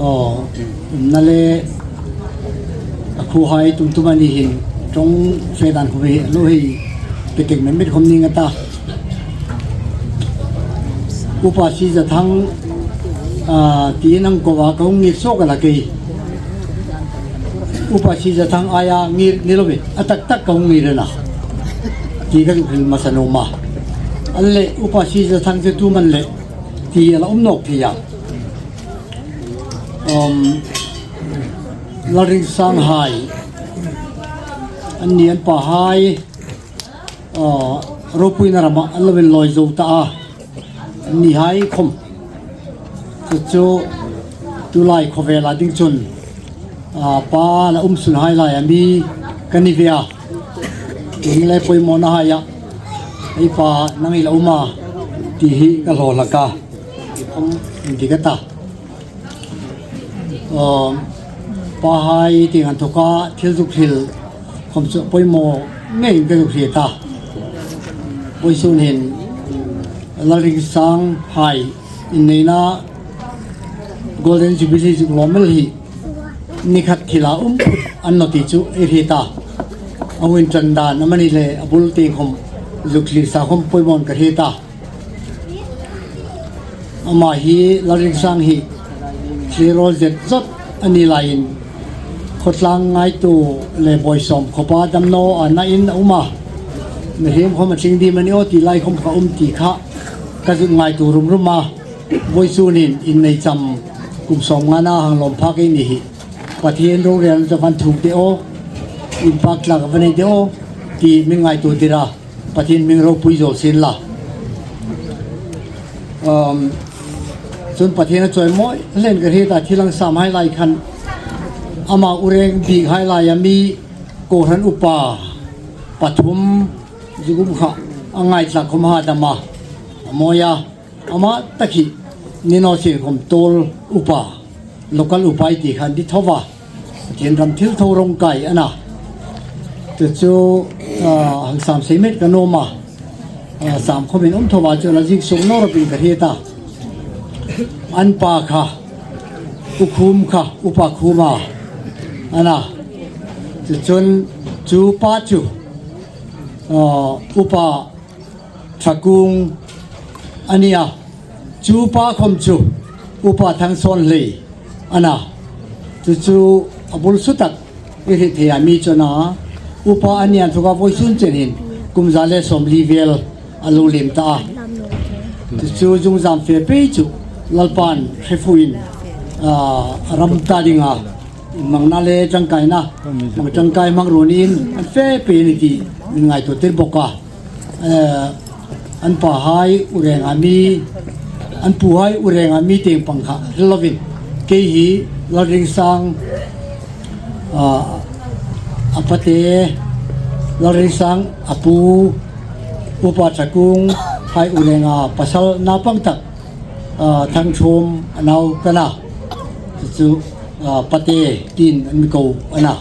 Aw, na le a khuohai tum tum a ni hin ṭawng fe dan khom hi lo hei petek met met khom ning a ta. Upa Sizathang, a, tiin ang ko a ka hung ngir suok a la kei. Upa Sizathang aia ngir ni lo ve, a tak tak ka hung ngir a na. Ti ka zuk hril hmasa nuom a. A le Upa Sizathang chu tu man le ti a la um nawk thei a. Um, Lalringsang hai. An ni an pa hai. Aw, ropuina rama an lo inlawi zo ta a. An ni hai khom. Chu chu tulai khawvela ding chun, a, pa la um sun hai lai a mi ka ni ve a. Eng le pawimawna hai a. Ei pa nang i la um a. Ti hi ka hlaw hlak a. Ti khom indik a ta. Aw, pa hai tieng an thawka thil zuk hril khom chu poimaw ngeiin ka zuk hriet a. Vawisun hin Lalringsang hai inneina Golden Jubilee zuk lawm el hi ni khat thila um phut a ni naw ti chu ei hriet a. A hung inṭan dan amani le a bul tieng khom zuk hril sa khom poimaw ka hriet a. Ama hi Lalringsang hi thlirawl zet zot a ni laiin khawtlang ngaituo le Bawisawm khawpa damnaw a nain a um a. Mihriem khom a tling dim a ni aw ti lai khom ka um ti kha ka zuk ngaituo rum rum a. Vawisunin innei cham kum sawmngana hang lawm phak ei ni hi. Pathien rorel a van thuk de aw. Inpak tlak a va nei de aw. Ti mi ngaituo tir a. Pathien hming ropui zo sien la. Um, chun Pathien a chawimawi hlen ka hriet a, thil hang sam hai lai khan ama ureng bik hai lai a mi kohran upa pathum zuk um kha a ngai tlak khom ha dam a. A mawi a. Ama tak hi ni naw sien khom tawl upa, local upa ei ti khan di tho va. Pathien ram thilthaw rawng kai a na. Chu chu, a, hang sam sei met ka nuom a. A, sam khomin um tho va chu la zing suk naw ropui ka hriet a. An pa kha, U Khum kha, Upa Khuma a na. Chu chun chu pa chu, a, Upa Thakung a ni a. Chu pa khom chu Upa Thangsawnhlei a na. Chu chu a bul sutak ei hriet thei a mi chu a na. Upa a ni an thawka vawisun chen hin kum za le sawmli vel a lo liem ta a. Chu chu zungzam fe pei chu Lalpan hre fuin, a, ram ta ding a. Hmangna le ṭangkaina, hmang ṭangkai hmang ruonin an fe pei ni ti min ngaituo tir bawk a. Eh, an pa hai ureng a mi, an pu hai ureng a mi tieng pang kha hril lovin. Kei hi Lalringsang, ah, a pate, Lalringsang a pu, Upa Thakung hai ureng a pasal naupang tak, ah, Thangthum a nau ka na. Chu chu, ah, pate tin an mi ko a na.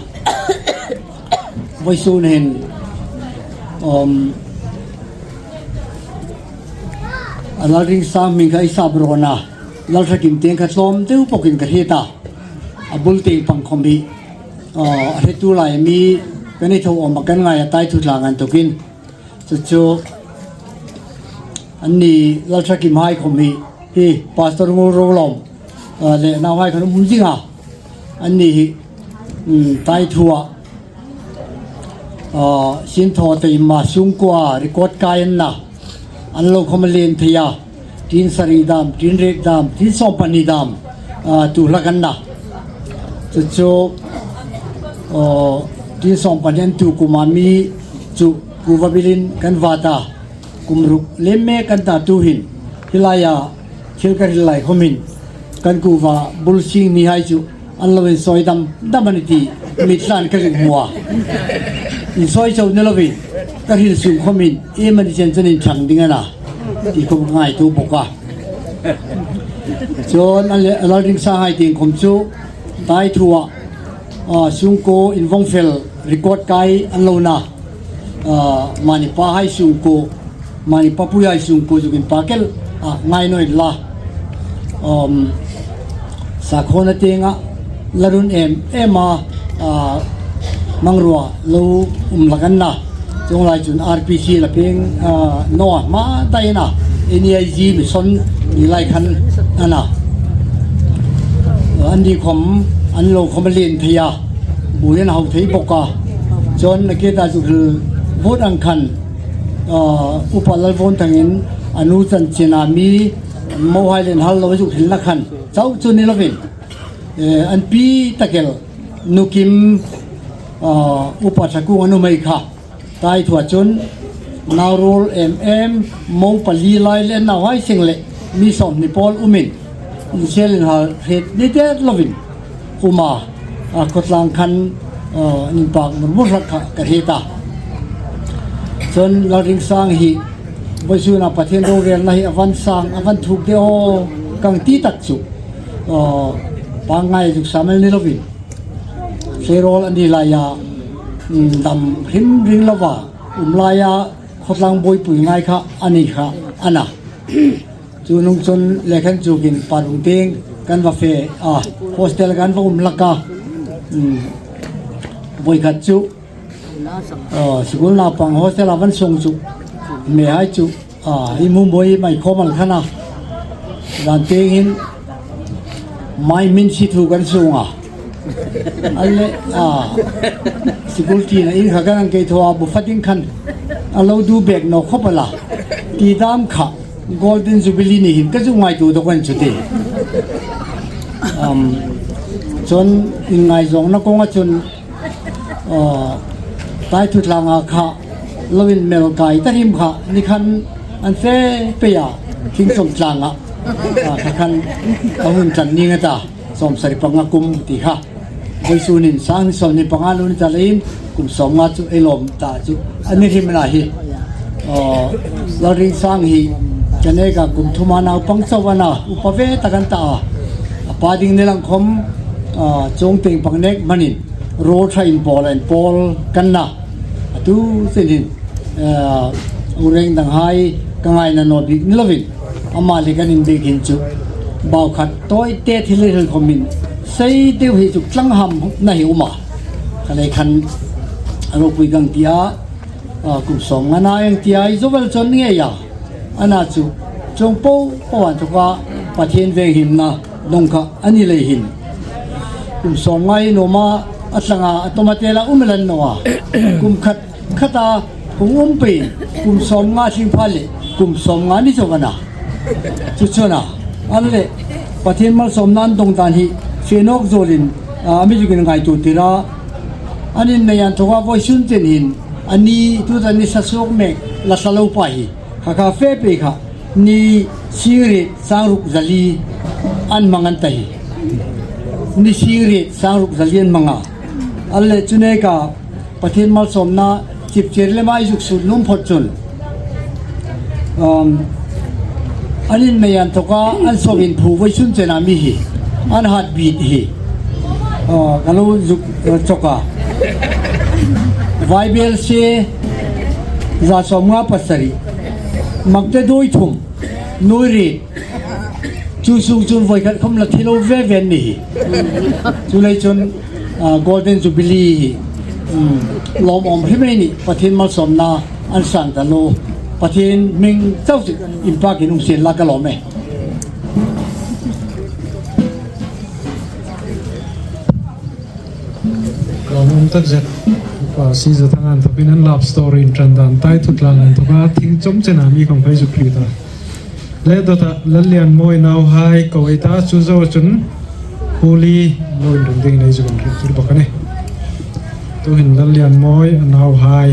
Vawisun hin, um, a Lalringsang hming kha ei sap rawn a, Lalthakim tieng kha tlawm deu bawkin ka hriet a, a bul tieng pang khom hi, uh, a hretu lai mi kan ei tho awm a kan ngai a tai thu tlang an tukin. Chu chu, Anni Lalṭhakim hai khawm hi, hi Pastor Ngurrolawm, ah, le nauhai khan um zing a. Anni hi, um, taithua, ah, sinthaw taima sungkuoa record kai an na. An lo khawm a lien thei a. Tin sari dam, tin riet dam, tin sawmpahni dam, ah, tu hlak an na. Chu chu, ah, tin sawmpahni an tu kuma mi chu kuva bilin kan va ta. Kum ruk lem mek kan ta tu hin, hi laia thil ka hril lai khawmin, kan kuva bul sing mihai chu an lo insawi dam dam a ni ti mi tlan ka ring hmu a. Insawi chau ni lovin, ka hril sung khawmin, iem a ni chen chen inṭhang ding a na, ti khawm ka ngaituo bawk a. Chuan a le, a Lalringsanghai tieng khawm chu, taithua, ah, sungkuo invawng fel record kai an lo na. Ah, mani pahai sungkuo, mani papuihai sungkuo zuk inpak el, ah, ngai naw inla. Um, sakhaw na tienga la run em em a, ah, mangrua lo um hlak an na. Chuong lai chun R P C la peng, ah, naw a hma ta in a, N E I G mission ni lai khan a na. Anni khawm an lo khawm a lien thei a. Buoiin a hau thei bawk a. Chuan a ke ta chu hril vut ang khan, ah, Upa Lalvawnthangin a nu chanchina mi mohai len hal lo zuk hrilna khan chau chu ni lovin, eh, an pi tak el Nukim, ah, Upa Ṭhakung a nuhmei kha taithua chun nau ruol em em, mo pali lai le nauhai seng le mi sawmhni pawl umin, insel inhal hret ni det lovin um a, a khawtlang khan, ah, an inpak mur mur hlak kha ka hriet a. Chuan Lalringsang hi vawisuna Pathien rorelna hi a van sang, a van thuk de aw, kan ti tak chu, ah, pangngai zuk sam el ni lovin, tleirawl a ni laia, um, dam hrim ring lova um laia khawtlang buoipui ngai kha a ni kha a na. Chu nung chun lekhan chukin parung tieng kan va fe a, hostel kan va um hlak a. Um, voi khat chu, ah, sikul naupang hostel a van sung chu, mehai chu, ah, i mu mawi mai khawm an khan a. Dan tieng hin mai min si thu kan sung a. A le, ah, sikul tina in kha kan ang kei thaw a, bu fatin khan a lo du bek naw khawp a la. Ti dam kha Golden Jubilee ni hin ka zuk ngaituo dawk an chu ti. Um, chuan inngaizawngna kawnga chun, ah, taithu tlanga kha lo inmel kai ta hrim kha ni khan an fe pei a, Thingchawm tlanga, ah, kha khan a hun tan ning a ta, sawmsari panga kum ti kha. Vawisun in sang sawmhni panga lo ni ta leiin kum sawmnga chu ei lawm ta chu a ni hrim a na hi. Aw, Lalringsang hi ka neka kum thuma naupang chauh a na, upa ve tak an ta a. A pa ding ni lang khawm, ah, chuong tieng pang nek hmanin ruol ṭha inpawl a inpawl kan na. A tu chen hin, eh, ureng danghai ka ngaina naw bik ni lovin, ama le kan inbik hin chu bau khat tawi te thil hril khawmin sei deu hi chu tlang ham na hi um a. Ka lei khan a ropui kan ti a, ah, kum sawmnga na ang ti a, i zo vel chuan nge a. A na chu chuong po po an thawka Pathien venghimna dawng kha a ni lei hin, kum sawmnga hi nuom a, a tlanga a tawm a tel a um el an naw a. Kum khat khata hung um pei, kum sawmnga tling pha le kum sawmnga ni chauh a na. Chu chu a na. A le, Pathien malsawmna an dawng dan hi fe nawk zawlin, ah, a mi zukin ngaituo tir a. An innei an thawka vawisun chen hin a ni, tuta ni sa suok mek la sa lo pa hi, kha kha fe pei kha ni sing riet sang ruk zali an hmang an ta hi. Ni sing riet sang ruk zali an hmang a. A le, chu neka Pathien malsawmna chipchir lema i zuk sut nuom phawt chun, um, an innei an thawka an sawm inphu vawisun chena mi hi, an hat bit hi, uh, ka lo zuk, uh, chawk a. Vaibelsie za sawmnga pasari, Makte Duoi thum, Nuiri, chu sung chun voi khat khawm la thi lo ve ve an ni hi. Chu lei chun, ah, Golden Jubilee hi, um, lawmawm hrim ei ni, Pathien malsawmna an sang ta lo. Pathien hming chau chu inpakin um sien la ka lawm e. Lawmum takzet. Pa Sizathanga inthawkin an love story inṭan dan tai thutlang an thawka thing chawm chena mi khawm kan zuk hriet a. Le dawta Lallianmawi nauhai ko ei ta chu zo chun Pu Li lo inring dingin ei zuk inhriettir bawk a nih. Tuhin Lallianmawi a nauhai.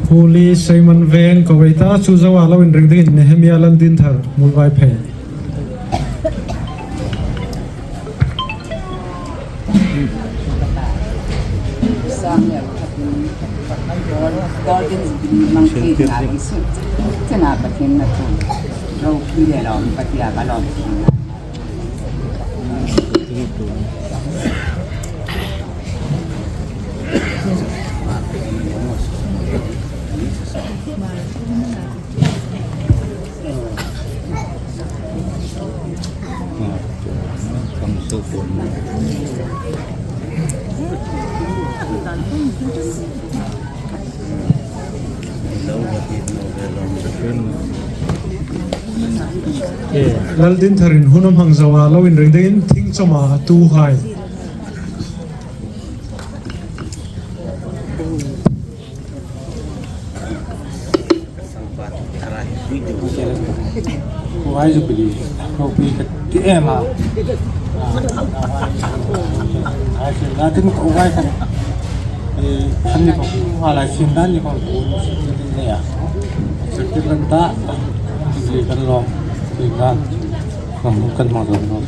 Pu Li Simon Veng ko ei ta chu zoa lo inring dingin Nehemia Laldinthar, Muolvaiphei. Laldintharin hun a hmang zoa lo inring dingin Thingchawma a tuhai. Huai Jubilee ropui ka ti em a. Ai, sin dan tin ko huai khan. Eh, khan ni ko, huai lai sin dan ni ko, ko ni sin ni a. Sin ti lan ta, Jubilee kan lawm, sin dan. Kan, kan hmang zo lo.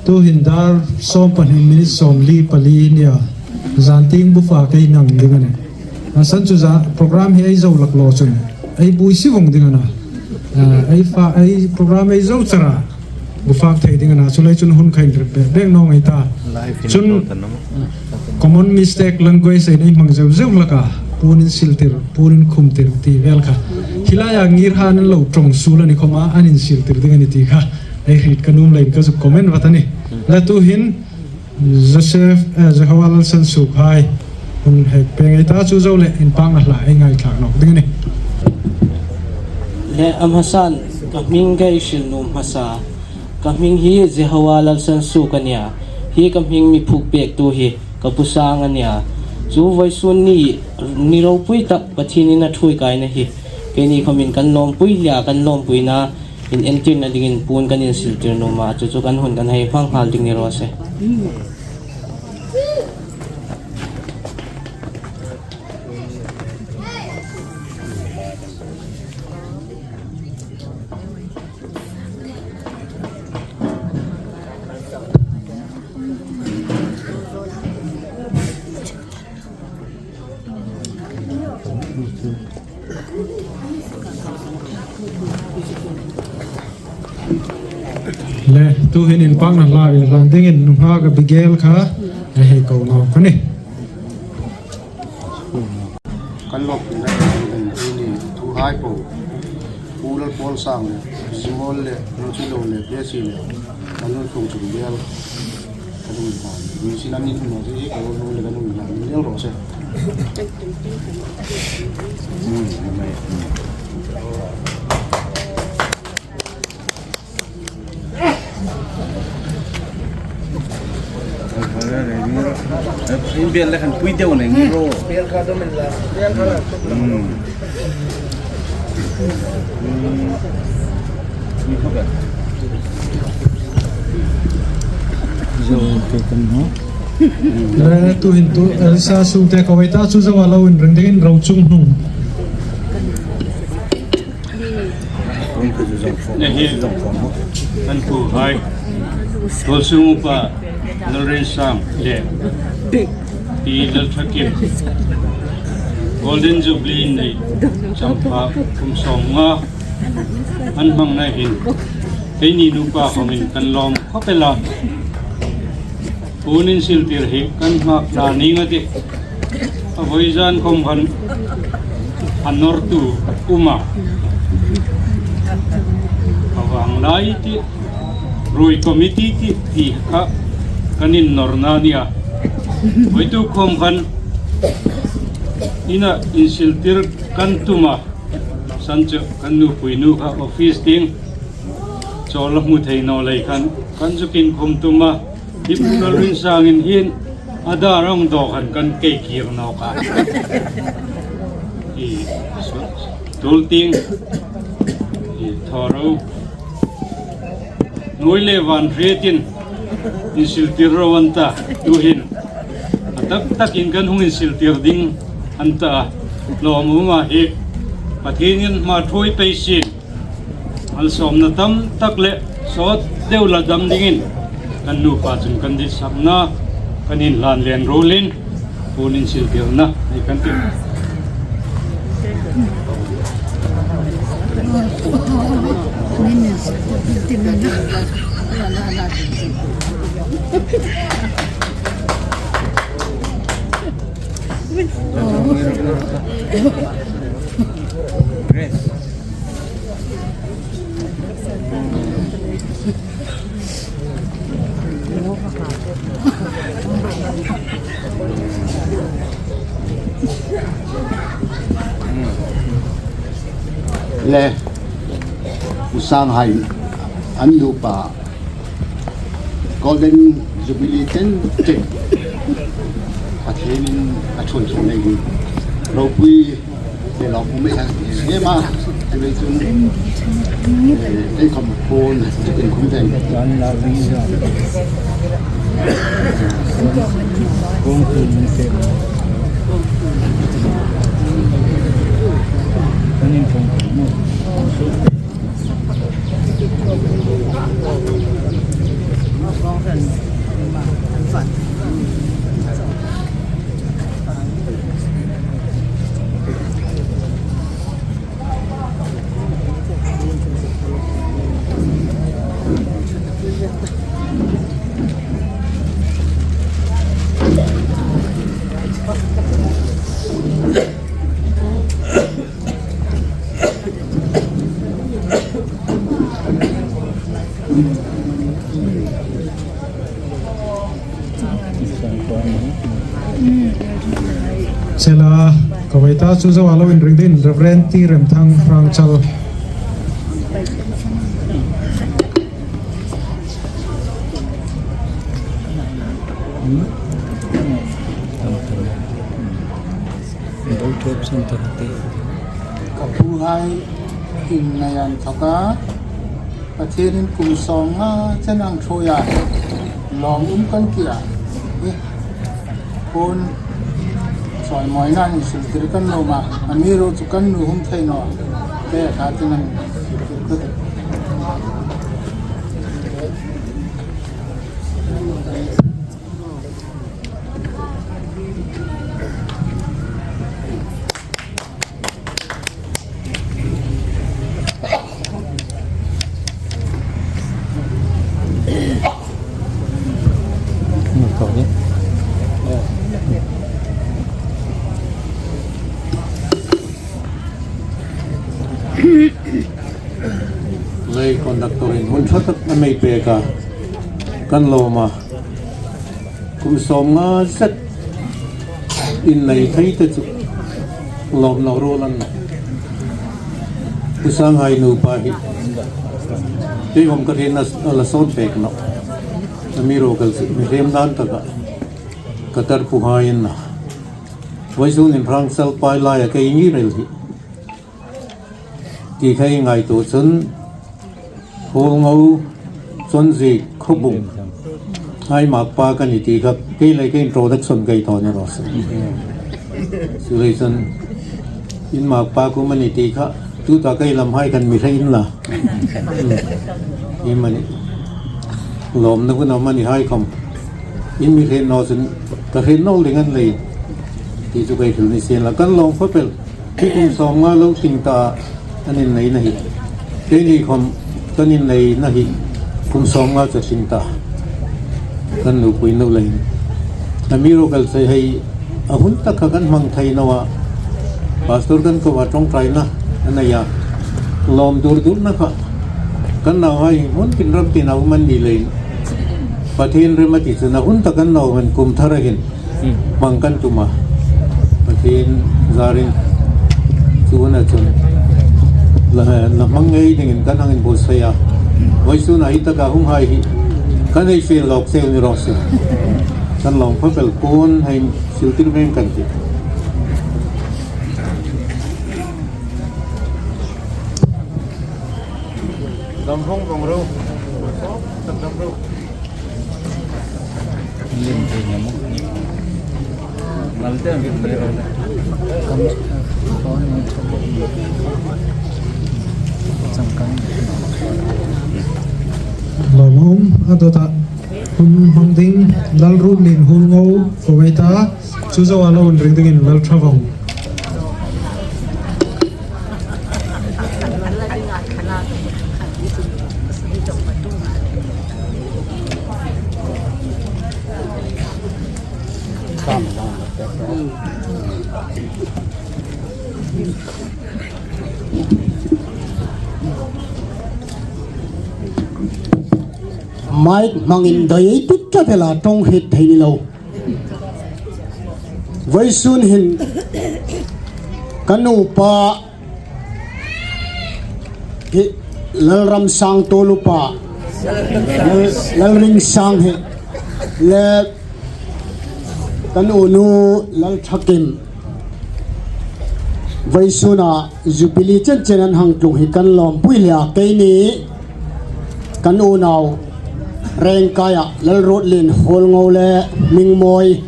Tuhin dar sawm pahni minute sawmli pali nia, zantieng bufa kei nang ding a nih. A san chu za program hi ei zo lak lo chun ei buoi si vong ding a na. Ah, ei fa, ei program ei zo chara bufak thei ding a na, chu lai chun hun kha inrem bek bek naw ngai ta. Chun common mistake language ei nei hmang zeu zeu laka puon insiltir, puon inkhumtir ti vel kha. Hi laia ngir han an lo ṭawng suol a ni khawma an insiltir ding a ni ti kha ei hriet ka nuom leiin ka zuk comment vat a nih. Le tuhin Joseph, eh, Jehovah Lalsansukhai hun hek peng ei ta chu zo le inpakna hla ei ngaithlak nawk ding a nih. Le a hmasan ka hming ka hril nuom hmasa. Ka hming hi Jehovah Lalsansukh a nia. Hi ka hming mi phuok pektu hi ka pu Sang a nia. Chu vawisun ni, ni ropui tak Pathienin a ṭhuoi kaina hi keini khawmin kan lawmpui lia, kan lawmpuina inentirna dingin puon kan insiltir nuom a, chu chu kan hun kan hei hmang nghal ding ni raw se. Le, tuhin inpakna hla inhlan dingin nunghak Abigail kha ei hei ko nawk a nih. Kan lawmpui lai kan ni, tuhai po. Pu Paul Sang le, Zimol le, Rochilo le, Blessy le, Anul Thung Chung Bial, ka lung hlan. Ni sin an ni thum naw si, ka lung le ka lung hlan, ni del ro se. Hmm, in bial le khan pui deu nei ro. Bial kha dom in la. Bial kha la. Hmm. Hmm. Ni kha ba. Zo te kan no. Le tu hin tu Elsa Sung te ka wei ta chu zo a lo inring dingin ro chung hnung. Nei hi, kan pu hai. Tuolsung upa Lalrensang le Pi Lalthakim Golden Jubilee nei champha kum sawmnga an hmangna hin keini nupa khawmin kan lawm khawp el a. Puon insiltir hi kan hmang hla ning a tih. A vawizan khawm khan a nawrtu a um a. A vang lai tih, ruoi committee tih ti kha kan innawrna a nih a. Vawituk khawm khan ina insiltir kan tum a. San chu kan nupui nu kha office tieng chawl a hmu thei naw lei khan kan zuk inkhum tum a. Hi Pu Lalrensangin hin a dar ang dawk khan kan kei kir nawk a. I tul tieng i thaw ro. Hnuoi le van hrietin insiltir ro an ta, tuhin a tak takin kan hung insiltir ding an ta a. Lawmum a hi Pathienin hma thuoi pei sin. Malsawmna tam tak le sawt deu la dam dingin kan nupa chun kan ditsakna kan inhlan len ruolin puon insiltirna nei kan tih. Grace. Le, Pu Sanghai an nupa Golden Jubilee chen chen Pathienin a thuoi thung nei hi ropui te lawmum ei hang hle ma, chuleiin chun, eh, ei khawm puon chu inkhum teng. Kan la ding za. Kong tu ni te. Kan inkhum no. Chela, ka wei ta chu zo a lo inring dingin Reverend T Remthang Rangchal. Ka puhai, in nei an thawk a, Pathienin kum sawmnga chen ang thuoi a, lawmum kan ti a. Eh, puon sawimawinain insiltir kan nuom a, amiruokchu kan nuhmei thei naw a, te kha tin an siltir ka tih. Lei conductor-in hmun ṭha tak a mi pek a, kan lawm a. Kum sawmnga zet innei thei te chu lawmna ruol a nih. Pu Sanghai nupa hi kei khom ka hrietna a la sawn pek nawh. Amiruokchu mi hrem dan taka ka tar puhai a nih. Vawisun in Hrangsalpai laia kei ngir el hi ti kha ei ngaituo chun Huolngo, Chawnzik, Khawbung hai makpa ka nih ti kha kei le kei introduction kei tawn ni raw se. Chuleiin chun in makpa kuoma ni ti kha tuta kei lam hai kan mi hre inla. Iemani lawmna hun a um a ni hai khom in mi hre naw chun ka hre naw ding a ni leiin ti chu kei hril ni sien la, kan lawm khawp el. Hi kum sawmnga lo tling ta an inneina hi. Keini khom kan inneina hi kum sawmnga chu tling ta. Kan nupui naw leiin. Amiruokchu hei a hun tak kha kan hmang thei naw a. Pastor kan ko a ṭawngṭaina a nei a. Lawm dur durna kha kan nauhai hmun tin ram tin a um an ni leiin. Pathien rem a ti chun a hun tak kan nauhai kum thara hin hmang kan tum a. Pathien zarin chu huna chun la, la hmang ngei dingin kan hang inbuotsai a. Vawisun a hi taka hung hai hi kan hei fiel lawk cheu ni raw se. Kan lawm khawp el, puon hei siltir veng kan tih. Dam vong vong ro. Dam ro. Lawmum, a dawta hun hmang ding Lalruotlien Huolngo ko ei ta, chu zoa lo inring dingin Lalṭhavawng. Mic hmangin doi ei tih tlat el a, ṭawng hriet thei ni lo. Vawisun hin ka nupa hi Lalramsang Tawlupa, Lal, Lalringsang hi le kan unu Lalṭhakim. Vawisuna Jubilee chen chen an hang tlung hi kan lawmpui hle a, keini kan unau Rengkaia Lalruotlien Huolngo le Hmingmawi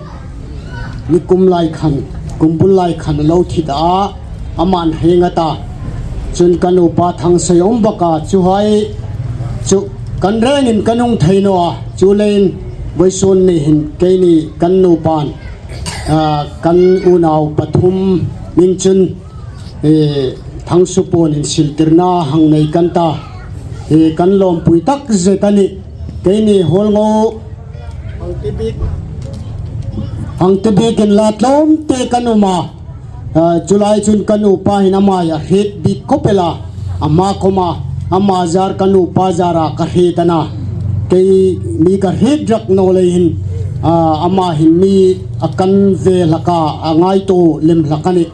ni kum lai khan, kum bul lai khan a lo thi ta a, aman hei nga ta. Chun kan upa Thangsei um bak a, chuhai chu kan rengin kan hung thei naw a, chuleiin vawisun ni hin keini kan nupan, a, kan unau pathum hming chun, e, Thangsupuon insiltirna hang nei kan ta. E, kan lawmpui tak zet a nih. Keini Huolngo hang ti bik, hang ti bik inla tlawmte kan um a. A, chu lai chun kan upa hin ama hi a hriet bik khawp el a. Ama khoma, ama zar kan upa zara ka hriet a na. Keini ka hriet rak naw lei hin, a, ama hin mi a kan ve hlak a, a ngaituo lem hlak a nih.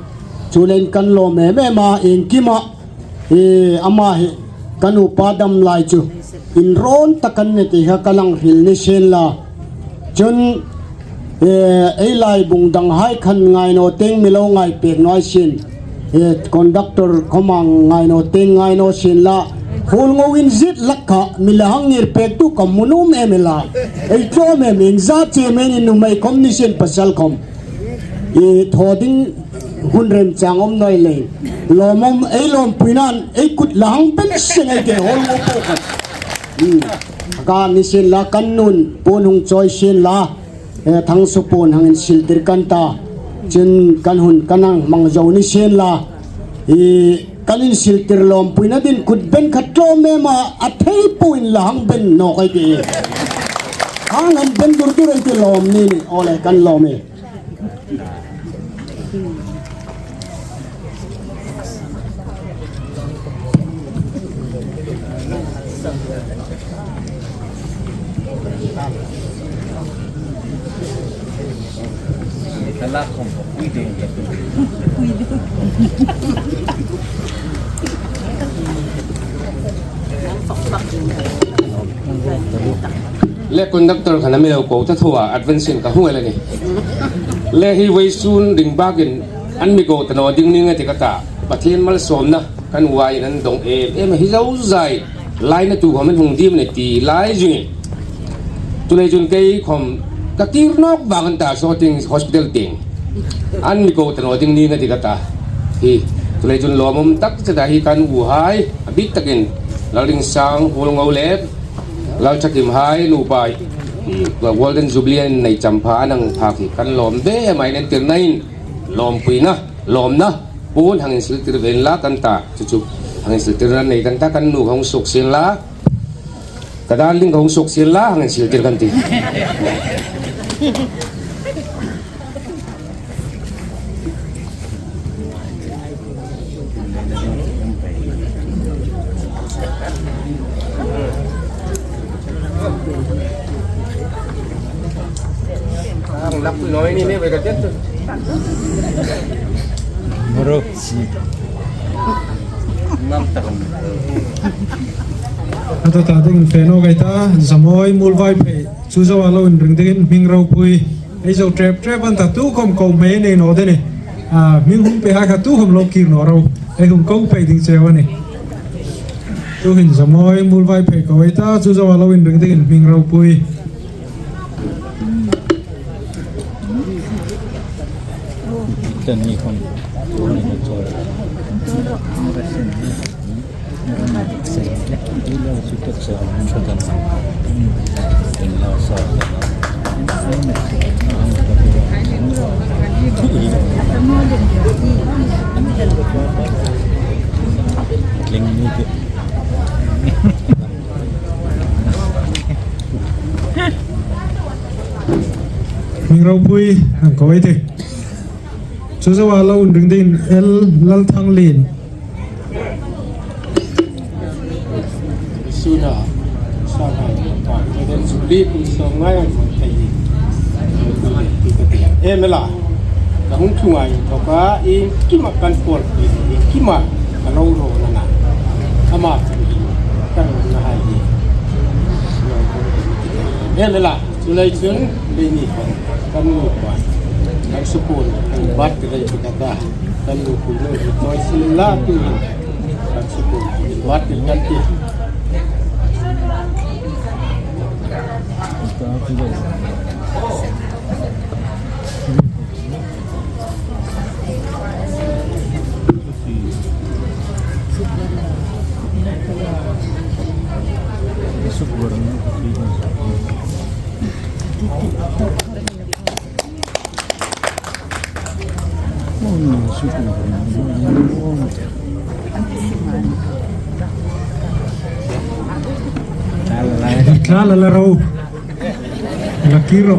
Chuleiin kan lawm em em a, iengkima, e, ama hi kan upa dam lai chu inrawn tak a ni ti kha ka hang hril ni sien la. Chun, e, ei laibung danghai khan ngai naw tieng mi lo ngai pek naw sien. E, conductor khoma ngai naw tieng ngai naw sien la. Huolngo inziet lak kha mi la hang ngir pek tu ka hmu nuom em el a. Ei tlawm em, iengzat che am ei ni, nuhmei khom ni sien pasal khom. E, thaw ding hun remchang um naw lei. Lawmum, ei lawmpuina'n ei kut la hang ben seng ei ti, Huolngo po khan. Hmm. Ka ni sien la, kan nun puon hung chawi sien la. E, Thangsupuon hang insiltir kan ta. Chun kan hun kan hang hmang zo ni sien la. E, kan insiltir lawmpuina dingin kut ben khat tlawm em a, a thei poin la hang ben nawk ei ti. Hang hang ben dur dur ei ti, lawm ni ni. Aw le, kan lawm e. Le conductor khan a mi lo ko ta tho a, advance-in ka hung el a nih. Le hi vawisun ring bâkin an mi ko ta naw ding ning a ti ka ta. Pathien malsawmna kan uain an dawng em em hi zo zai. Lainatu khawm an hung ding a ni ti lai zingin. Chuleiin chun kei khawm ka kir nawk vang an ta, saw tieng hospital tieng an mi ko ta naw ding ning a ti ka ta. Hi, chuleiin chun lawmum tak cheta hi kan uhai, a bik takin Lalringsang Huolngo le Lalthakim hai nupa, i, Golden Jubilee an nei champha an hang phak hi kan lawm ve mai nen tir nain lawmpuina, lawmna puon hang insil tir ve inla kan ta, chu chu hang insil tir nan nei kan ta, kan nu hung suok sien la. Ka darling hung suok sien la, hang insil tir kan ti. Ang lak noi ni ne, wega tet. Moro. Nam takam. A ta ta ding fe naw ka ta, Zamawi Muolvaiphei, chu zoa lo inring dingin hming ropui. Ei zo trep trep an ta, tu khawm ko hmei nei naw de ni. A, hming hung pe hai kha tu khawm lo kir naw ro. Ei hung ko pei ding cheu a nih. Tuhin Zamawi Muolvaiphei ko ei ta, chu zoa lo inring dingin hming ropui. Hming ropui, ang ko ei te. Chu zoa lo inring dingin L Lalthanglien. Suna, sa ka, ka, ka den suli kun so ngai ang mo kai. Em la. Ka hung chu ngai, to ka, i, kima kan por, i, kima, ka lo ro na na. Ama, ka ro na hai. Em la. Chuleiin chun, leini kan, kan nu pa, kan sukun, kan bat ka dai ka ta, kan nu kun nu toi sin la tu, kan sukun, bat kan ti. Tla la la ro. La kir ro.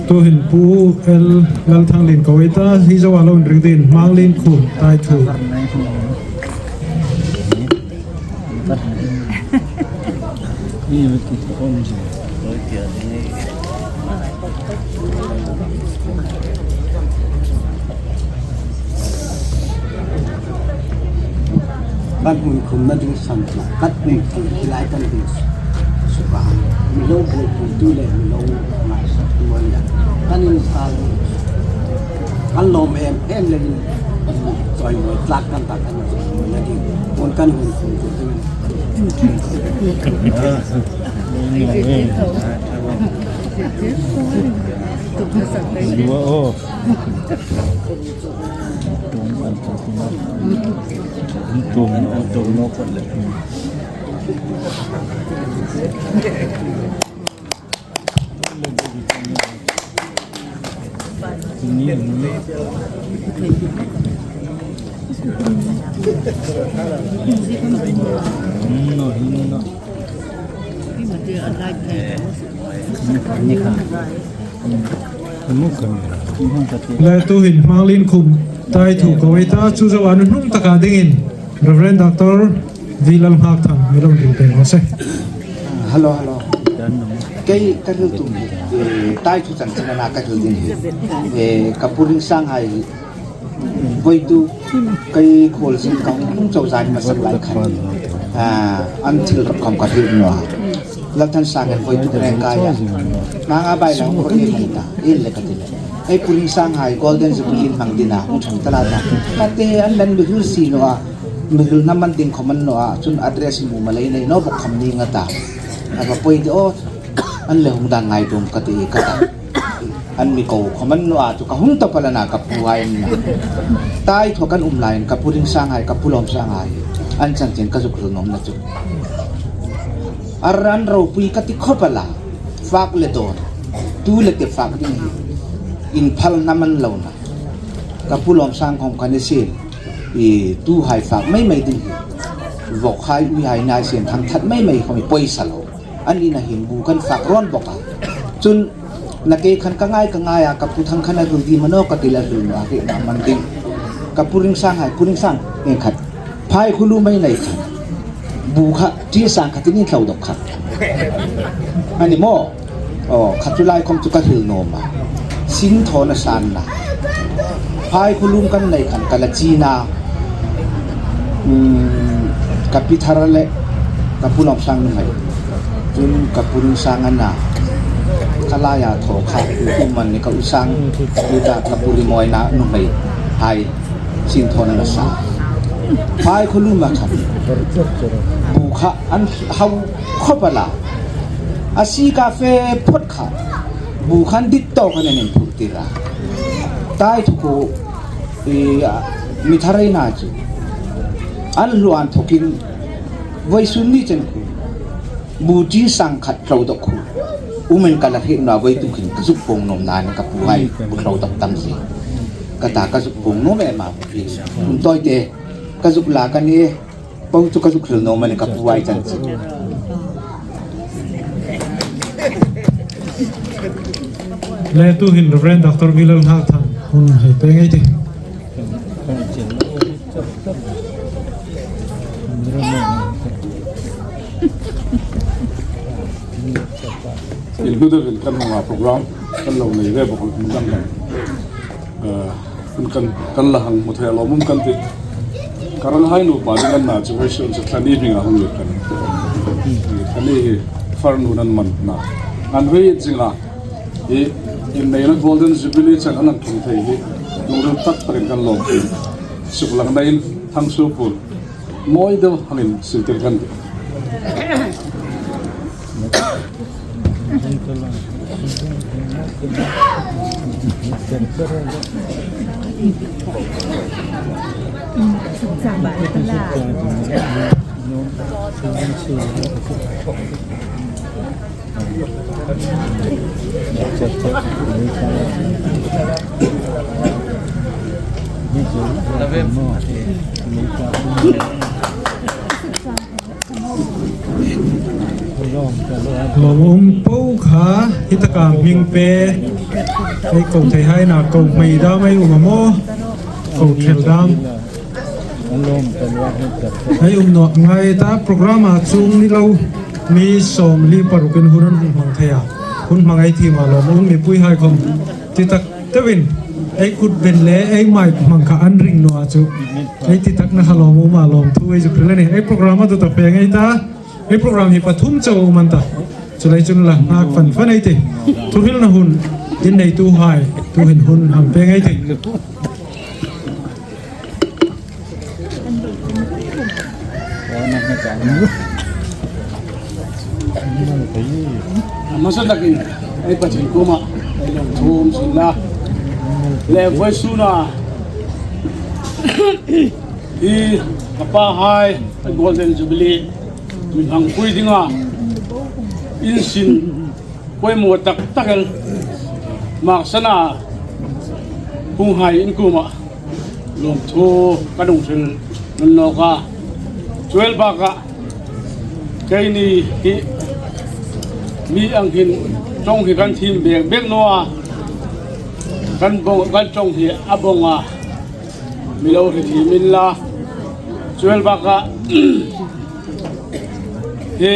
Tuhin Pu L Lalthanglien ko ei ta, hi zoa lo inring dingin Hmanglien Khun, Taithu. Kan hung khumna ding san chu, kan hung khum hi lai kan hung suok a. Mi lo buoipui tu le mi lo ngaisaktu a nih. Kan insa, kan lawm em em leiin, chawimawi tlak kan ta, kan chawimawina ding. Kan hung khum chu ding. Le tuhin Hmangin khum taithu ka wei ta, chu zo a nuhnung taka dingin Reverend Doctor V. Lalngakthang mi lo dil pei raw se. Hello, hello. Kei ka hril tum hi, eh, taithu chanchin a na ka hril ding hi. Eh, ka pu Ringsanghai voituk kei khuol zing ka hung chau zan hmasa lai khan, ah, an thil rak khawm ka hril naw a. Lalthansangin voituk rengkai a. Nang a bai lang ur i hung ta, in le ka ti le. Ei pu Ringsanghai Golden Jubilee hmang dingin hung chang ta la ta. Ka ti an lan mi hril si naw a. Mi hril na man ding khawm a ni naw a. Chun address mumal ei nei naw bawk khawm ning a ta. A va poi de aw. An le hung dan ngai tum ka ti ka ta. An mi ko khawm a ni naw a, chu ka hung ta pal a na ka pu hai an na. Taithu kan um laiin ka pu Ringsanghai, ka pu Lawmsanghai an chanchin ka zuk hril nuom na chu. A ran ropui ka ti khawp a la. Fak le dawn. Tu le te fak ding hi. Inphalna man lo na. Ka pu Lawmsang khawm ka ni sien. I tuhai fak mei mei ding hi. Vokhai uihai nai sien thangthat mei mei khawm i poisa lo. An ina hin bu kan fak rawn bawk a. Chun na kei khan ka ngai ka ngai a, ka pu Thangkhan a hril ding maw ka ti le hril naw a, hril na man ding. Ka pu Ringsanghai, pu Ringsang, eng khat. Phai khulu mai nei khan. Bu kha, ti sang kha ti ni thlau dawk kha. A ni maw? Aw, kha chu lai khawm chu ka hril nuom a. Sinthaw na san na. Phai khulum kan nei khan ka la chi na. Hmm, ka pi Thara le ka pu Lawmsang nuhmei. Chun ka pu Ringsanghai a na. Ka laia thaw kha u man ni ka u Sang, u ta ka pu Rimawina nuhmei. Hai, sinthaw na sa. Phai khulum a khan. Bu kha an hau khawp a la. A si ka fe phawt kha. Bu khan dit tawk khan an inphur tir a. Taithu khu, i, a, mi Thara ina chu. An hluo an thawkin, voisun ni chen khu. Bu ti sang khat tlau dawk khu. Umen ka la hriet naw a voituk hin ka zuk pawng nuom na ni ka pu hai bu tlau dawk tam si. Ka ta ka zuk pawng nuom em a bu ti. Um tawite, ka zuk la ka ni. Pawng chu ka zuk hril nuom a ni ka pu hai chanchin. Le tuhin Reverend Doctor V. Lalngakthang hun hei pei ngei ti. Inhmu deuin kan hmang a program kan lo nei ve bawk a, kan kan. Eh, kan, kan, kan la hang hmu thei a lawmum kan ti. Ka ranghai nupa ding an na chu vawisun chu thla ni hminga hung lek kan. Thla ni hi farnu nan man na. An rei zing a. I, inneina Golden Jubilee chan an hang tlung thei hi. Lungril tak takin kan lawm. Suklang na in thang su pun. Mawi deu hangin siltir kan tih. Lawmum po kha, hi taka hming pe, ei ko thei hai na, ko hmei dam ei um a maw, ko thel dam. Hei um naw ngai ta, program a chung ni lo, mi sawmli parukin hun an hung hmang thei a. Hun hmang ei thiem a, lawmum mipui hai khawm. Ti tak teuin, ei kut ben le, ei mic hmang kha an ring naw a chu. Ei ti tak na kha lawmum a, lawmthu ei zuk hril a nih. Ei program a tu tak pei ngei ta. Ei program hi pathum chau um an ta. Chu lai chun la nghak fan fan ei ti. Thuhrilna hun, inneitu hai, tuhin hun hang pei ngei ti. A hmasa takin ei Pathien kuoma ei lawmthu um sien la. Le vawisuna hi ka pa hai Golden Jubilee mi hmangpui dinga in sin poimaw tak tak el maksana hung hai in kuoma lawmthu ka hung hril nawk a. Chu el bakah keini hi mi ang hin ṭawng hi kan thiem bek bek naw a. Kan bawng, kan ṭawng hi a bawng a, mi lo hriet hi min la. Chuel baka hi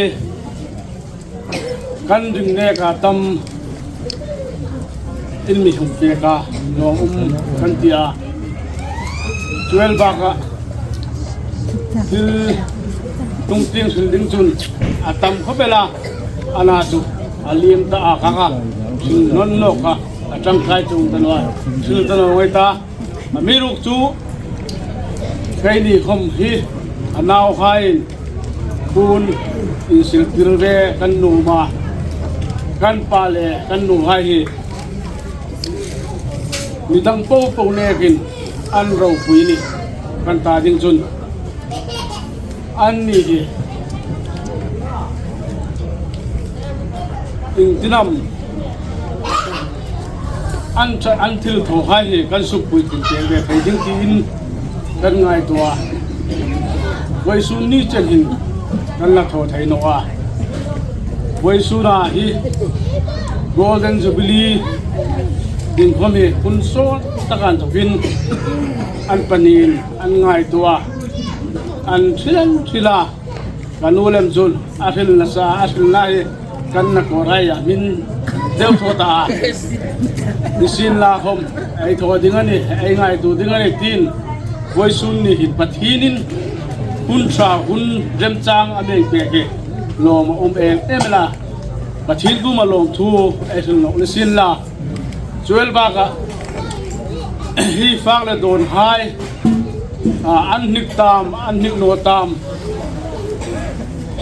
kan ring neka tam in mi hung pek a, lawm um kan ti a. Chuel baka thil tung tieng hril ding chun a tam khawp el a, ana chu a liem ta a, ka ka hril nawn nawk a, a ṭangkai chuong ta naw a, hril ta naw ngei ta. Amiruokchu keini khom hi a nauhaiin hun insiltir ve kan nuom a, kan pa le kan nuhai hi midang popo nekin an ropui ni kan ta ding chun, anni hi iengtin am an ṭha, an thilthawhai hi kan sukpui ṭhin ve thei ding tiin kan ngaituo a. Vawisun ni chen hin kan la thaw thei naw a. Vawisuna hi Golden Jubilee ding khom hi hun sawt taka inthokin an pahniin an ngaituo a, an hril an hril a. Ka nu lem chun a hril nasa, a hrilna hi kan nakoraia min deu thaw ta a. Nisienlakhom ei thaw ding a nih, ei ngaituo ding a nih tiin vawisun ni hin Pathienin hun ṭha, hun remchang a mi pek hi lawm a um em em a. Pathien kuoma lawmthu ei hril nawk ni sien la. Chuel baka hi fak le dawnhai, a, an hnik tam, an hnik naw tam,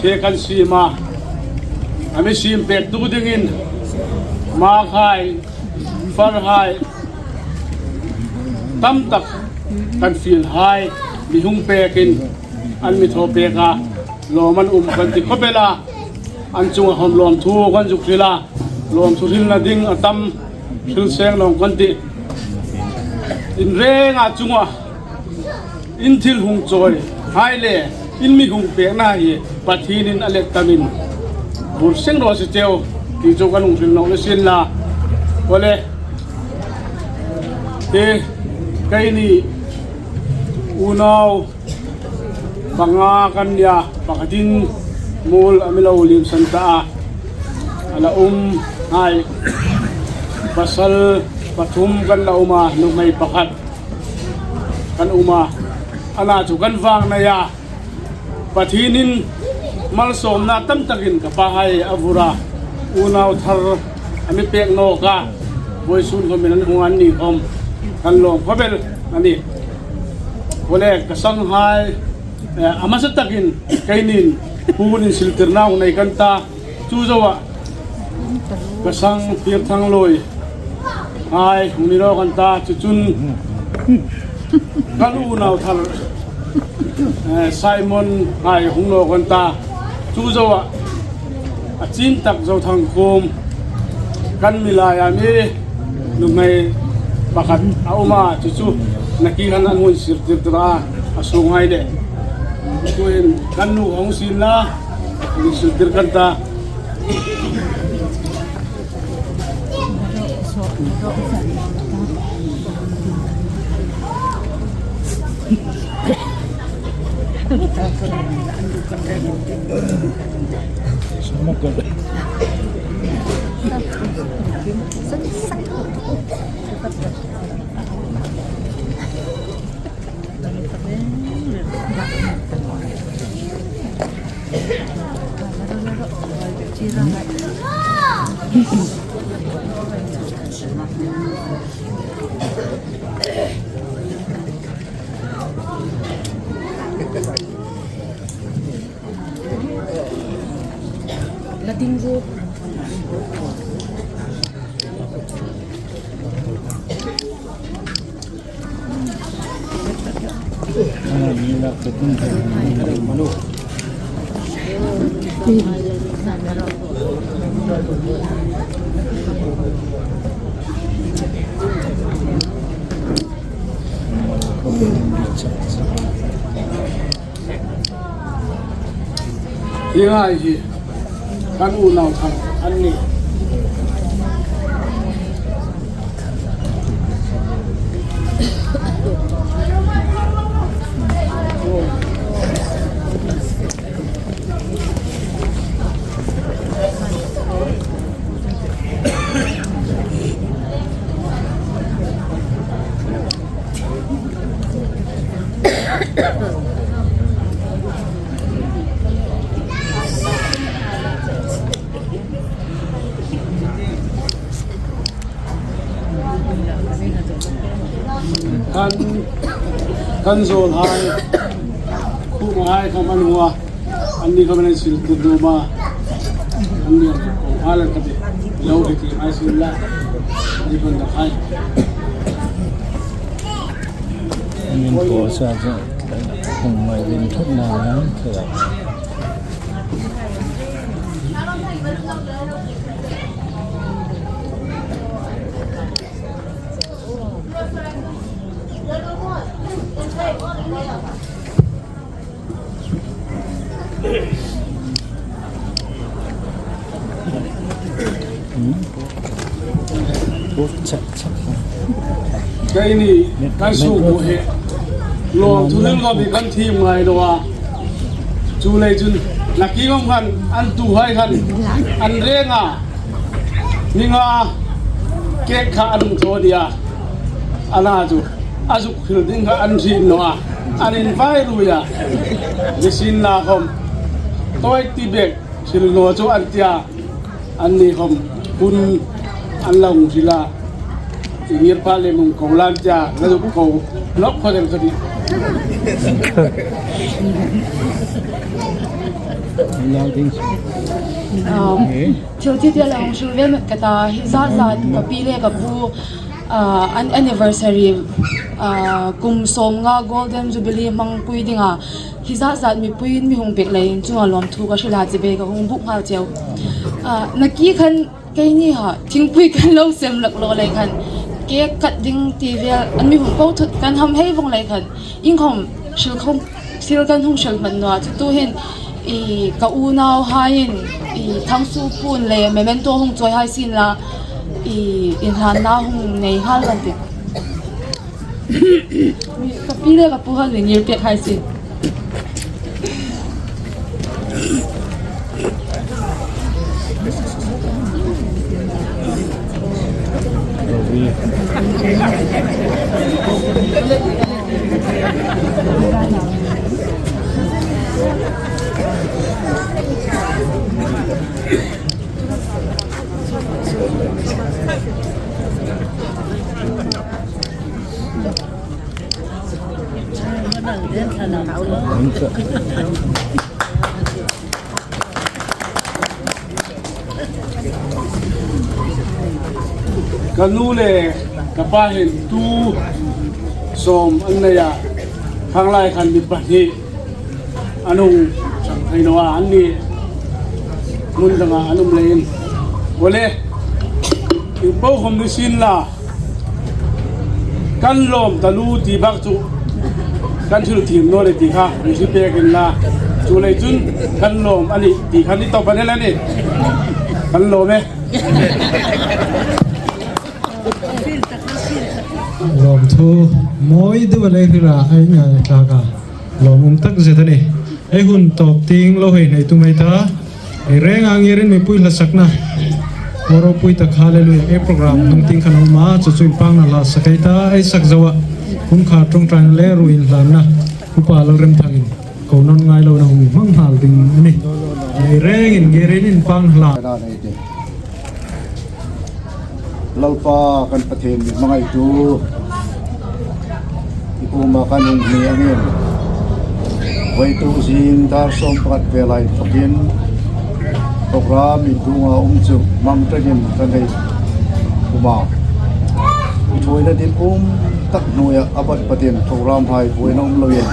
hi kan siem a. A mi siem pektu dingin makhai, farhai tam tak kan fielhai mi hung pekin an mi thaw pek a, lawm an um kan ti khawp el a. An chunga khom lawmthu kan zuk hril a, lawmthu hrilna ding a tam, hril seng naw kan tih. In renga chunga in thil hung chawihai le in mi hung pekna hi Pathienin a let tamin bur seng raw se cheu ti chu kan hung hril nawk ni sien la. Awle, te, keini unau panga kan nia, pakhatin mual a mi lo limsan ta a. A la um hai pasal pathum kan la um a, nuhmei pakhat kan um a. Ana chu kan vang nei a. Pathienin malsawmna tam takin ka pahai a vur a, unau thar a mi pek nawk a. Vawisun khomin an hung, anni khom kan lawm khawp el a nih. Awle, ka sanghai, eh, a hmasa takin keinin hun insiltirna hung nei kan ta. Chu zoa ka sang Pirthangluihai hung ni naw kan ta, chu chun kan unau thar, eh, Simon hai hung naw kan ta. Chu zoa a chin tak Zothangkhum kan mi laia mi nuhmei pakhat a um a, chu chu nakie khan an hung insiltir tir a, a sunghai le. Tuhin kan nu hung sien la, hung insiltir kan ta. Hi ngai hi kan unau thar an nih. Kan, kan zawlhai, kuomahai khawm an hung a, anni khawm an sil tum nuom a, anni khawm a la ka ti, lo ka ti mai sin la, anni khawm la hai. Min ko sa sa, hung mai din thut na na, thut. Keini kan sung bu hi lawmthu ding lo mi kan thiem ngai lo a. Chuleiin chun nakie khawm khan an tuhai khan an reng a. Ni nga kek kha an hung thaw dia. Ana chu a zuk hril ding kha an hriet naw a. An invai ruoi a. Ni sin la khawm. Tawi ti bek hril naw chu an tia. Anni khawm hun an la hung hril a. Ngir pa le mung ko lan tia, la zuk ko lok kha den kha di. Thil chi tia la hung hril ve met ka ta, hi zat zat ka pi le ka pu, ah, an anniversary, ah, kum sawmnga Golden Jubilee hmangpui dinga, hi zat zat mipuiin mi hung pek leiin chunga lawmthu ka hril a, chibai ka hung buk nghal cheu. Ah, nakie khan keini ha, thingpui kan lo sem lak lo lei khan, cake cut ding ti vel an mi hung ko thut kan ham hei vong lei khan, ieng khawm hril khawm, thil kan hung hril hman naw a, chu tu hin, i, ka unauhaiin, i, Thangsu pu'n le memento hung chawi hai sien la, i, inhlanna hung nei nghal kan tih. Ka pi le ka pu han le ngir pek hai sien. Ka nu le ka pa hin tu sawm an nei a, khanglai khan mi pahni an hung chang thei naw a, anni hmun danga an um leiin. Awle, ieng po khawm ni sien la, kan lawm taluo ti bak chu kan thil thiem naw le ti kha mi hre pek inla, chuleiin chun kan lawm a nih ti kha ni tawp a ni la ni. Kan lawm e. Lawmthu mawi deu a lei hril a, ei ngai tlak a. Lawmum tak zet a nih. Ei hun tawp tieng lo hei nei tum ei ta. Ei reng ang irin mipui hla sakna. Ropui tak Hallelujah ei program hnung tieng khan a um a, chu chu inpakna hla sak ei ta, ei sak zo a. Hun kha ṭawngṭaina le ruoi inhlanna. Upa Lalremthangin ko nawn ngai lona hung hmang nghal ding a nih. Ei rengin ngirin inpakna hla. Lalpa kan Pathien mi hmangaitu, i kuoma kan hung hni angin, vawituk zing dar sawm pakhat vela inthokin program in tunga um chu hmang ṭangin kan hei um a. I ṭhuoina dil um tak hnuoia a bat batin program hai buoina um loin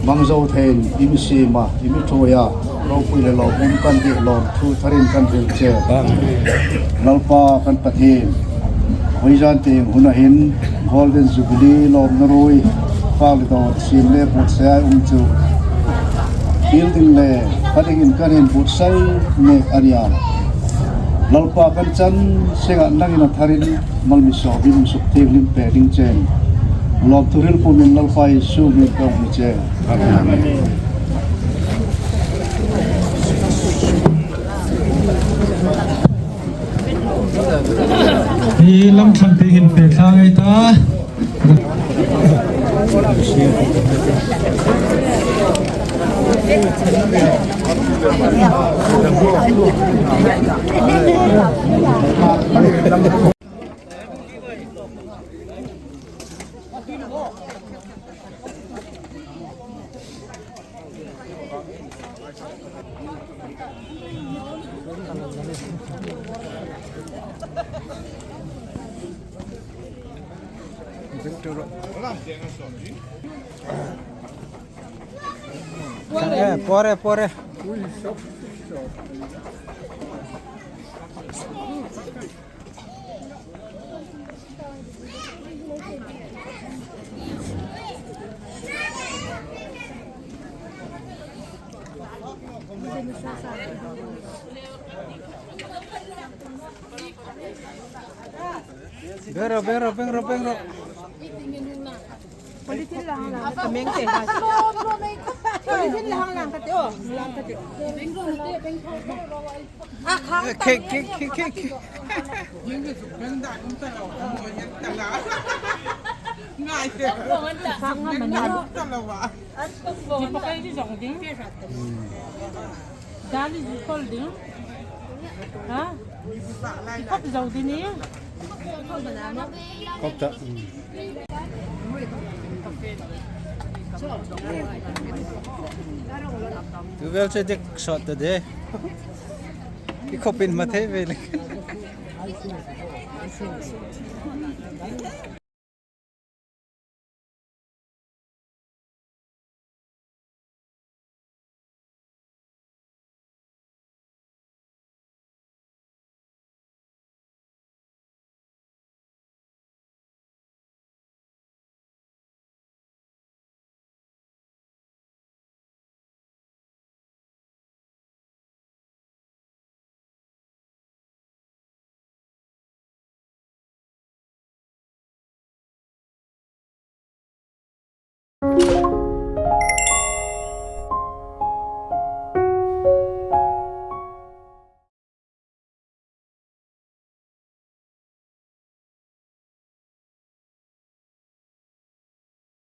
hmang zo theiin i mi siem a, i mi ṭhuoi a. Ropui le lawmum kan tih, lawmthu tharin kan hril che. Lalpa kan Pathien, vawizan tieng huna hin Golden Jubilee lawmna ruoi, fak le dawr siem le buotsai um chu thil ding le ka dingin kan inbuotsai mek a nih a. Lalpa kan chan senga nangin a tharin mal mi sawm in suk thienghlim pek ding chen. Lawmthu hril pumin Lalpa Isu hmingin kan hni che. Hi lam thlang te hin fe thlang ei ta. Pore, pore, pore. Beng ro, beng ro, beng ro, beng ro. Polythene la hang lang. Ka meng te ha. Polythene la hang lang ka te o. Lang ka te. Beng ro te, beng ro. A khang. Khek, khek, khek, khek. Khang a man. Ni pa kai di zong ding. Dali di kol ding. Ha? Khop zau di ni. Khop ta. Tu vel che dek sawt ta de. I khopin ma thei ve le.